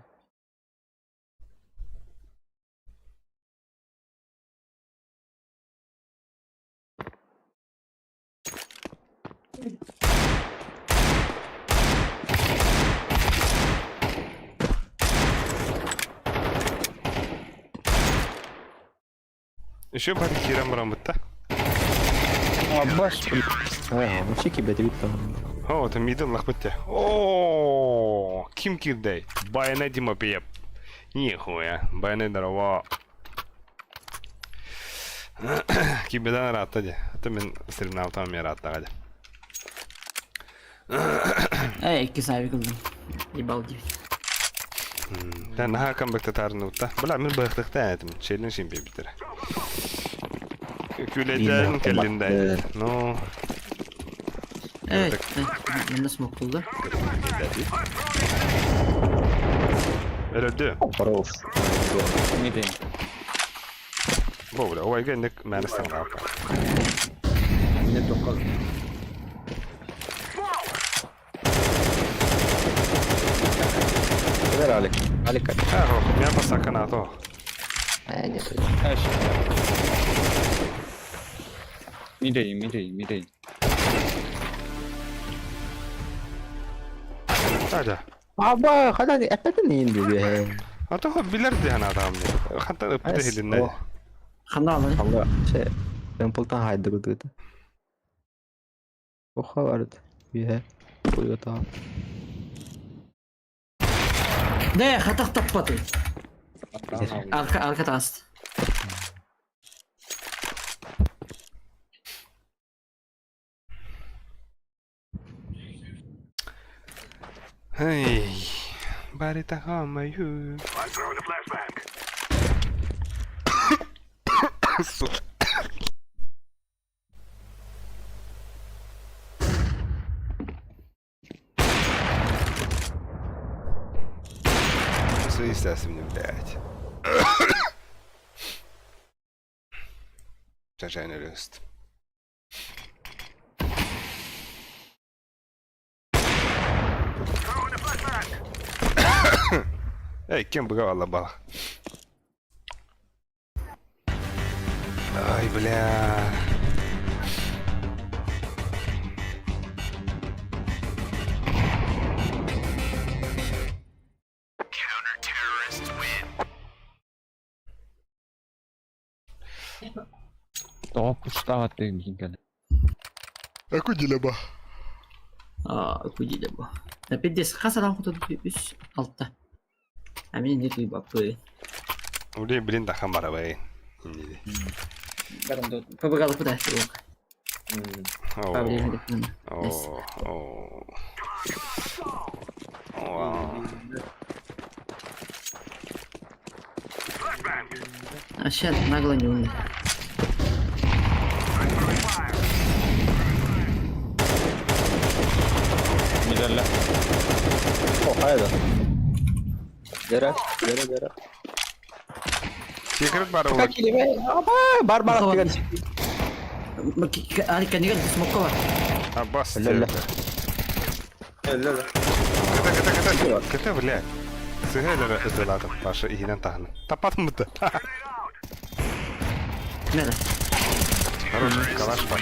Еще бар кирам баран бытта. Абас, бля. А, вообще кибет вид там. О, это миден лахбытте. О, ким кирдей. Баяне Дима пиеп. Нихуя, баяне здорово. Кибедан ратта де. Это мен стримнал там мен ратта гадя. Эй, кисавик кылдым. Ебал девять. Да, наха камбэк татарын утта. Бля, мен бахтыкта этим. Челлендж им битер. Күледен келдинде. Ну, Эй, мен смок кылды. Өлөдү. Хорош. Мидин. Бо, бля, ой, гендик мәністен қалып. Не тоқал. Алик. Алик. А, меня посака на то. Э, нет. Мидей, мидей, мидей. Аля. Аба, ханан эппэтин иин диye. А то билер диэн адам. Хантан ыппыта иһилиннэ. Ханна алын. Алла, şey, Temple'tan haydi gıdıydı. Oha vardı. Üye. Buyur tamam. Не, хатах таппаты. Арка, арка таст. Эй, барита хамаю. Сука. Свистясь мне, блядь. Чажайный лист. Эй, кем бы говорила Ай, бля. Тоҕо пустаабат диэн Аку ба. Аа, кудили бу. Пидес, хас аран хуту үс алта. А мен не туй бапы. Блин, блин, да хамарабай. Баран побегал куда? О, о, о. А сейчас нагло не умный. Мидэллэ. О, хайда. Dere, dere, dere. Секрет бар ол. Аба, бар бар деген. Али кенигер смокова. Абас. Ля-ля. Ля-ля. Кыта, кыта, кыта. Кыта, бля. Сыгэлер өтөлатып башы иһинен тахны. Тапатын бутты. Мера. Хорош, калаш бар.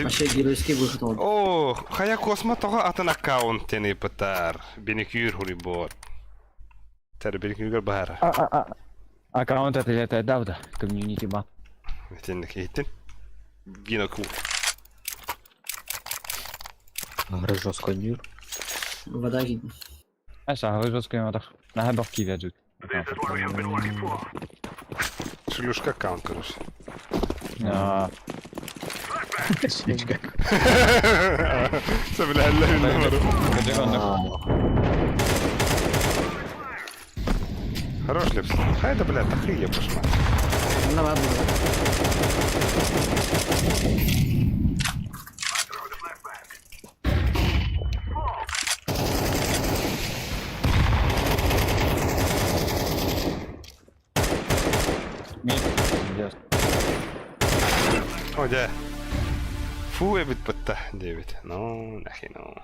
Вообще геройский выход ол. О, хая космо тоҕо атын аккаунт тени пытар. Беникюр хури бот. Тәр беникюргер баар. Аккаунт это давда. Комьюнити ба. Тенник иттин. Биноку. Жестко нюр. Вода гид. Аша, жестко матах. На хабах киве жут. Шлюшка аккаунт, короче. А, Шлюшка. Хорош, Лепс. Хай это, бля, тахи ебашь, мать. Она бар Мид. Пиздец. О, да. Фу, эбит бытта, дебит. Ну, нахи, ну.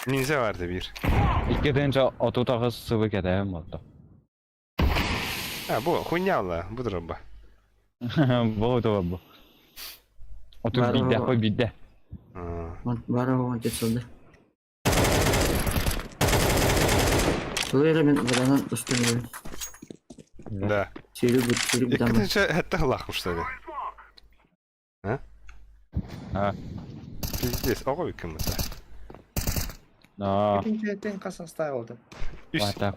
Ниндзя барды бир. Икки отутаҕыс сылы кэтэһэн буолла. А, бу, хуйня бу дроба. Бу тула бу. Отут Бар биирдэ, бу. хой биирдэ. Бар оған кетсілді. Туйра мен воданан үстін Да. Сүйрі бүт, сүйрі бүт ама. Иккитинче хэтте хылахмыш что ли? А? А. Пиздец, ого икким это. Аа. Тен қасан oldu. Үс. Бата.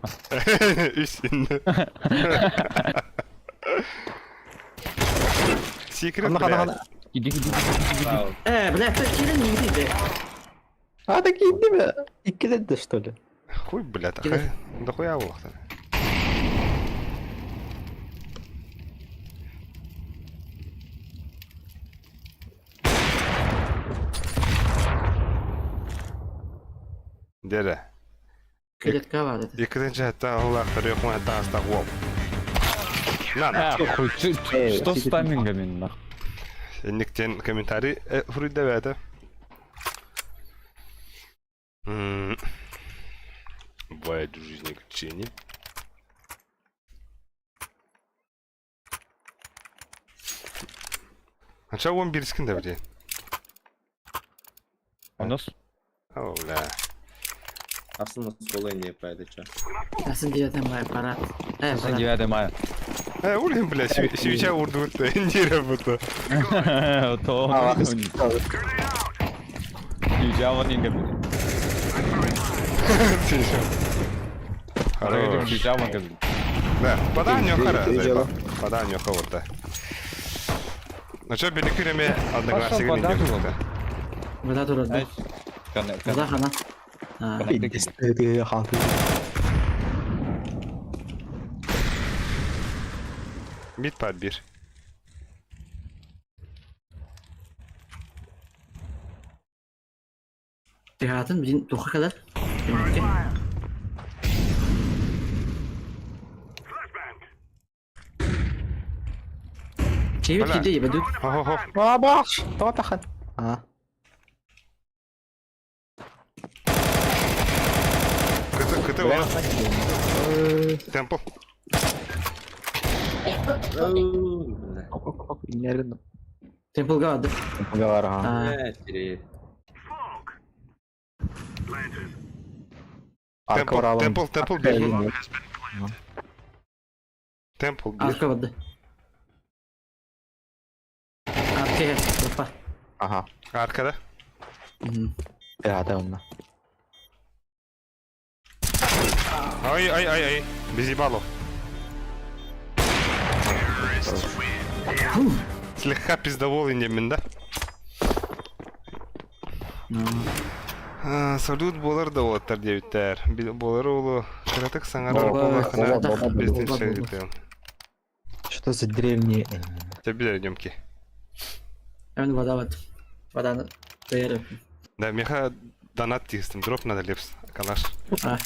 Үс. Секрет, Ана, ана, блядь. ана. Иди, иди, иди. Э, бля, ты кирин не види. А, так иди бе. Иккиледdi, что ли? Хуй, блядь, ахай. Да хуя улахтар. Дере. Клетка бар это. Иккитинче хэтте хылахтар, yok хэтте астак уол. На, на. А, хуй, что с таймингами нахуй? Никтен комментарий фруйда бәті. Бывает в жизни исключения. Ача он бирискин да били. Онос. О, бля. Aslında sola niye paylaşacağım? Nasıl diyordum ben parat. Э, парад. 9 мая. Улин, бля, свеча урдут, не работа. То. Свеча вон инга. Хорош. Свеча вон инга. Да, пода нёхара, Ты заебал. Пода нёха вот да. Ну чё, беликүреме одноклассник Пошёл, не вода Вода турар. Вода хана. А, Мид подбир. Тыгатын билин туха калар. Чейбит Бля. киде ебедүт. Хо-хо-хо. А, баш! Тоға тахан. А. Кыты, кыты, Бля, у Темпл. Нервно. Темплга ады. Говор, ага. А, Арка Темпл, уралым. темпл, темпл бир. Темпл бир. арка бады. Арка, опа. Ага. Arkada. Пирата онна. Ай, ай, ай, ай. Безебало. Слегка пиздовол индемин, да? Салют болар да оттар девиттер. Болар олу. Кыратык саңара Бола, болахына бола, бола, биздин бола, бола. шегитен. Что за древние... Тебе идемки. Мен вода бад. Воданы беріп. Да, меха донат тигистим. Дроп надо лепс. Калаш. А,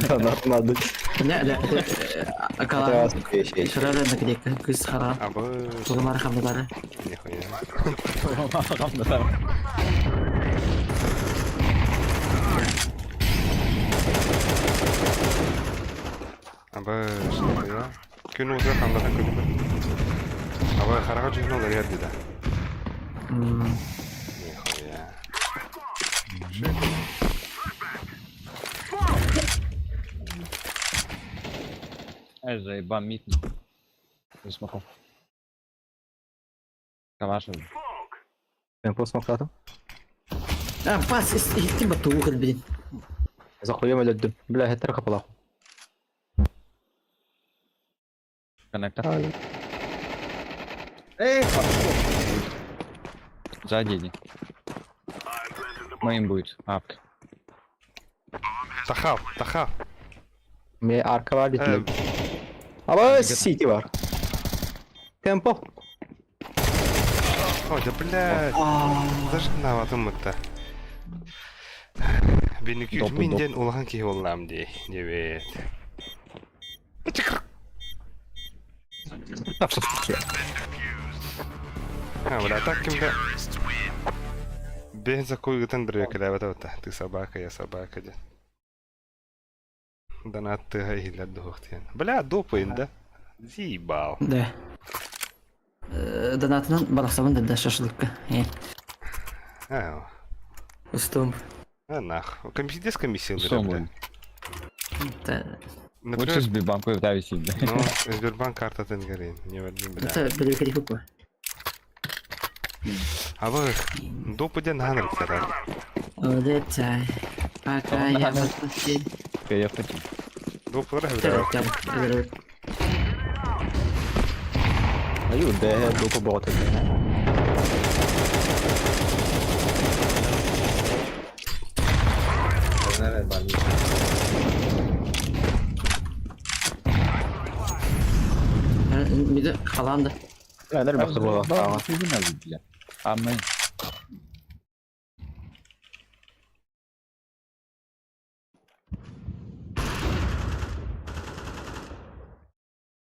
Донат надо. не, не, Это кала. вас вещи. Шырары на где кыз хара. Абы. Тугымар хамдары. Нихуя. Абы, нихуя. Күн уза хамдата күн. Абы, харага жүгін олар ерді да. Нихуя. Эй, заеба мид. Не смогу. Калаш. Темпл смоктатым. А, пас, ихти бату блин. Захуем өлөдүм. Бля, хеттер капалах. Коннектор. Эй, Сзади иди. Моим будет. Апт. Тахал, тахал. Ме арка бар Э, дитилер. Аба, сити бар. Темпл. О, да блядь. Даже на ватым это. Беники Допы, минден улахан ки боллам ди. Девет. А, бля, так кимде. Бен за куйгытан бір келебет аута. Ты собака, я собака, де. Донат ты гайлер духтен. Бля, допын, да? Заебал. Да. Донатынан барахсабын да шашлыкка. А, Устум. а нах. Комиссия комиссия, Что бля. будет? Это Лучше Например, Сбербанку висит, да. ну, Сбербанк карта тенгерин. Не возьми, бля. это белекерикупа. А вы допыден ханрыктар. Улетай. Пока я в отпуске. Я хочу. Допылар Террор, бля. террор, террор. Аю, де допы боты. Nerede ben? Миде халанды. Бля, нер бахты бола. Ага. А мы.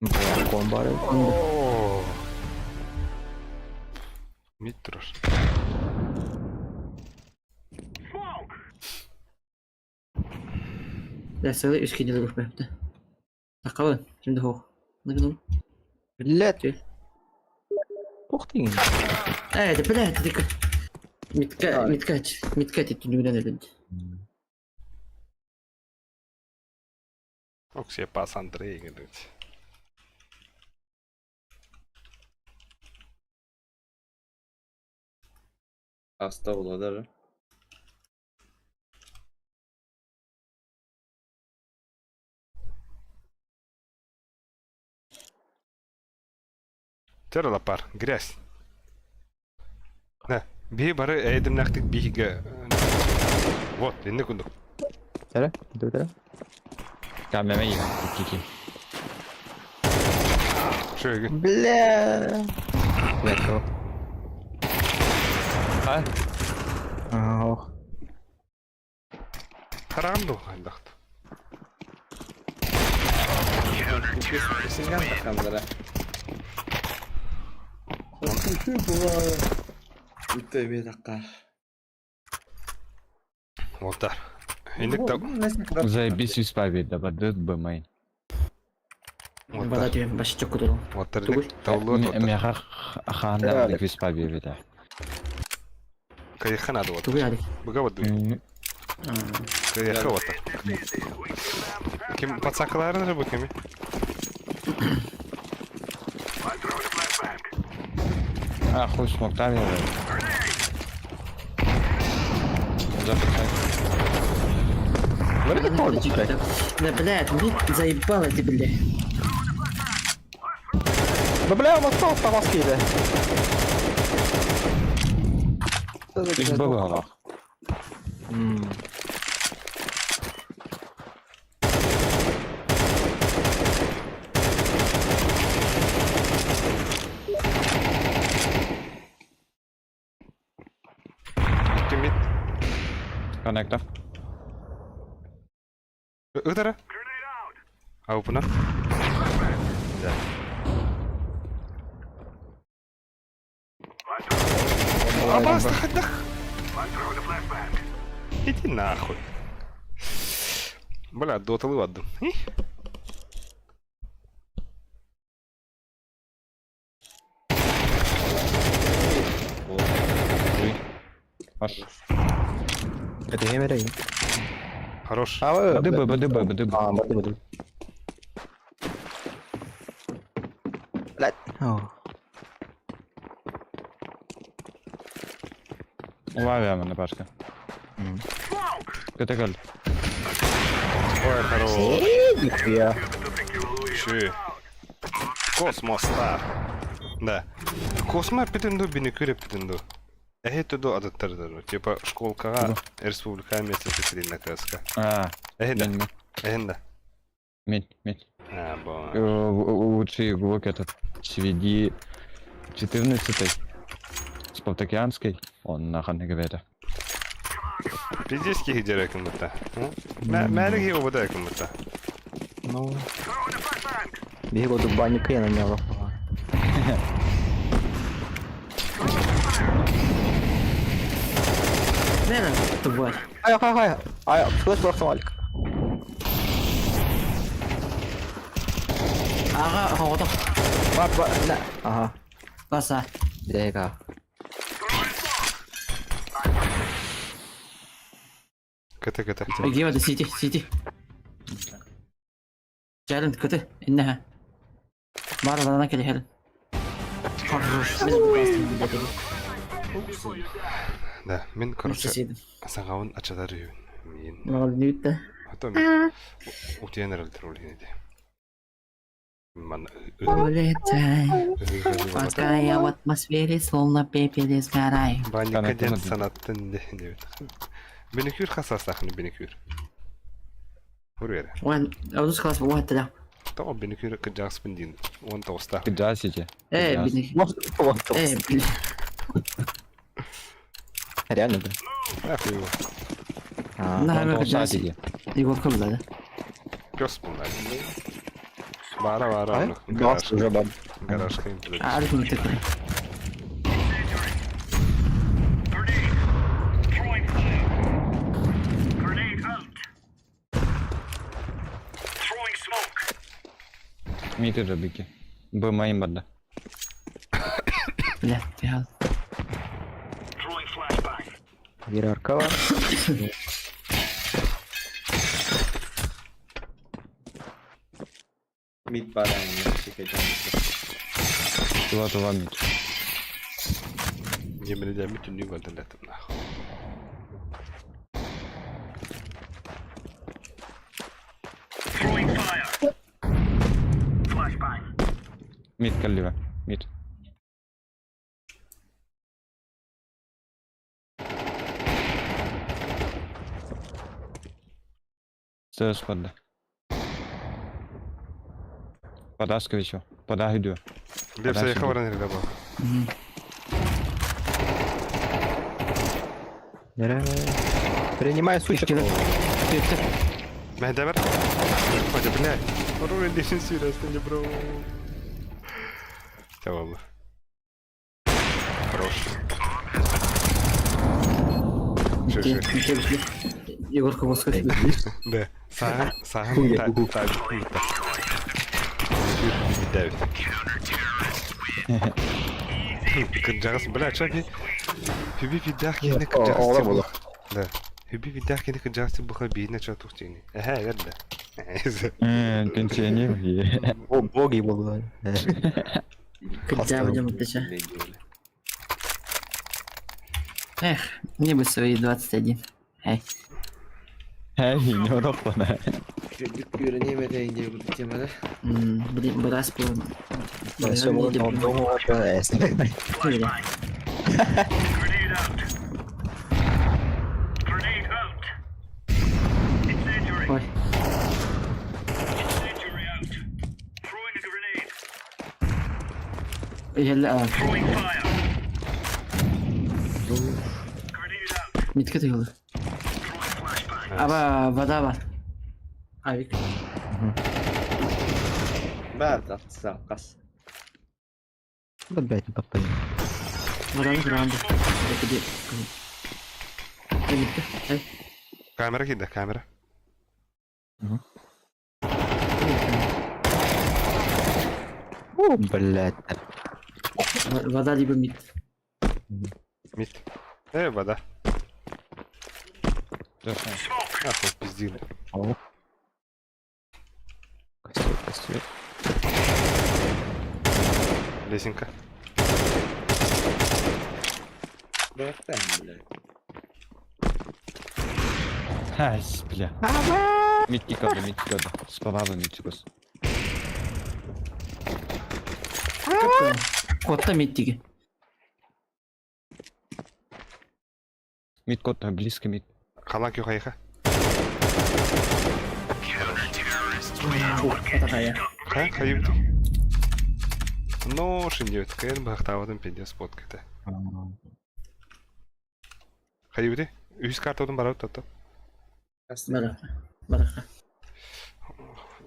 Бля, кон бар. О. Мид трош. Сылы үс кинилэр көрбөттө. Такабын, ким да суох. Блядь. Ух ты. Э, это блядь, это Митка, митка, митка түнүгүнэн өлүндү. Оксия пас Андрей говорит. Hasta буолар. Тер лапар, грязь. Да, бии бары эйдимнэхтик биһигэ. Вот, инник курдук. Эрэ, дүү Камера кики. Шөйгүн. Бля. Бля. А? Ох. Хараҕым дуу хайдахт. Синган такамдара. Үтө такка. Уолтар. Инник та Заебись испавить, да бадыт бы майн. Бада түһэн баш чоккутуру. Уолтар Тугуй. инник таулуот уолтар. Мяха ханда виспавить, да. Кайха надо вот. Тугуй алик. Быга вот. Кайха вот. Ким пацакаларын же бу кими? А, хуй смог там я. Записай. Вроде тоже, блядь. Да, блядь, ну заебал эти, блядь. Да бля, он остался там да. Их было. Кимит. Коннектор. Ыдара. Аупна. Да. Опасно, ходах. Иди нахуй. Бля, доталы ладно. Аш. Это геймеры. Хорош. А вы... БДБ, БДБ, БДБ. А, БДБ, БДБ. Блядь. О. Улавия на пашка. КТК. Ой, хорош. Нихуя. Ши. Космостар. Да. Космо питенду, бинекүре питенду. Эхе туду адаттар Типа школкага республика место на краска. А, Эхе да. Эхе да. Медь, медь. А, бо. Лучший игрок этот CVD 14 Спартакианский. Он нахуй не говорит. Пиздец кихи кымыта. Мәрі хи обода кымыта. Ну. Бегу до банника я на Лена, тварь. Ай, ай, ай, ай, слышь, просто Алик. Ага, ага, Ба, ба, на. Ага. Баса. Дега. КТ, КТ. Гива, да сити, сити. Джален, КТ, иннаха. Бар, вана кели хел. Хорош. Да, мен, короче, сағауын ачадар үйін. Мен. Мал нүтте. А мен утиен эрэлтер улинеди. Ман Улетай, пока я в атмосфере, словно пепел сгораю. Банника ден санаттын дебит. Беникюр хасастахны беникюр. Хүрүэрэ. Уан, одус класс буга тада. Того беникюр кыджаспын дин. Он тоста. Кыджасите. Э, беникюр. Э, блин. Реально, да? Нахуй его. На, мы кыджаси. Егорка была, да? Пес был, Бара, бара. Гараж. Уже бан. Гараж А, арик не такой. Мид уже бики. Б main барда. Бля, тихо. Биир арка бар. Mid баран чекeceğim. Тула тула мид. Yemin ederim түннүк öldürledim нахуй. Мид каллива. Мид. Стэс барда. Подаска еще. Пода иду. Глеб Подальше заехал будет. ранее был. Принимай, сучек. Мәһдәбер. Хотя, блядь. Руль десен серьезно, бро. Tamam. Хорош. Шо, шо. Егор Кобосков. Да. Сахан, сахан, Хуя, та, гугу. та, та. Давид. Кырдьаҕас, бля, чаки. Хүби видах кини кырдьаҕас Оҕолор буолуо. Да. Хүби видах кини кырдьаҕас буха биинэ чотух тиини. Эһэ, эрдэ. Пенсионер. О, боги буолуо. Когда будем отвечать? Эх, мне бы свои 21. Эй. Эй, не урокпана. Үйренемедейін деп темада. Блин, брас был. Все, дома Ой. يلا Митка ты Аба, вода бар. Авик. Бәрі тартса қас. Опять не подпалил. Вода на гранду. Это где? Митка. Эй. Камера кида, камера. О, блядь. Вода либо мид. Мид. Вода. Нахуй пиздили. О. Костер, костер. Лесенка. Бәрі блядь. Ась, бля. Мид кикода, мид кикода. Справа мид чукос. Котта мид тиги. Мид кота, близко мид. Халан кюхайха. Такая. Ха, хайыбды. Ну, шиндевет, кэн бахтавадым пиздец подката. Хайыбды. Үс картодун барап тотто. Бараха. Бараха.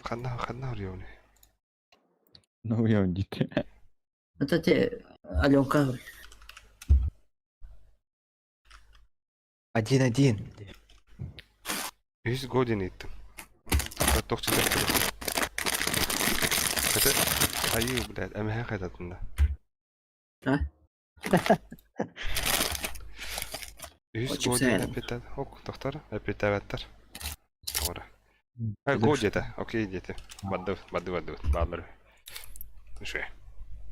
Ханна, ханна урьёвни. Ну, я ундит. Это те Аленка. Один-один. Үс годин иттим. Тохчу Хотя, айы, блядь, әмәһә қайтатында. А? Үс Очень годин сәлем. әпетәд. Ок, доктор, әпетәбәттер. Ора. А, го дете. Окей, дете. Бадды, бадды, бадды, бадды. Шуе.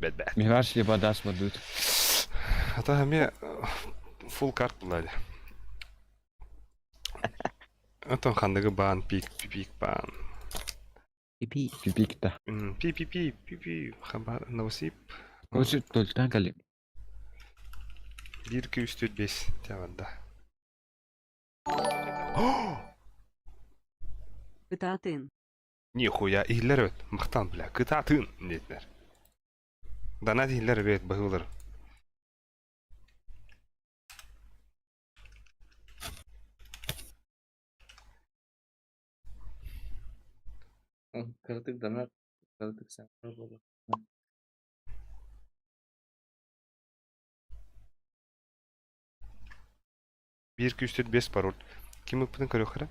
Бәт, бәт. Мираж либо дас бадут. Ата ме фул карт булады. Антон хандыгы бан, пик, пик, бан. Пипи. Пипик-то. Пи, пи, пи, пи, пи, хабар, новосип. Лучше только кали. 1, 2, 3, 4, 5 тябанда. Кытаатын. Нихуя, иһиллэр эбит. Махтан, бля, кытаатын диэтилэр. Донат иһиллэр эбит, быһыылар. Кырдык донат, кырдык сәңір болды. 1, 2, 3, 4, 5 пароль. Ким ыппытын көрүөххэ эрэ?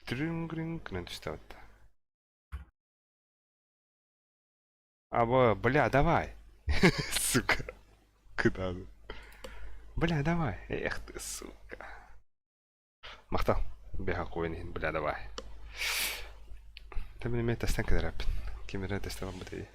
Трүн-грин күнэн түстэ. Аба, бля, давай. Сука. Куда? Бля, давай. Эх ты, сука. Махтал. Беха қойын иһин, бля, давай. Та мин эмиэ тэстэн кэлэрэппин. Ким эрэ тэстэ барбыт дии.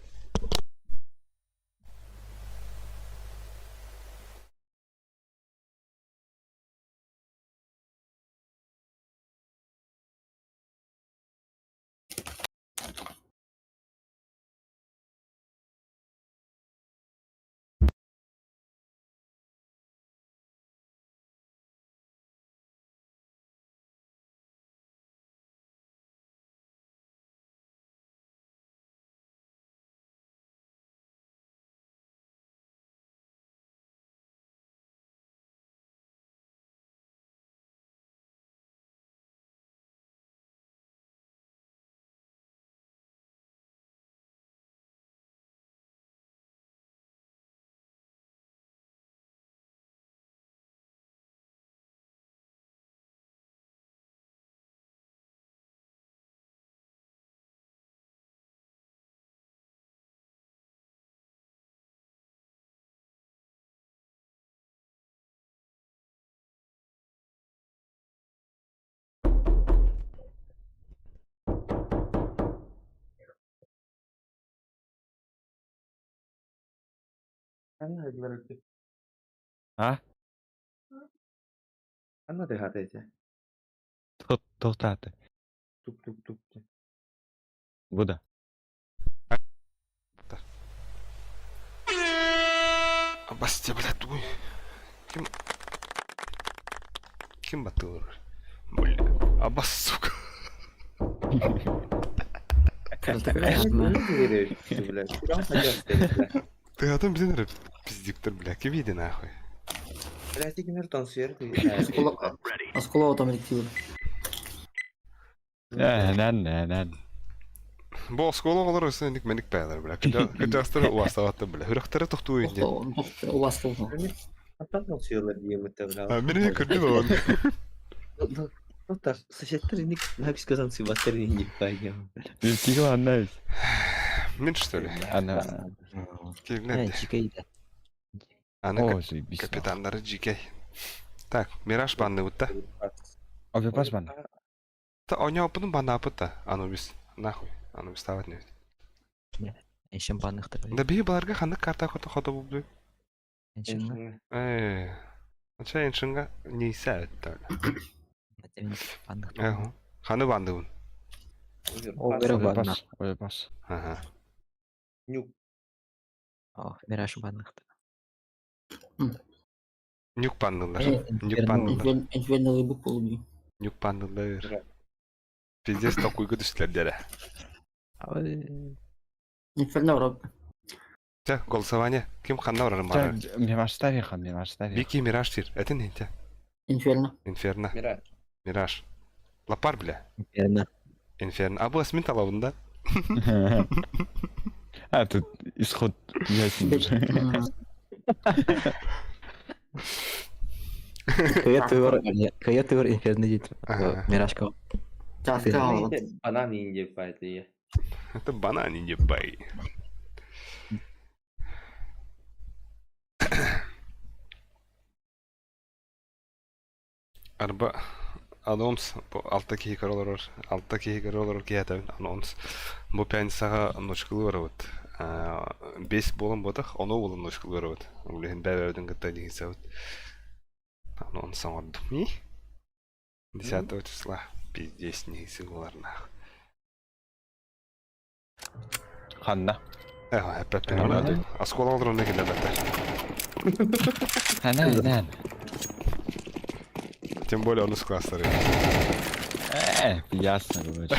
А? Ханна тыһаата этэ? Тоқтаты. Тук-тук-тук. Буда. Бастя, бля, туй. Ким... Ким баттылар? Бля, абас, сука. Ты о том блин, пиздиктер, бля, ким иди нахуй. Блядь, кимер танцует. Осколок там летел. Нэн, нэн, нэн. Бу оскуола оҕолоро өссө инник мэник бэйэлэр бля. Кырдьаҕастары уастаабаттар бля. Сүрэхтэрэ тохтуу инде. Аттан танцуялар диэмэтэ бля. Мин көрдүм оны. Доктор, соседтер инник написка танцеваттар инник пойдем. Тихо, ладно. Мин что ли? Ана. Кирлер. Аны О, заебись. капитаннары жикей. Так, Мираж банны бутта. Оверпас бан. Та оñооппутун баннааппыт Анубис. Нахуй. Анубис тават не. Эншин банныхтыр. Да биһи баларга ханнык карта хото хото бу. Эншин. Э. Ача эншинга нейсә өттө. Ага. Ханы бандыбын. Оверпас. Оверпас. Ага. Нюк. О, Мираж банныхтыр. Нюк баннылар. Нюк баннылар. Инферно рыбу полубью. Нюк баннылар. Пиздец такой түстүлэр дere. Инферно роб. Те, голосование. Ким ханна барарын бары? Мираж тарих, Мираж тарих. Вики Мираж тир. Это не те. Инферно. Инферно. Мираж. Мираж. Лапар, бля. Инферно. Инферно. А бұл асмин талабында. А, тут исход ясен уже. Кая тывар инферно дейт. Миражка. Банан инде пайды. Это банан инде бай. Арба анонс бу алта киһи көрө олорор алта киһи көрө олорор киһи этэбин анонс бу пятницаҕа ночкалыы барабыт бес буолан буотах ону буолан ночкалыы барабыт ол иһин бэйэ-бэйэбитин кытта дьиһисэбит анонс оҥордум и десятого числа пиздец ньиһиси буоларнаах Ханна. Э, эппэппин оскуола олорон киллэрбэттэр Ханна, нэн. Тем более он из класса. Ясно, короче.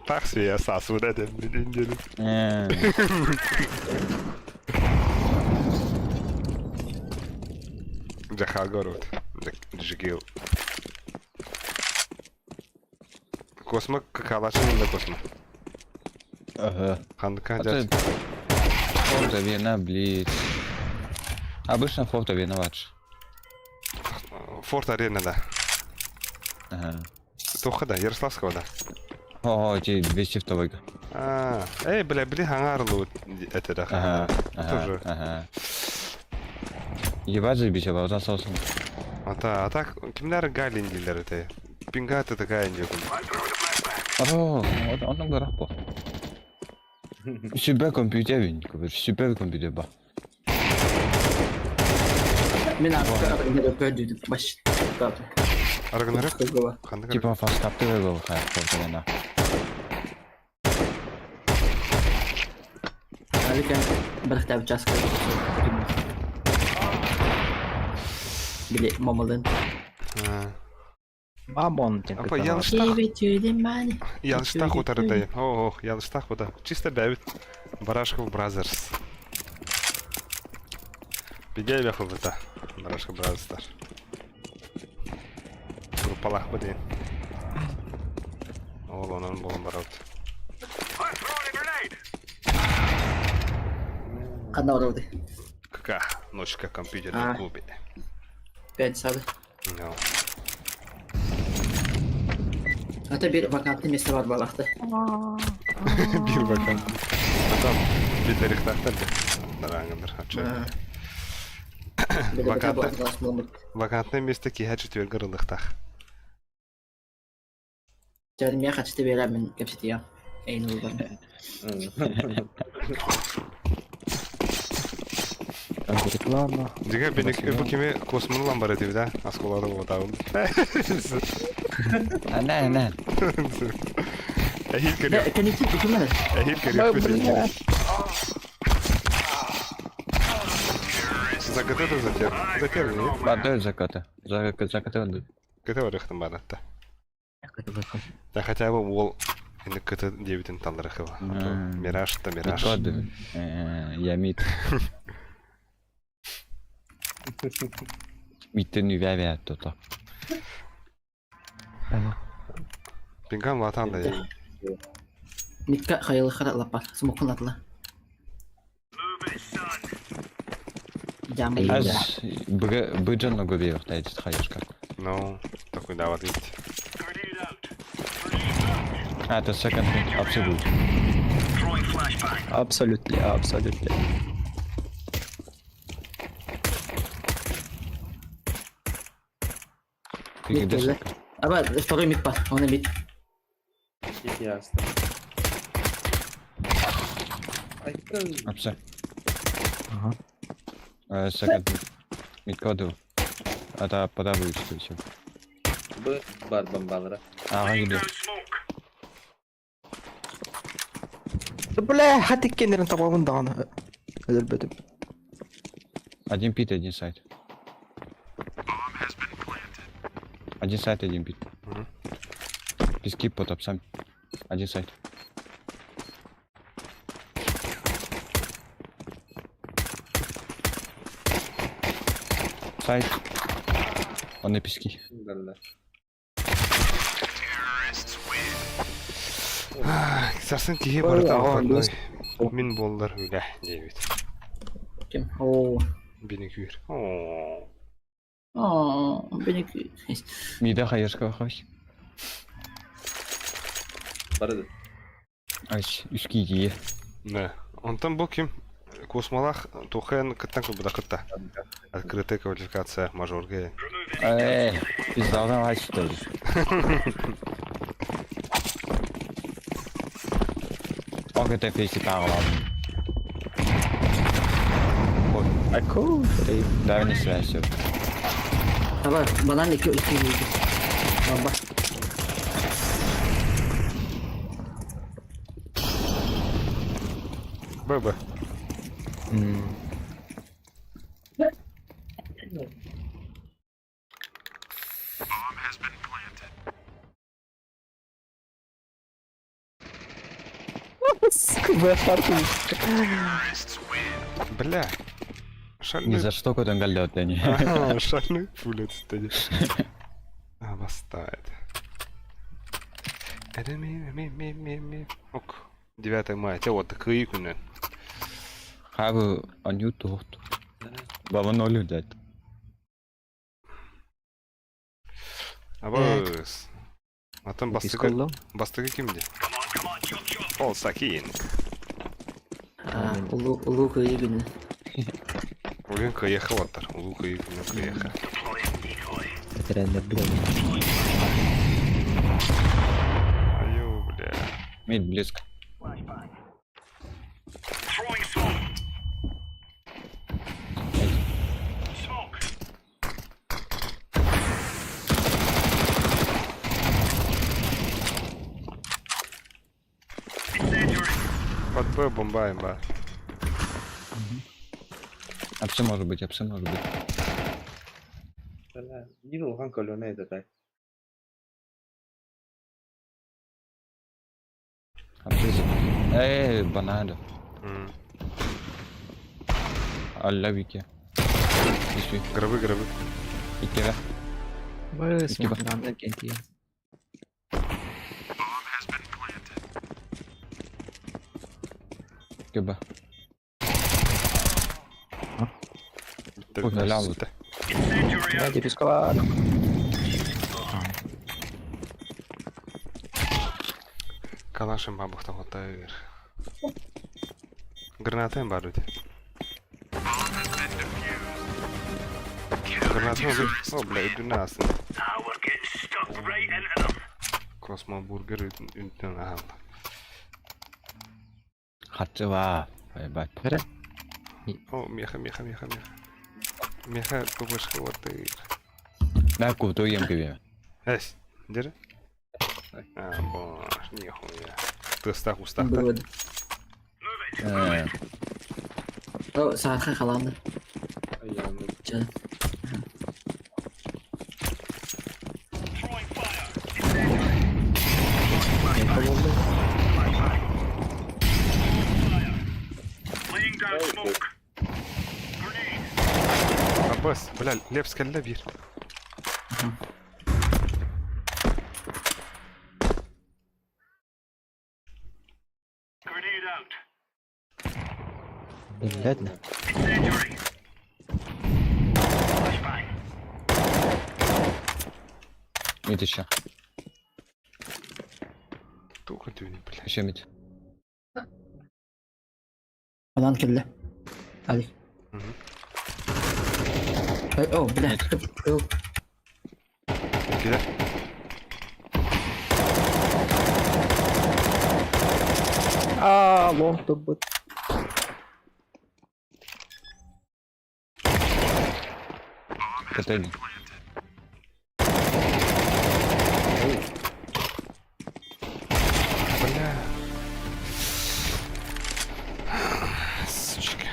Так себе я сасу, да, неделю. Джахалгород. Джигил. Космо какалашын да космо. Ага. Хандыка дядь. Форта вина, блиц. Обычно форта виноват. Форт арена, да. Ага. Тоха, да, Ярославского, да. О, эти 202 А, эй, бля, били хаҥа арыллыбыт этэ да Ага, Тоже. ага. Ебать заебись, я засосал. Ата, а так, кимнэр Галин дииллэр этэ. Пингата такая диэкун. О, оннук барах бу. Супер компьютер, супер компьютер ба. Мин ааспыт көрдүүтүм баш. Арыгынары? Ханнык Типа фастапты был хайа Алика бырахтаабыт чааска Били мамалын. Мамон диэн Апа кытаанах. ялыштах, Give ялыштах утарытай. Ох, ялыштах буда. Чисто бэбит. Барашков Brothers. Бигей бэхылбыта. Барашков Brothers'тар. Группалах бу диэн. Ол онон буолан барабыт. Ханна барабыт? КК. Ночка компьютерном А. клубе. Пять сады. No. Ата бир вакантный место бар балахты. Бир вакант. Потом биллерихтахтар Нараңындар. Ача. Вакантный. Вакантное место киһэ четверг ырылыхтах. Жармия хачты беремин кепсития. Эйн улбар. Реклама. Дига беник бу кими космонулан бар этиби да? Асколада болотабым. На, на. Эхил көрүөх. Кеники кимер? Эхил көрүөх. За КТ да затер. Затер не? Бадыр закаты. Закаты КТ барыхтым баратта. Да хотя бы ол енді КТ дебитин талдырыхыва. Мираж та мираж. Я мид. Миттен үвәвә тота. Пингам латан да. Митка хайылы лапа. Смокун атла. Жамы. Аз быджан на губе вертает хаешка. Ну, такой да, вот видите. А, это second mid, absolute. Абсолютно, абсолютно. Ты где second? Аба, второй мид па. Он мид. Ясно. Апса. Ага. Second mid. Mid коду. Это подаваю, что все. Б бар бомбалара. Ага, где? Бля, хат иккеннерин табабын даҕаны. Өлөрбөтүм. Один пит, один сайт. Один сайт, один пит. Мгм. Пески под апсами. Один сайт. Сайт. Он на пески. Да. Сарсын киһи Ой, барыта аҕа, выходной. Мин боллар үлэ диэбит. Ким? О. Бини күүр. Оо. О, беник. Мида хаешка хась. Барды. Ась, үски ие. Да. Онтон бу ким? Космолах тухен кыттан кубда кытта. Открытая квалификация мажорга. Эй, пизда ась что ли? Ок, это фейси тағылам. Аку, Дай мне связь. всё. Аба, банан iki iki iki. Баба. ББ. Бля. Ни Шальной. за что куда галёт они. Ага, Шальной пуля кстати. Обостает. Ок. 9 мая. Те вот такие күнен. Хабы аню тоқты. Баба ноль дать. Абыс. Атын Диффиз бастакы коллом. бастакы ким дии? Ол Сакин. А, улуу улуу кыайыы күнү. Улин кыайыха оттар. Улуу кыайыы күнү кыайыха. Бэтэрээннэр билэбит. Айуу, бля. Мид близко. Под Б бомба имба. А все может быть, а все может быть. Биир улахан көлүөнэ этэ А все Эй, бананы. Алла вики. Ищи. Гробы, гробы. И тебя. Бары Икки бар. суохтааннар кэнтиэ. Кеба. Ой, налял вот. Бля, диффизка Калашым бабухта хотайыр. Гранатым бар өте. Гранатым О, бля, иду на астын. Космо бургер үнден ағалды. Хатчыва. Ебать. О, меха, меха, меха, меха. Меха, кубышка, вот ты. На куту ем кебе. Эс, дere? А, бош, нихуя. Тыстах устах Было. Э, О, саатха халанды. Ча. Аббас, бля, лепс кэллэ биир. Биллэн. Мид еще. Туха түүнү, бля. Еще мид. Банан кэллэ. Алик. Мгм. Эй, О, бля. Кыл. Киде? Аа, лонг туппут. КТ один. Бля. Сучка.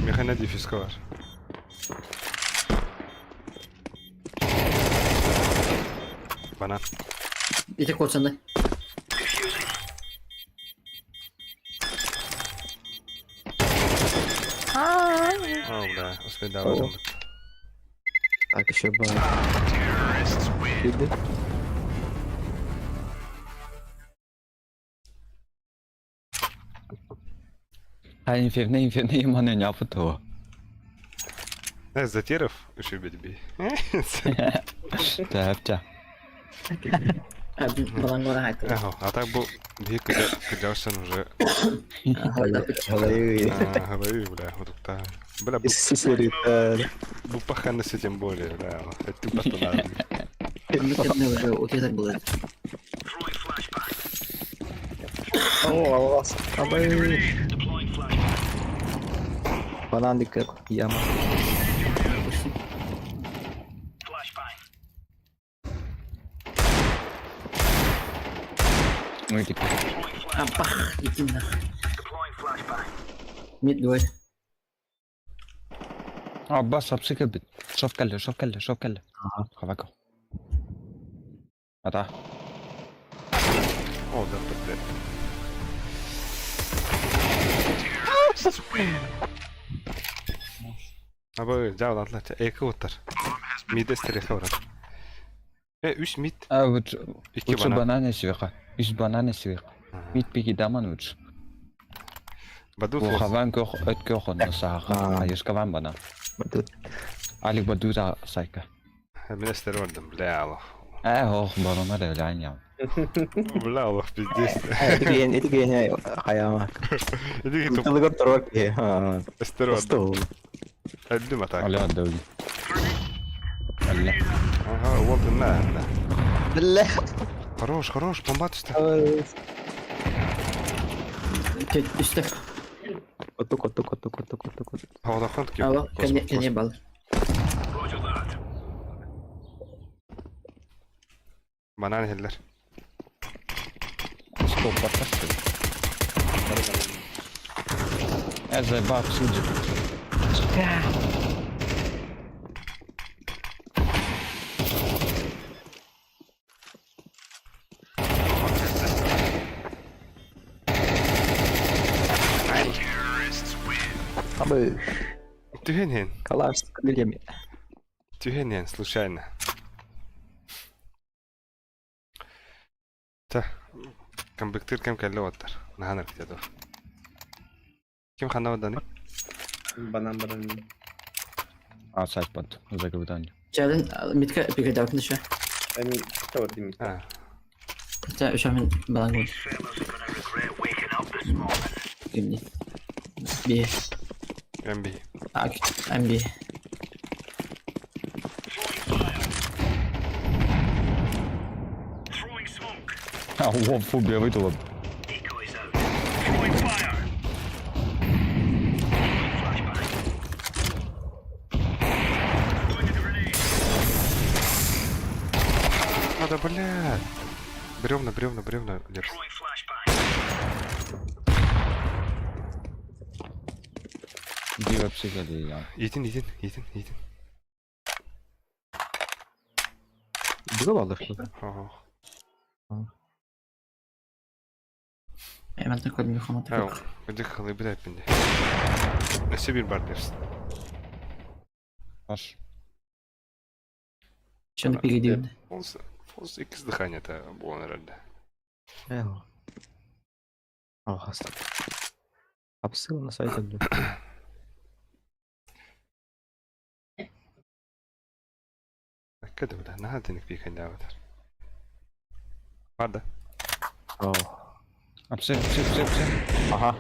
Механа диффизка бар. Банан. Ити куотсанды. О, бля, успей давай. О. Так, еще бы. Иди. А инферно, инферно, иманы не апытого. Э, Затеров, еще бей. Так, так. А, банан гора хайты. Ага, а так был бей кыдяшсан уже. Головы. А, Говори, бля, вот так. Бля, бу- Сисери. бу паханасы тем более, бля. Это тупо туда. Уже утеток было. О, алас. Абай. Банан дикер. Яма. Ну и теперь. А, пах, иди нах. Мид двое. А, бас, апсы кэлбит. Шов кэллэ, шов кэллэ, шов кэллэ. Хавака. Ата. О, да, блядь. Абы, жау атлар, эки оттар. Миде стереха барар. Э, үч мид, А, вот, икки лучше банан. бананы сверху. Үс бананы сверху. Мид пиги даман лучше. Баду фос. Ухаван көх өт көх онно сааха. Айышкаван бана. Батут. Алик баду за сайка. Мин эстер бардым, бля, алох. Э, ох, барона да өлән я. Бля, алох, пиздец. Ити киһи хайаама. Иди туп. Тылыгар турар киһи. Эстер бардым. Стол. Өлдүм атак. Алло, даули. Алло. Ага, вот на, на. Бля. Хорош, хорош, бомба түсті. Үстэ. Отук, отук, отук, отук, отук. Хавадахан кем. Алло, кене бал. Банан хеллер. Скоп батасты. Э, заебал, судя. Абы. Түһен хен. Калаш с крыльями. Түһен хен, случайно. Та. Камбектир кем кэллэ оттар. Наһан эркитэ Ким ханна баданы? Банан баран. А, сайт под. Закрытание. Чәрин митка пикадабын еще. Эми тавар дими. А, Та еще мин балан гол. Кимни. Би. МБ. Ак, МБ. А, о, фу, бля, вытуло. А, да, бля. Бревна, бревна, бревна, Лепс. Дива психали я. Един, един, един, един. Быга балыр. Ого. Мен такой микрофон. Ау, где халы, бля, пинде. На Сибирь бар, Лепс. Аш. Чем пикадибын? Фолс, фолс, икс дыхание это было, наверное. Эх. Алхаста. Апсыл на сайте, бля. Кэдэ, бля, наһаа тиник пикандаватар. Бар да? О. Апсы, апсы, апсы, апсы. Ага.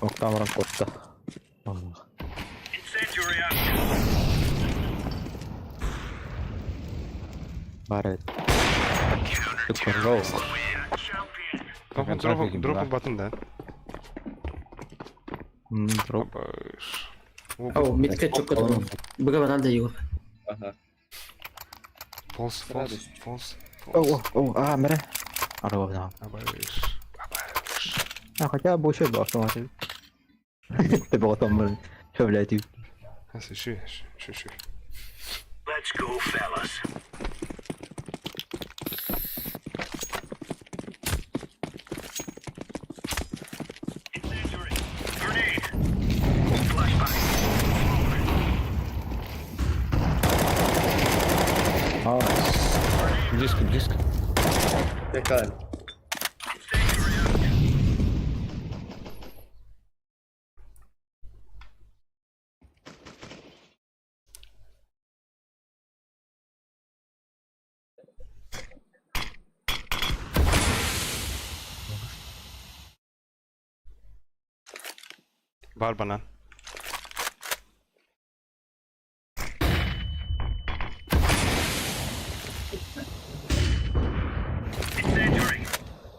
Октамран котта. Аллах. Бар Рок. Дропын, дропын, дропын батын да. Дроп. О, митка чокко. Быга барал да Егор. Ага. Фолс, фолс, фолс, О, фолс. о, о, а, мре. Ровно. Абайш, абайш. А, хотя бы еще был автомат. Ты был там, блин. Че, блядь, ты? Шү, шү, шү. А, Близко, близко. Текар. Бар банан.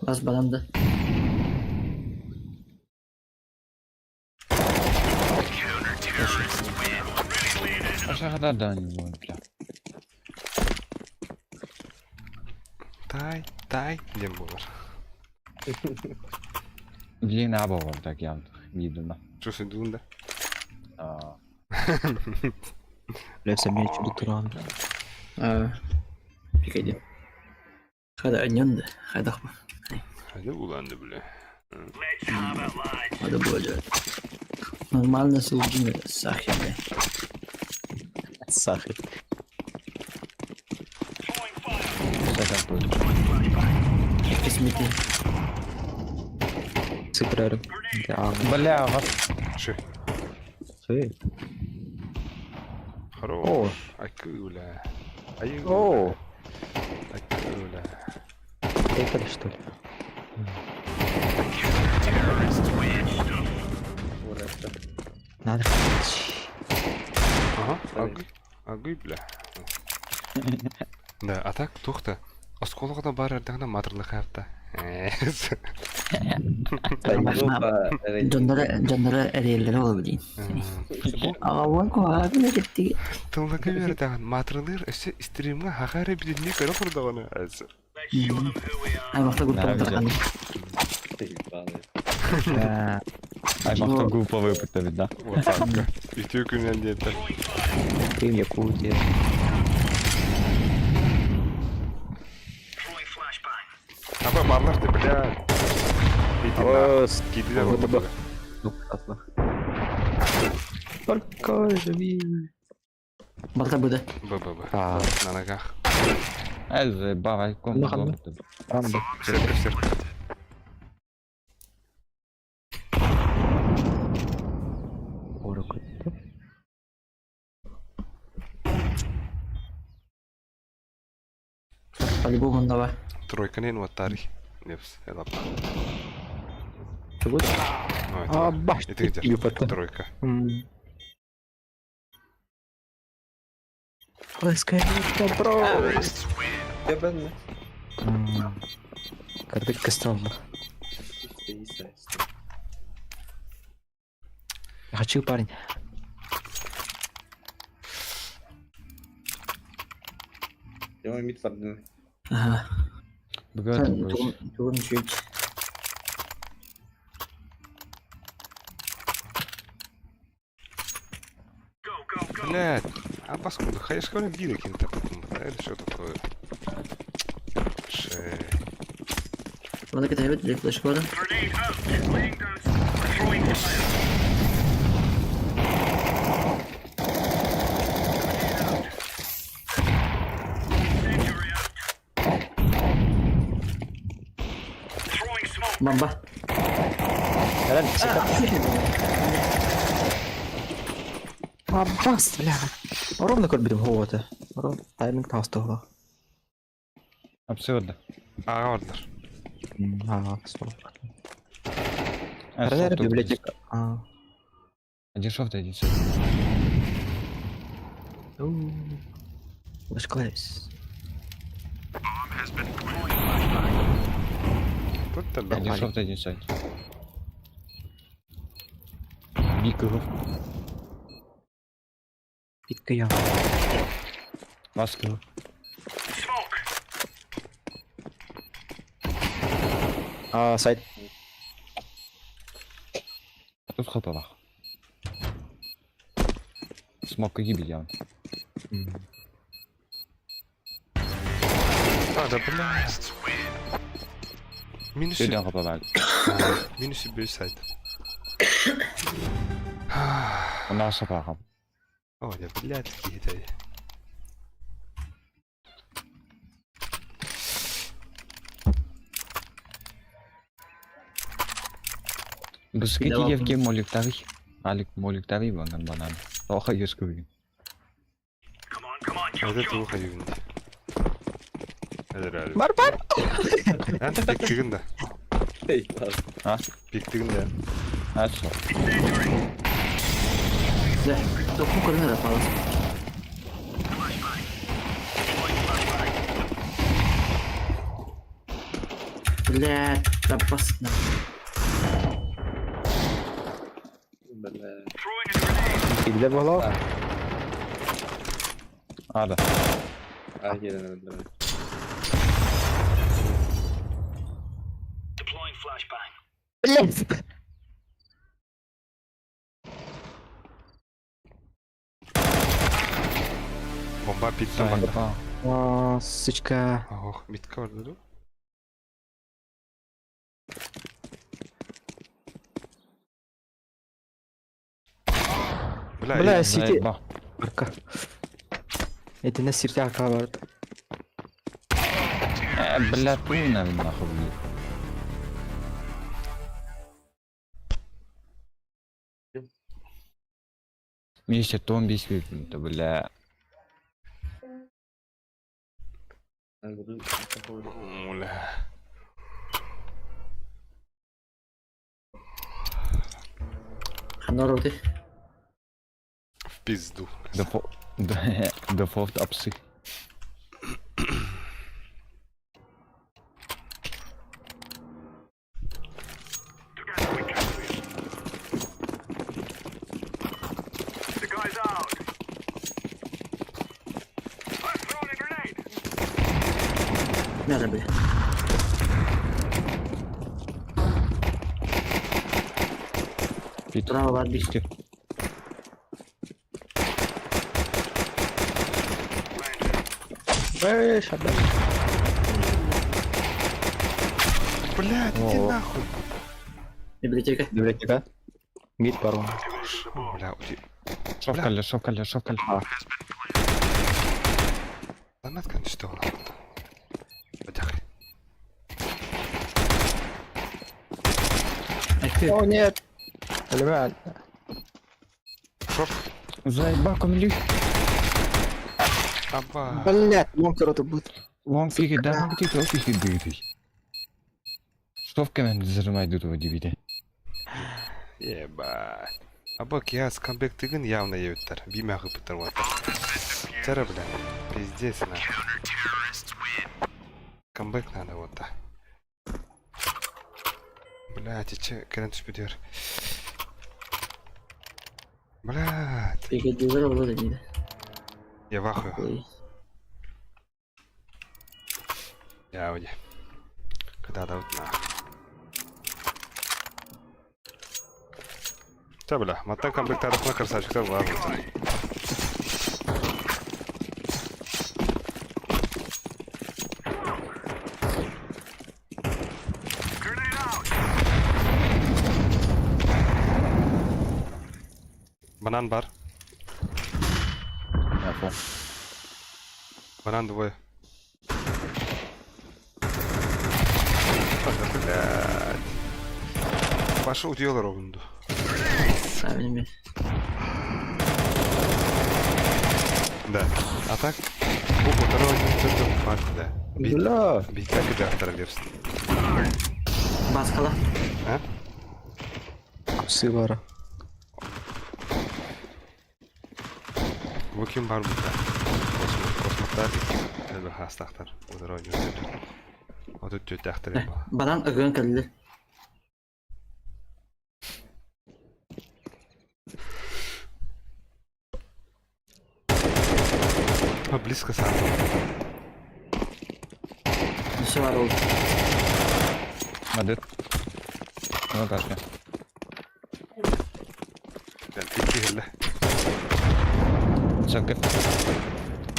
Бас банан да. Аша да, не будет, бля. Тай, тай, диэн буолар. Блин, аба так я видно. Что дуун да? А, Бля, сами чудо туран. Пикади. Хада аньонда, хадахма. Hadi уланды, бля. Надо было делать. Нормально сылдьын сахи, бля. Сахар. Смити. Сыграрым. Бля, вас... Ши. Сы. Хорош. О. Акула. Аюла. О. Акула. Это что ли? Надо. Ага, агы. Агы, бля. Да, а так тухта. Осколоҕо да баар эрдэҕинэ маатырлыхаапта. Дьонноро дьонноро эриэллэрэ ол диин. Аҕабын куһаҕан киттиги. Тыллака үөрэтэҕин маатырылыыр өссө стримҥа хаха эрэ билинни көрө турдаҕына. Аймахта группа Аймахта группа выпытабит, да? WhatsApp-ка. Үтүө күнүнэн диэтэр. Стрим Якутия. Аба баалар да бля. Киирдилэр ВТБ. Ну, атла. Только живи. Балта буда. Б-б-б. А. На ногах. Эй, заебал, ком Ну, Рамбо. Серка, серка. По-любому давай. Тройка не инвентарь. Непс, это Ты будешь? Ну, А, баш, И ты где? ты потом. Тройка. Бро. Я ben Кардык костюм. Хочу, парень. Я мид фардын. Ага. Богатый будешь. Тугун чуть. Блядь. А паскуда, конечно, били каким-то потом. Да, это что такое? Ше. Надо категорию для флешкода. Бомба. А, бас, бля. Ровно көрбүтүм хоҕуота. Тайминг таастуһа. Абсурдно. А, ордер. А, стоп. А, Наверное, шорт библиотека. А. Один шорт, один шорт. Was close. Тут тебя. Один шорт, один сайт. Бик его. Питка я. Маска. А, сайт. Тут хапалах. Смок гибель А, да, блядь. Минус... Сюда хапалах. Минус бей сайт. У нас хапалах. О, я, блядь, какие-то. Быстрее Евгений Моликтарий. Алик Моликтарий, банан банан. Ох, я скажу. Вот это ухо юнит. Это реально. Барбар! А, пиктигин да. А? Пиктигин да. А что? Да, току көрүнөр апалас. Блядь, опасно. Бля. Киде буолла. А, да. А, еле, бля. Блядь! Бомба питтен барда. А, сучка. Ох, битка бар да? Бля, Бля, сити. Заебал. Арка. Это на сертяка бар. Бля, ты, наверное, нахуй, блядь. Миша, том бис бля. Бля. Ханна ты? В пизду. Дефолт апсы. Мясо, бля. Право бар бис. Эй, шабля. Блядь, иди нахуй. Библиотека. Библиотека. Мид пару. Бля, ути. Шовкали, шовкали, шовкали. Да надо, конечно, что Потяхай. О, нет. Ребят. Шорт. Заебаком лих. Аба. Блядь, лонг рота будет. Лонг пики, да, лонг пики, лонг пики, дыдый. Штовками зажимай до DVD. Ебать. Аба кияс камбэк тыгын явно ебеттер. Бимягы пытар вот. Тара, бля. Пиздец, на. Камбэк надо вот так. Блядь, и че, кэлэн түспүдер. Блядь. Пики дилер olur dedi. Я в ахуе. Я уйди. Когда дают на. Та бля, маттан камбэк тарыхна красавчиктар бар. Банан бар. Я понял. Банан двое. Блядь. Пошел дело ровно. Правильно. Да. А так, бу второго не факт, да. Бля. Бит как это авторлевс. Баскала. А? Апсы бара. Бу ким бар бу? Космостар элбэ хастахтар. Утары ойнуур. Отут түөттээхтэр ба. Банан ыгын кэлли. А близко сам. Все бар ол. Мадет. Ну как я. Икки Цепка.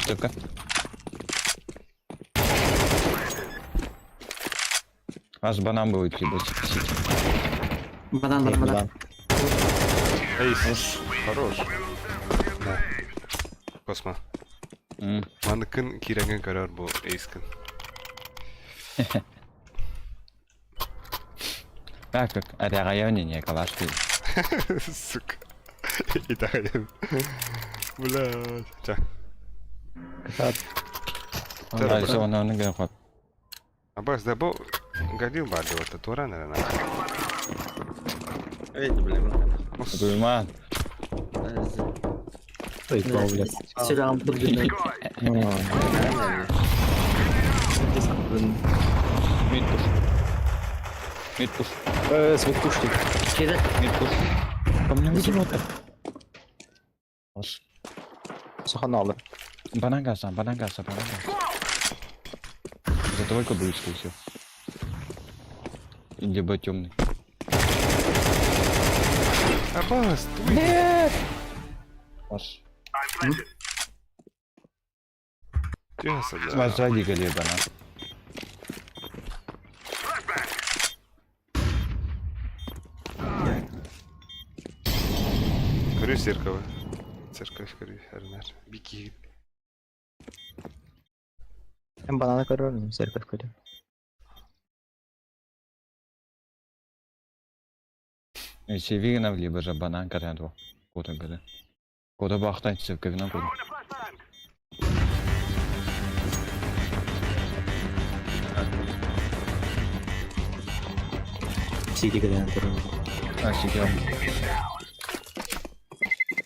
Цепка. Аж банан будет либо сити. Банан, банан, банан. Эйс. Хорош. Да. Космо. Маныкын киреген көрөр бу эйскин. Так как арягайоне не калашки. Сука. И так. Блядь. Ча. Да, все, он он говорит. Абас, да бу Галил бар деп это тура, наверное. Эй, блин. Дуйман. Ой, блядь. Сюда бургерный. Мид пуш. Мид пуш. Звук пушки. Кире. Мид пуш. Ко мне выйди Суханалы. Банан гаса, банан гаса, банан гаса. Это только будет, скорее всего. Либо темный. Абас, туй. Нет! Аш. Тёса, да. Сзади гале банан. Көрүү церковь. Церковь көрүү, әрнер. Бики. Hem banana көрөр, церковь көрөр. Севигинов либо же банан кэтэн куотан кэлэн. Куота баахтан сөпкөбүнэн куотун. Сити кэлэн турар. А, сидел.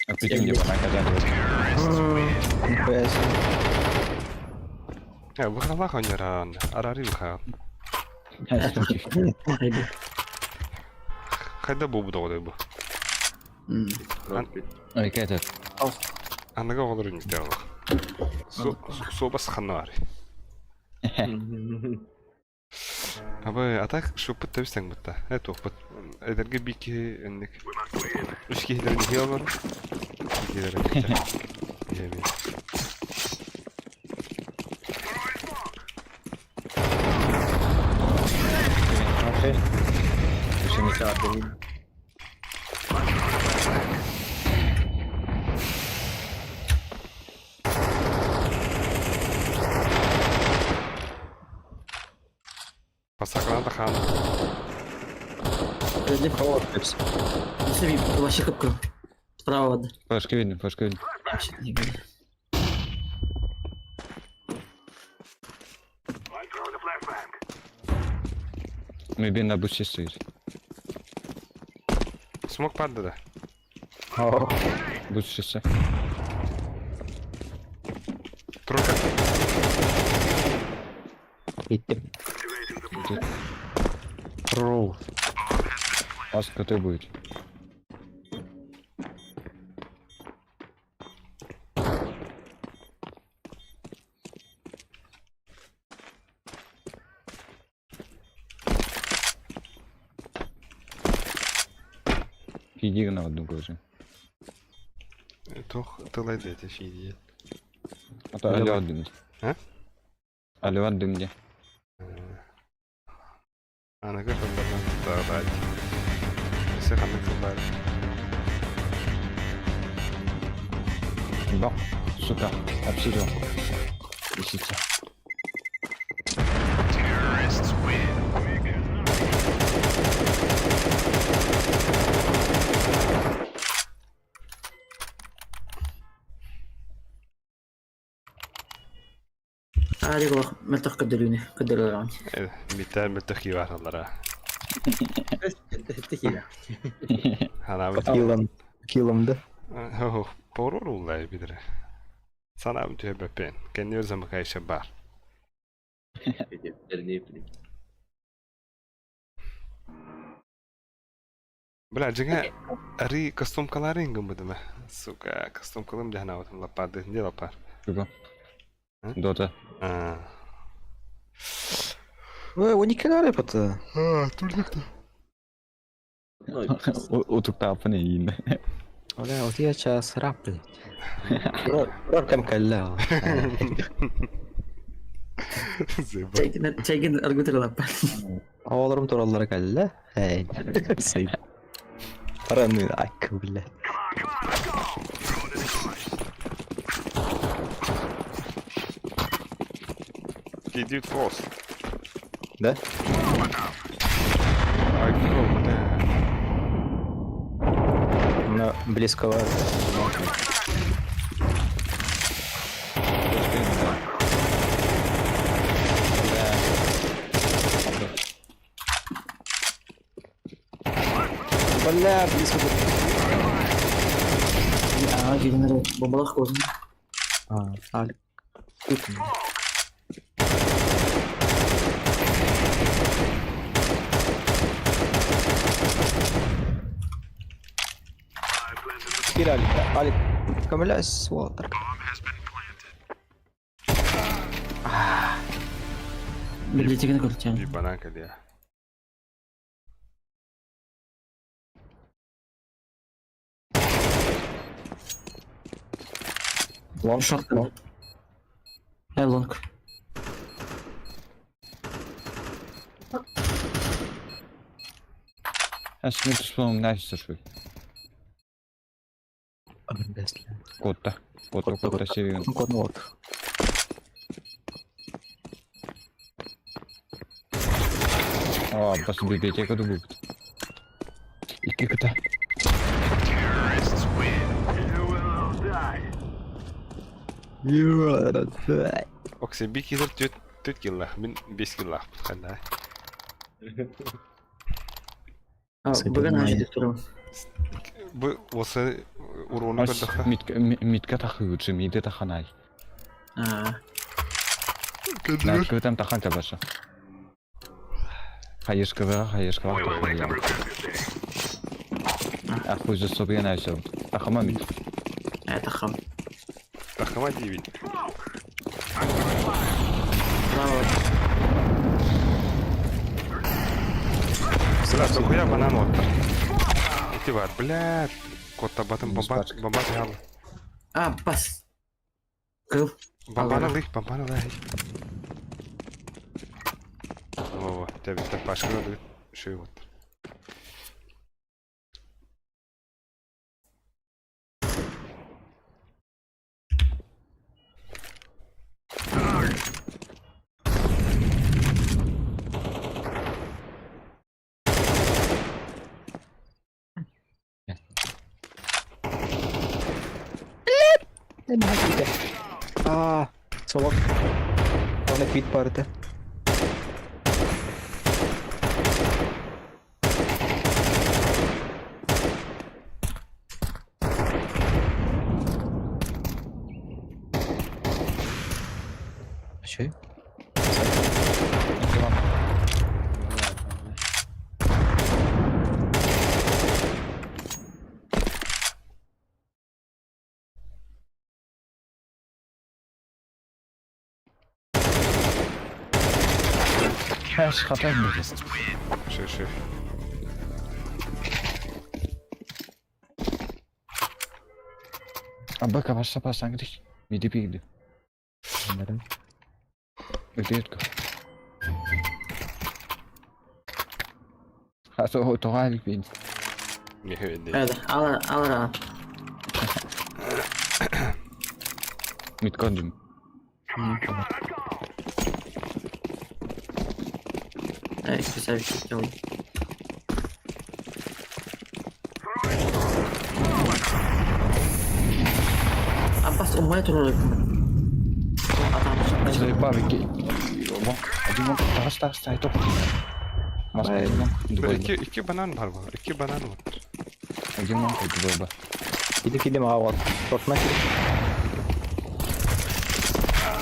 А прикинь, где банан кэтэн Нихуя себе. Выхалах онеран, арари выха. Хайда бу буду бу. Ой, этот. Аныга олор үнүктэ олох. Суобас ханна бар. Абы, а так шуппут тэбис бутта. Э туохпут. Эдерге би киһи энник. Үс киһилерин иһи олор. Киһилерин. Иһэми. Окей. Пасаклан хан. Вообще капкан. Справа вода. Флешка видно, флешка видно. Вообще не говори. Мебель на бусте стоит. Смок падда да. Буст шоссе. Тройка. Иттим. Роу. Пас КТ будет. Иди на одну глазу. Тох тылайды эти фиди. А то алло дым. А? Алло дым где? Аныга тыллардан тутаабаат. Өсө ханнык тыллар. Бах, сука, обсидиан. Лисица. Ари олох мөлтөх көрдөрүүнү көрдөрөр Миттер мөлтөх киибааталлара. Тихина. Ханаабыт. Килом. Килом, да? Хо, порор уллай бидре. Санаабын түһэбэппин. Кэнниэр замыкайша бар. Бля, дьиҥэ ари костюмкаларын гыммытыма. Сука, костюмкалым дьаһанаабытым лаппарды, не лаппар. Чего? Дота. А. Ой, они кидали пота. А, турникта. Утуктаапын иин. Оля, вот я сейчас рап, блядь. Рап калля. Зыба. Чайгин аргутер лаппар. Оҕолорум тураллара кэллэ. Эй, сый. Параны айкы, блядь. Идет фрост. Да? Ай, бля. На близкого. Бля, близко. Аа, киирэн бомбалах козун. А, Алик. Тут. Кир, Алик. Алик. Камлясь, Уолтер. Библиотеканы көртен. Би бананка дия. Лонг. Шорт. Лонг. Э, лонг. Я смерть вспоминаю, что Котта. Котта, котта, север. Кот, вот. А, бас библиотека будет. Икки кыта. Окси би киллер түт түт киллах, мин бес киллах. Ханна. Бүгін ажыдык турабын. Бу осы урону көрдөххө. Митка тахыгычы, миде таханай. Аа. Көтөм тахан кабаша. Хайышкыга, хайышкыга тахая. Ахуй за собой найсел. Тахама мит. Это хам. Тахама 9. Браво. Сразу хуя банан оттар. Ити бар, блядь. Котта батым бомба бомба тахал. А, бас. Кыл. Бомбаны лых, бомбаны лых. Во-во, тебе пашка надо. Шею вот. Аа, солок. Оны пит барды. Че? Хэш хатар будет. Шеф, шеф. А бака ваша пасангрих. Миди пигди. Өтетко. Хасо тоғалик бин. Это, алар, алар. Миткондим. Эй, красавчик, делай. А бас, у меня тоже. Заебал, Один тас тас тай топ. Икки икки банан бар бар. Икки банан бар. Один мон двойба. Иди кидем а вот. Тот нахер.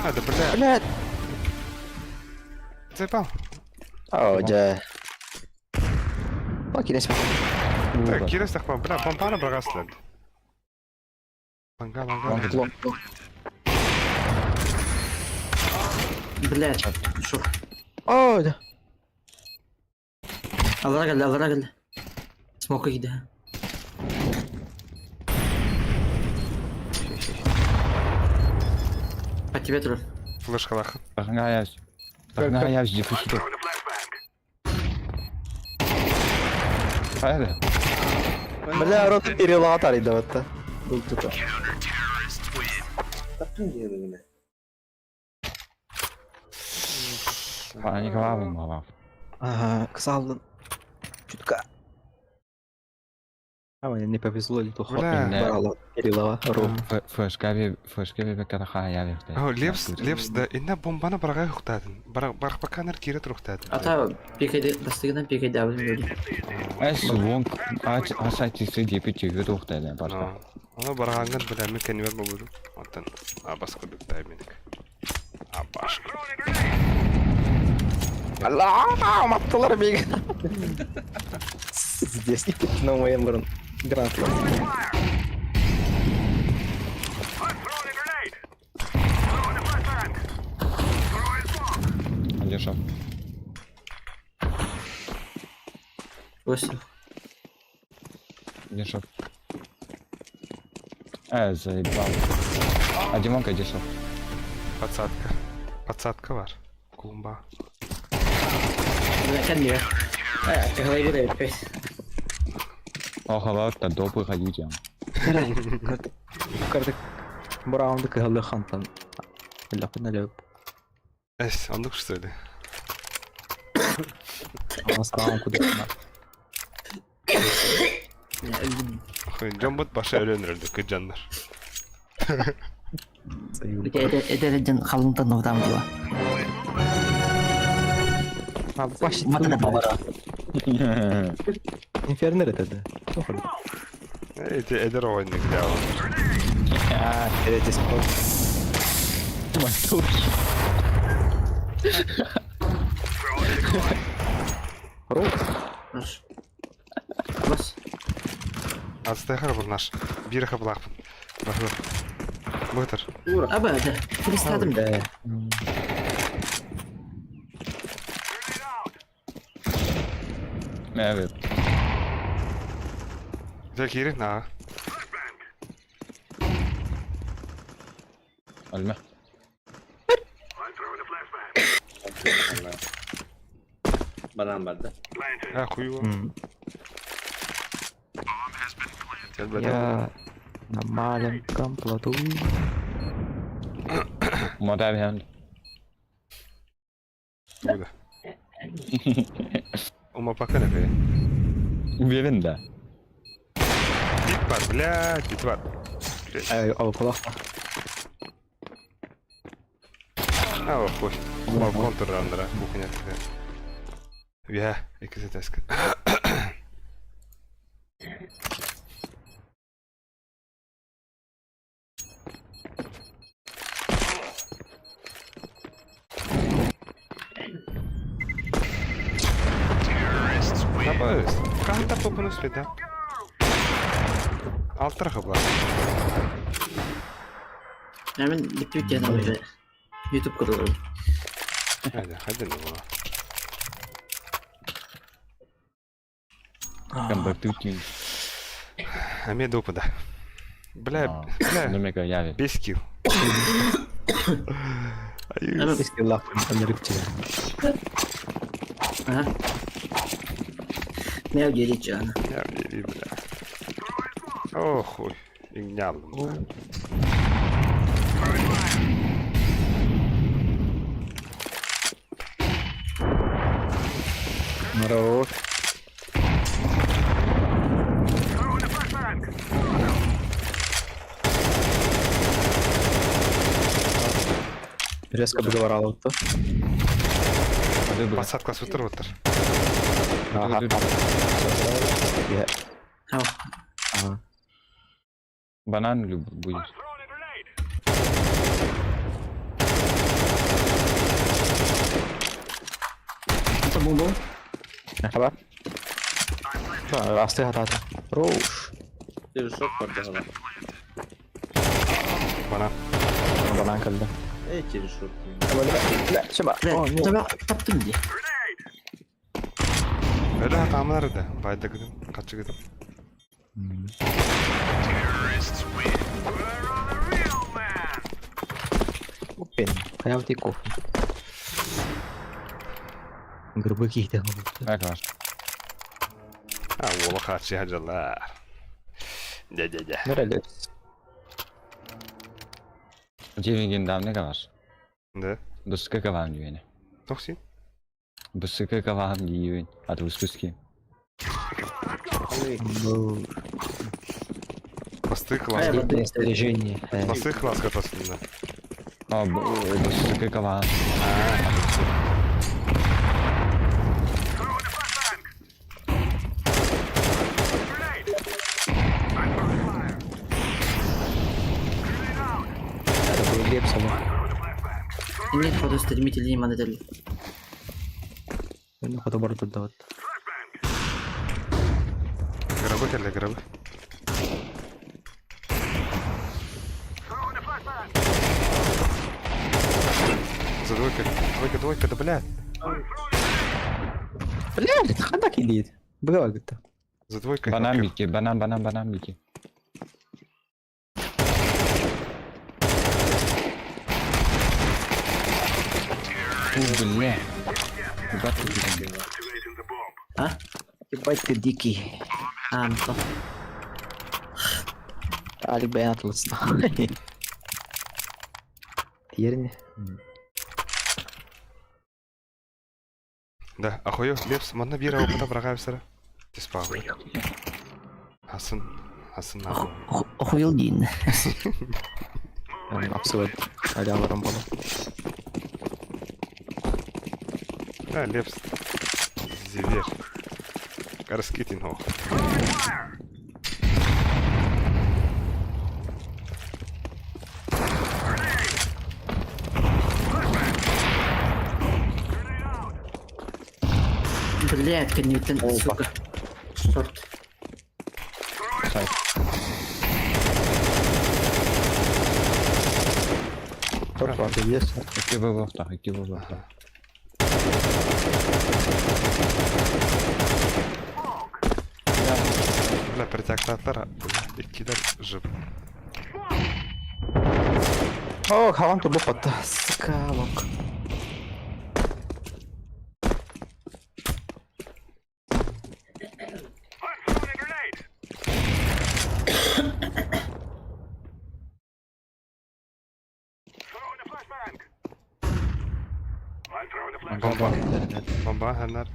А, да бля. Блядь. Заебал. О, да. Окей, десме. Так, кирес тахма, бля, бомбана брагаслед. Банга, банга. Блядь, шо? О, да. Алара geldi, алара geldi. Smoke'a gidiyor. По тебе тролль. Флешкалах. Тахнгаяс. Тахнгаяс диффусит. Хайда. Бля, рот перелатали да вот. Был тут. Паниковал мала. Ага, ксалдын. Чутка. А мне не повезло, или плохо. Бля. Барала, перелава, рот. Флешкави, флешкави бекарахая. О, лепс, лепс, да, инна бомбана барага ухтадын. Бар баканар кире трухтадын. Ата пикайды, бастыгынан пикайды абым люди. Эс вонг, ач асати сиди пити гудухтадын барта. Аны бараганган бля, мен кенвер буду. Оттан абас кудук тайминг. Абаш. Алла, маттылар бег. Здесь не на моем брон. Гранат. Держав. Восемь. Держав. Заебал. А Димонка держав. Подсадка. Подсадка var. Клумба. Бля, кән Говори, опять. Охалатта доброго людям. Карты Браунды кыһылды хантан. Лапына лөп. Эс, ондук что ли? Ана саран куда. Дьоммут баша өлөн өрдүк кыдьаннар. Эдэр дьон халыҥтан нуутаам дива. Матына бабара. Инфернер это да. Эти эдэр оҕонньук дьаабы. Это спорт. Наш. Бас. Астайхар бұл наш. Биир хабылаахпын. Бахыр. Бытыр. Аба, да. Перестадым. Да. Evet. Дьэ киирин аа. Альма. Банан барда. А хуево. Я на маленьком плоту. Модай Куда? Ума пока не Уверен, да. Бит бар, блядь, бит бар. Ай, ал кулак. А, хуй. Балкон турандыра, кухня. Я, икisi тэск. Табыс. Қанда попыны следа. Алтыраха бар. Мен бүтүп жана уже. YouTube көрөрүм. Hadi, hadi ne bu? Компактутин. Аме допада. Бля, бля, Номека яви. без килл. Аюс. Бискиллах, Ага. Не удивить жана. Я бери, бля. О, хуй. Игнялым. Хорош. Резко договорал то. Посадка с утра утр. Ага. Я. Ау. Ага. Банан люб будет. Это бомбу. Хабар. Асты хатата. Роуш. Через шок барда. Банан. Банан калды. Эй, через шок. Ла, шаба. Таба таптым ди. Öyle hatamlar da. Bayda gidin. Kaçı gidin. Опен. Хаявти кофе. Грибы какие-то. Так ваш. А, ола kaçı hacalar. De de de. Nerede? Девинген дам не каваш. Да. Бысыка кавам дивене. Токсин. Бысыка кавам дивен. А ты выспуски. Посты класс. Снаряжение. Посты класс катастрофа. А, бысыка кавам. Глеб сама. Нет, просто стремительный модель. Ну, хотя бы тут давать. Грабы кэллэ грабы. За двойка, двойка, двойка, да блядь. Блядь, хандак идет. Бывает где-то. За двойкой. Банан бики, банан, банан, банан бики. Фу, бля. Куда ты бежишь? А? Ебать ты дикий. А, ну то. Алик баян атылысына. Еріне. Да, ахуё, Лепс, манна бир ауқата браға бісірі. Теспағы. Асын. Асын Охуел диин. Апсыбыт. Аляларым буолар. Да, Лепс. Зверь. Раскитин хох. Блядь, кэнниттэн, сука. Шорт. Сайт. Торт бар, есть. Икки бабахтах, икки бабахтах. Бля, притяктатлар, бля, иккилер жып. О, хаван турбо патта. Сука, лок. Бомба. Бомба, ханар.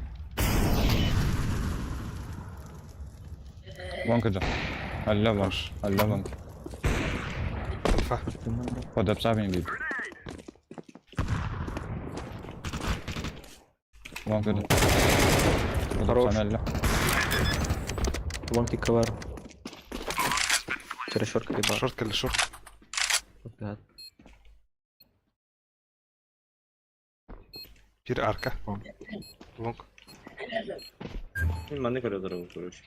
Вон кыджа. Алла вон. Алла вон. Алфа. Подопсами бит. Вон кыджа. Хорош. Подопсами алла. Лонг КВР. Через шорт либо. Шорт или шорт? Да. Пир арка. Лонг. Мин манны көрө турабын, короче.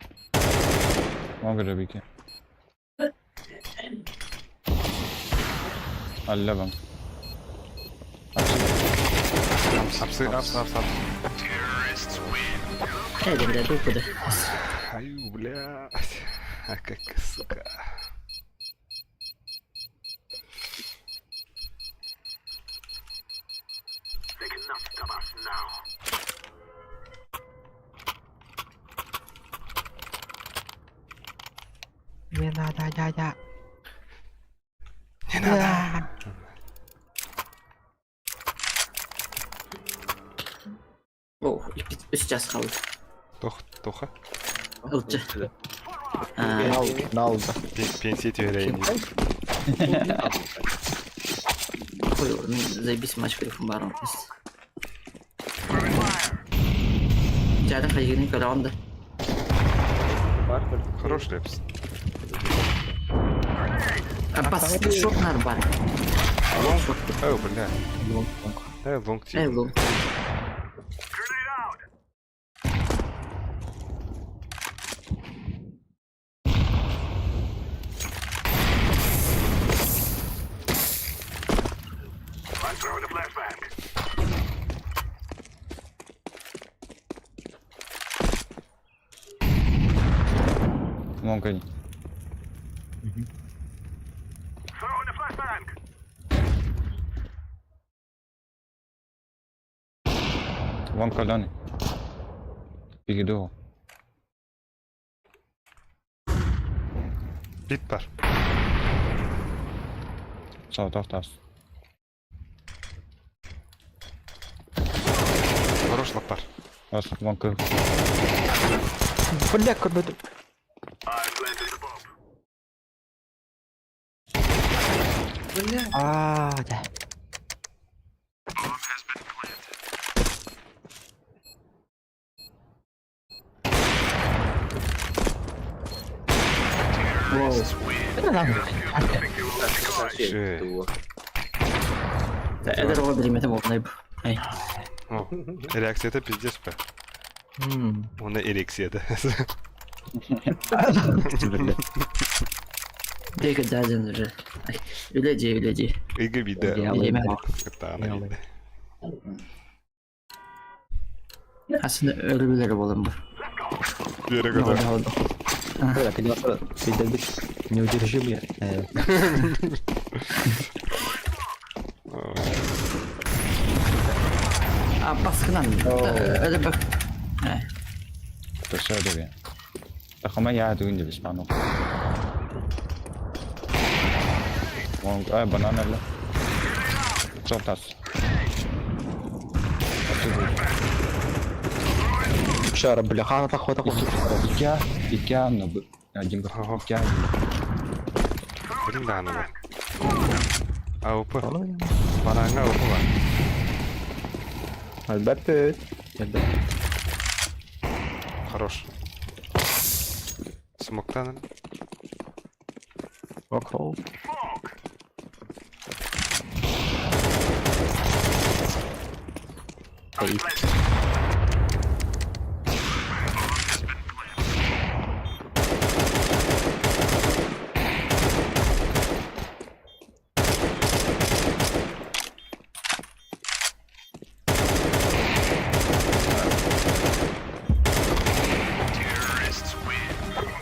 Вон кыджа бики. Алла вон. Апсы, апсы, апсы, апсы. Эй, блядь, куда? Аю, блядь. А как, сука. Не надо, дядя. Не надо. О, сейчас хал. Тох, тоха. Лучше. Нал, нал, да. Пенсия тюряйни. Хуй, заебись матч перефумбаром. Дядя хайгини караунда. Хорош Лепс. А пас шот нар бар. Лонг. О, бля. Лонг, лонг. Да, лонг Эй, тип. лонг. Вон кыджа. Вон колоны. Передо. Бит бар. Саутов тас. Хорош лапар. Ас, вон кы. Бля, көрбөтүм. Бля. А, да. Воу. Ши. Это робот это был найб. Эй. О, реакция это пиздец, бля. Она эрекция, да. Бля. Бега дядя уже. Үледи, үледи. Ига бида. Время. Это она вида. Aslında ölüleri болом bu. Вера года. Бля, когда пиздец, неудержимые. А, баскынан. Öyle bak. Төсөө деген. Тахама яа дүн деп спану. Вон, ай банана ла. Чотас. Шара, бля, хана тахва тахва. Икя, икя, но Один Б. Ого. Икки А. Блин, да, ну. АВП. Баранга АВП бар. Альберт. Альберт. Хорош. Смоктан. Окол. Эй.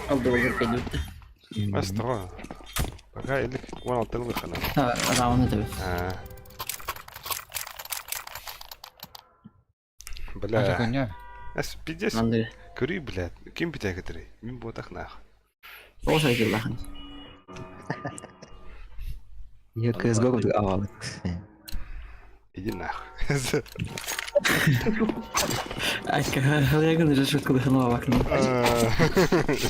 Алды кәйдүт. Астро. Пока или вон алтын выхана. Раунд это. А. Это Бля. хуйня. Эс пиздец. Мандыр. Көрүй, блядь. Ким битә кетери? Мин ботах нах. Оша киллахан. Я CSGO курдук аҕалык. Иди нах. Ай, халягын же шутку дыхнула в окно.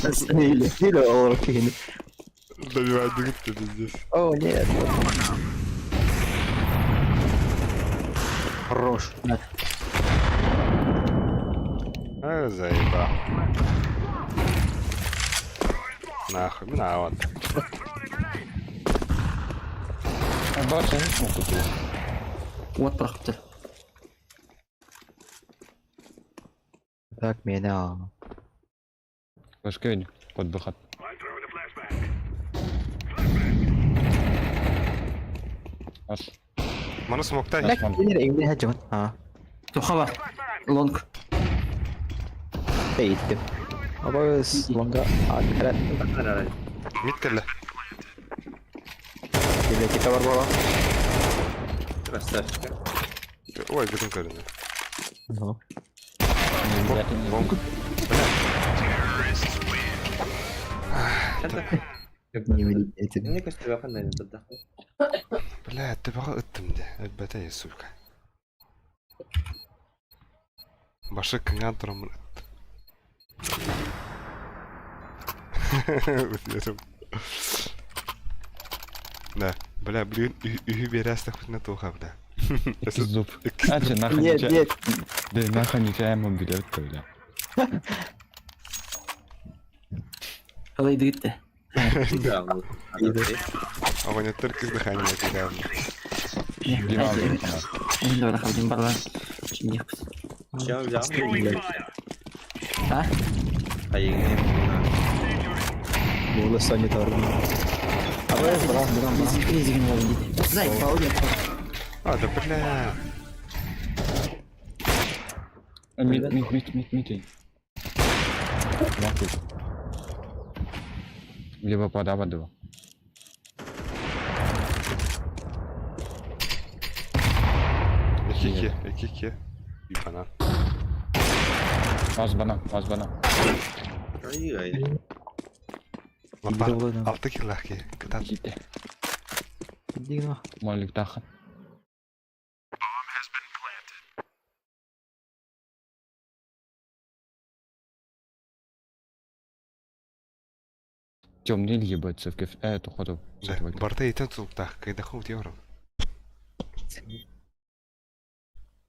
Остановили. Или олорор киһини. Добивать ты пиздец. О, нет. Хорош. А, заебал. Нахуй, мин вот. А баша не смог купить. Вот прохтер. Так, меня. Башка под выход. Аш. Маны смоктай. Аш, ман. А. Тухава. Лонг. Бейттим. Абас лонга а кәрәт. Мид кэллэ. Библиотека бар буола. Красавчик. Ой, бүтүн көрүнү. Ну. Лонг. Не видите. Мне кажется, тебя наверное, тогда. Бля, ты бага ыттым де. Элбете, сука. Башы кыңан турамын ыттым. Утуярым. Да, бля, блин, үһү берәстек бүтүнө туха, бля. Икки зуб. А, че, нахуй Нет, ничего. нет. Да нахуй нечаянно билет, бля. Халай дыгытты. Да, вот. Огонеттер кыз дыхание кигән. Енді бар халдин барлар. Чиндик. Чем взял? А? А я не Була Соня торгу. Абас баран баран баран. Изигин болду дейт. Зай, бауля. А, да бля. Мид, мид, мид, мид, мид. Нахуй. Либо подава два. Икки, икки, икки. Ибана. Аз бана, аз бана. Ай-ай. Лапа, алты киллахи. Кытат. Ките. Дигно. Молик тахан. Темный либо цевкев. Тоходу. Да, барта итен тултах, кайда хут евро.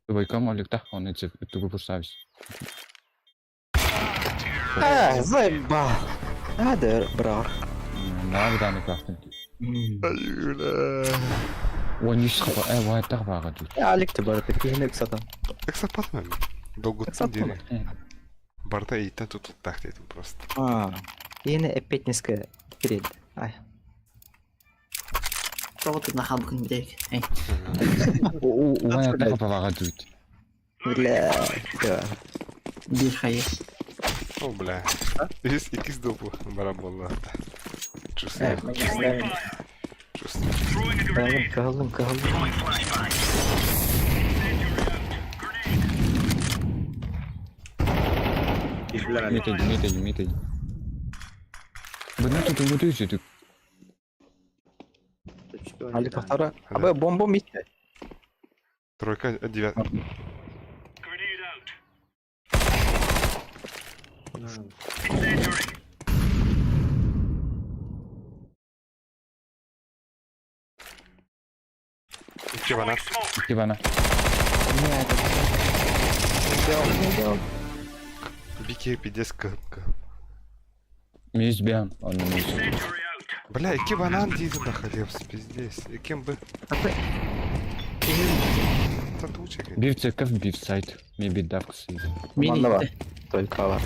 Двойка молик тах, он и цев, тугу поставить. А, заебал. А, да, брар. Да, да, не крафтинг. Ой, не схопа, вай так бага тут. Алик ты бар, ты киһини сатан. Эксапатман. Долгуттан Эксапатман. дири. Барта итен тултах дедим просто. А. Киһини эппетнеске кирет. Ай. Тоғытып нахал бүкін бідек. Эй. Вай так бага тут. Бля. Бир хайы. О, бля. Икс, икс допу бараболла. Чувствую. Чувствую. Калым, калым, калым. Мид один, мид один, мид один. Бына тут умутуйся тут. Алик повтора. Абы бомбом митте. Тройка, девятка. Икки банан. Икки бана. Бики пиздец кып Миз бьям. Он не миз. Бля, икки банан дейді да халепс, пиздец. Кем бы? Татучик. Бив церковь, бив сайт. Maybe dark season. Мини. Манна бар. Только бар.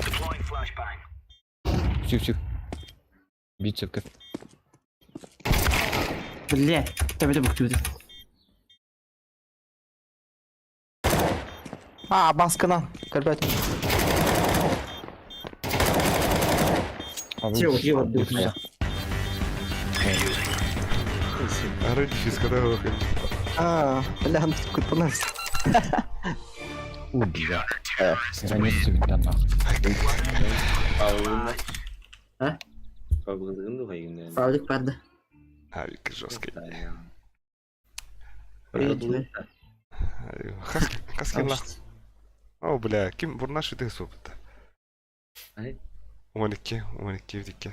Тихо, тихо. Бив церковь. Бля, тебе буктуды. А, баскана. Көрбөт. Тихо, тихо, бля. Ары дефис, когда выходит. А, бля, ну кутунас. У, бля. Граница ведь нахуй. Павловна. А? Павловна хайгын. Павлик парды. Авик жесткий. Привет. Хаскин О, бля, ким бурнаш иде супта. Ай. 12, 12 дикке.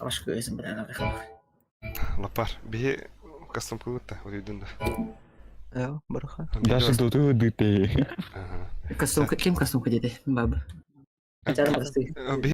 Ашкы өзім бля, Лапар, бие кастом кылытта, өйдүн да. Э, барха. Даже тут ты. Ага. Кастомка, кем кастомка деди? Баба. Бие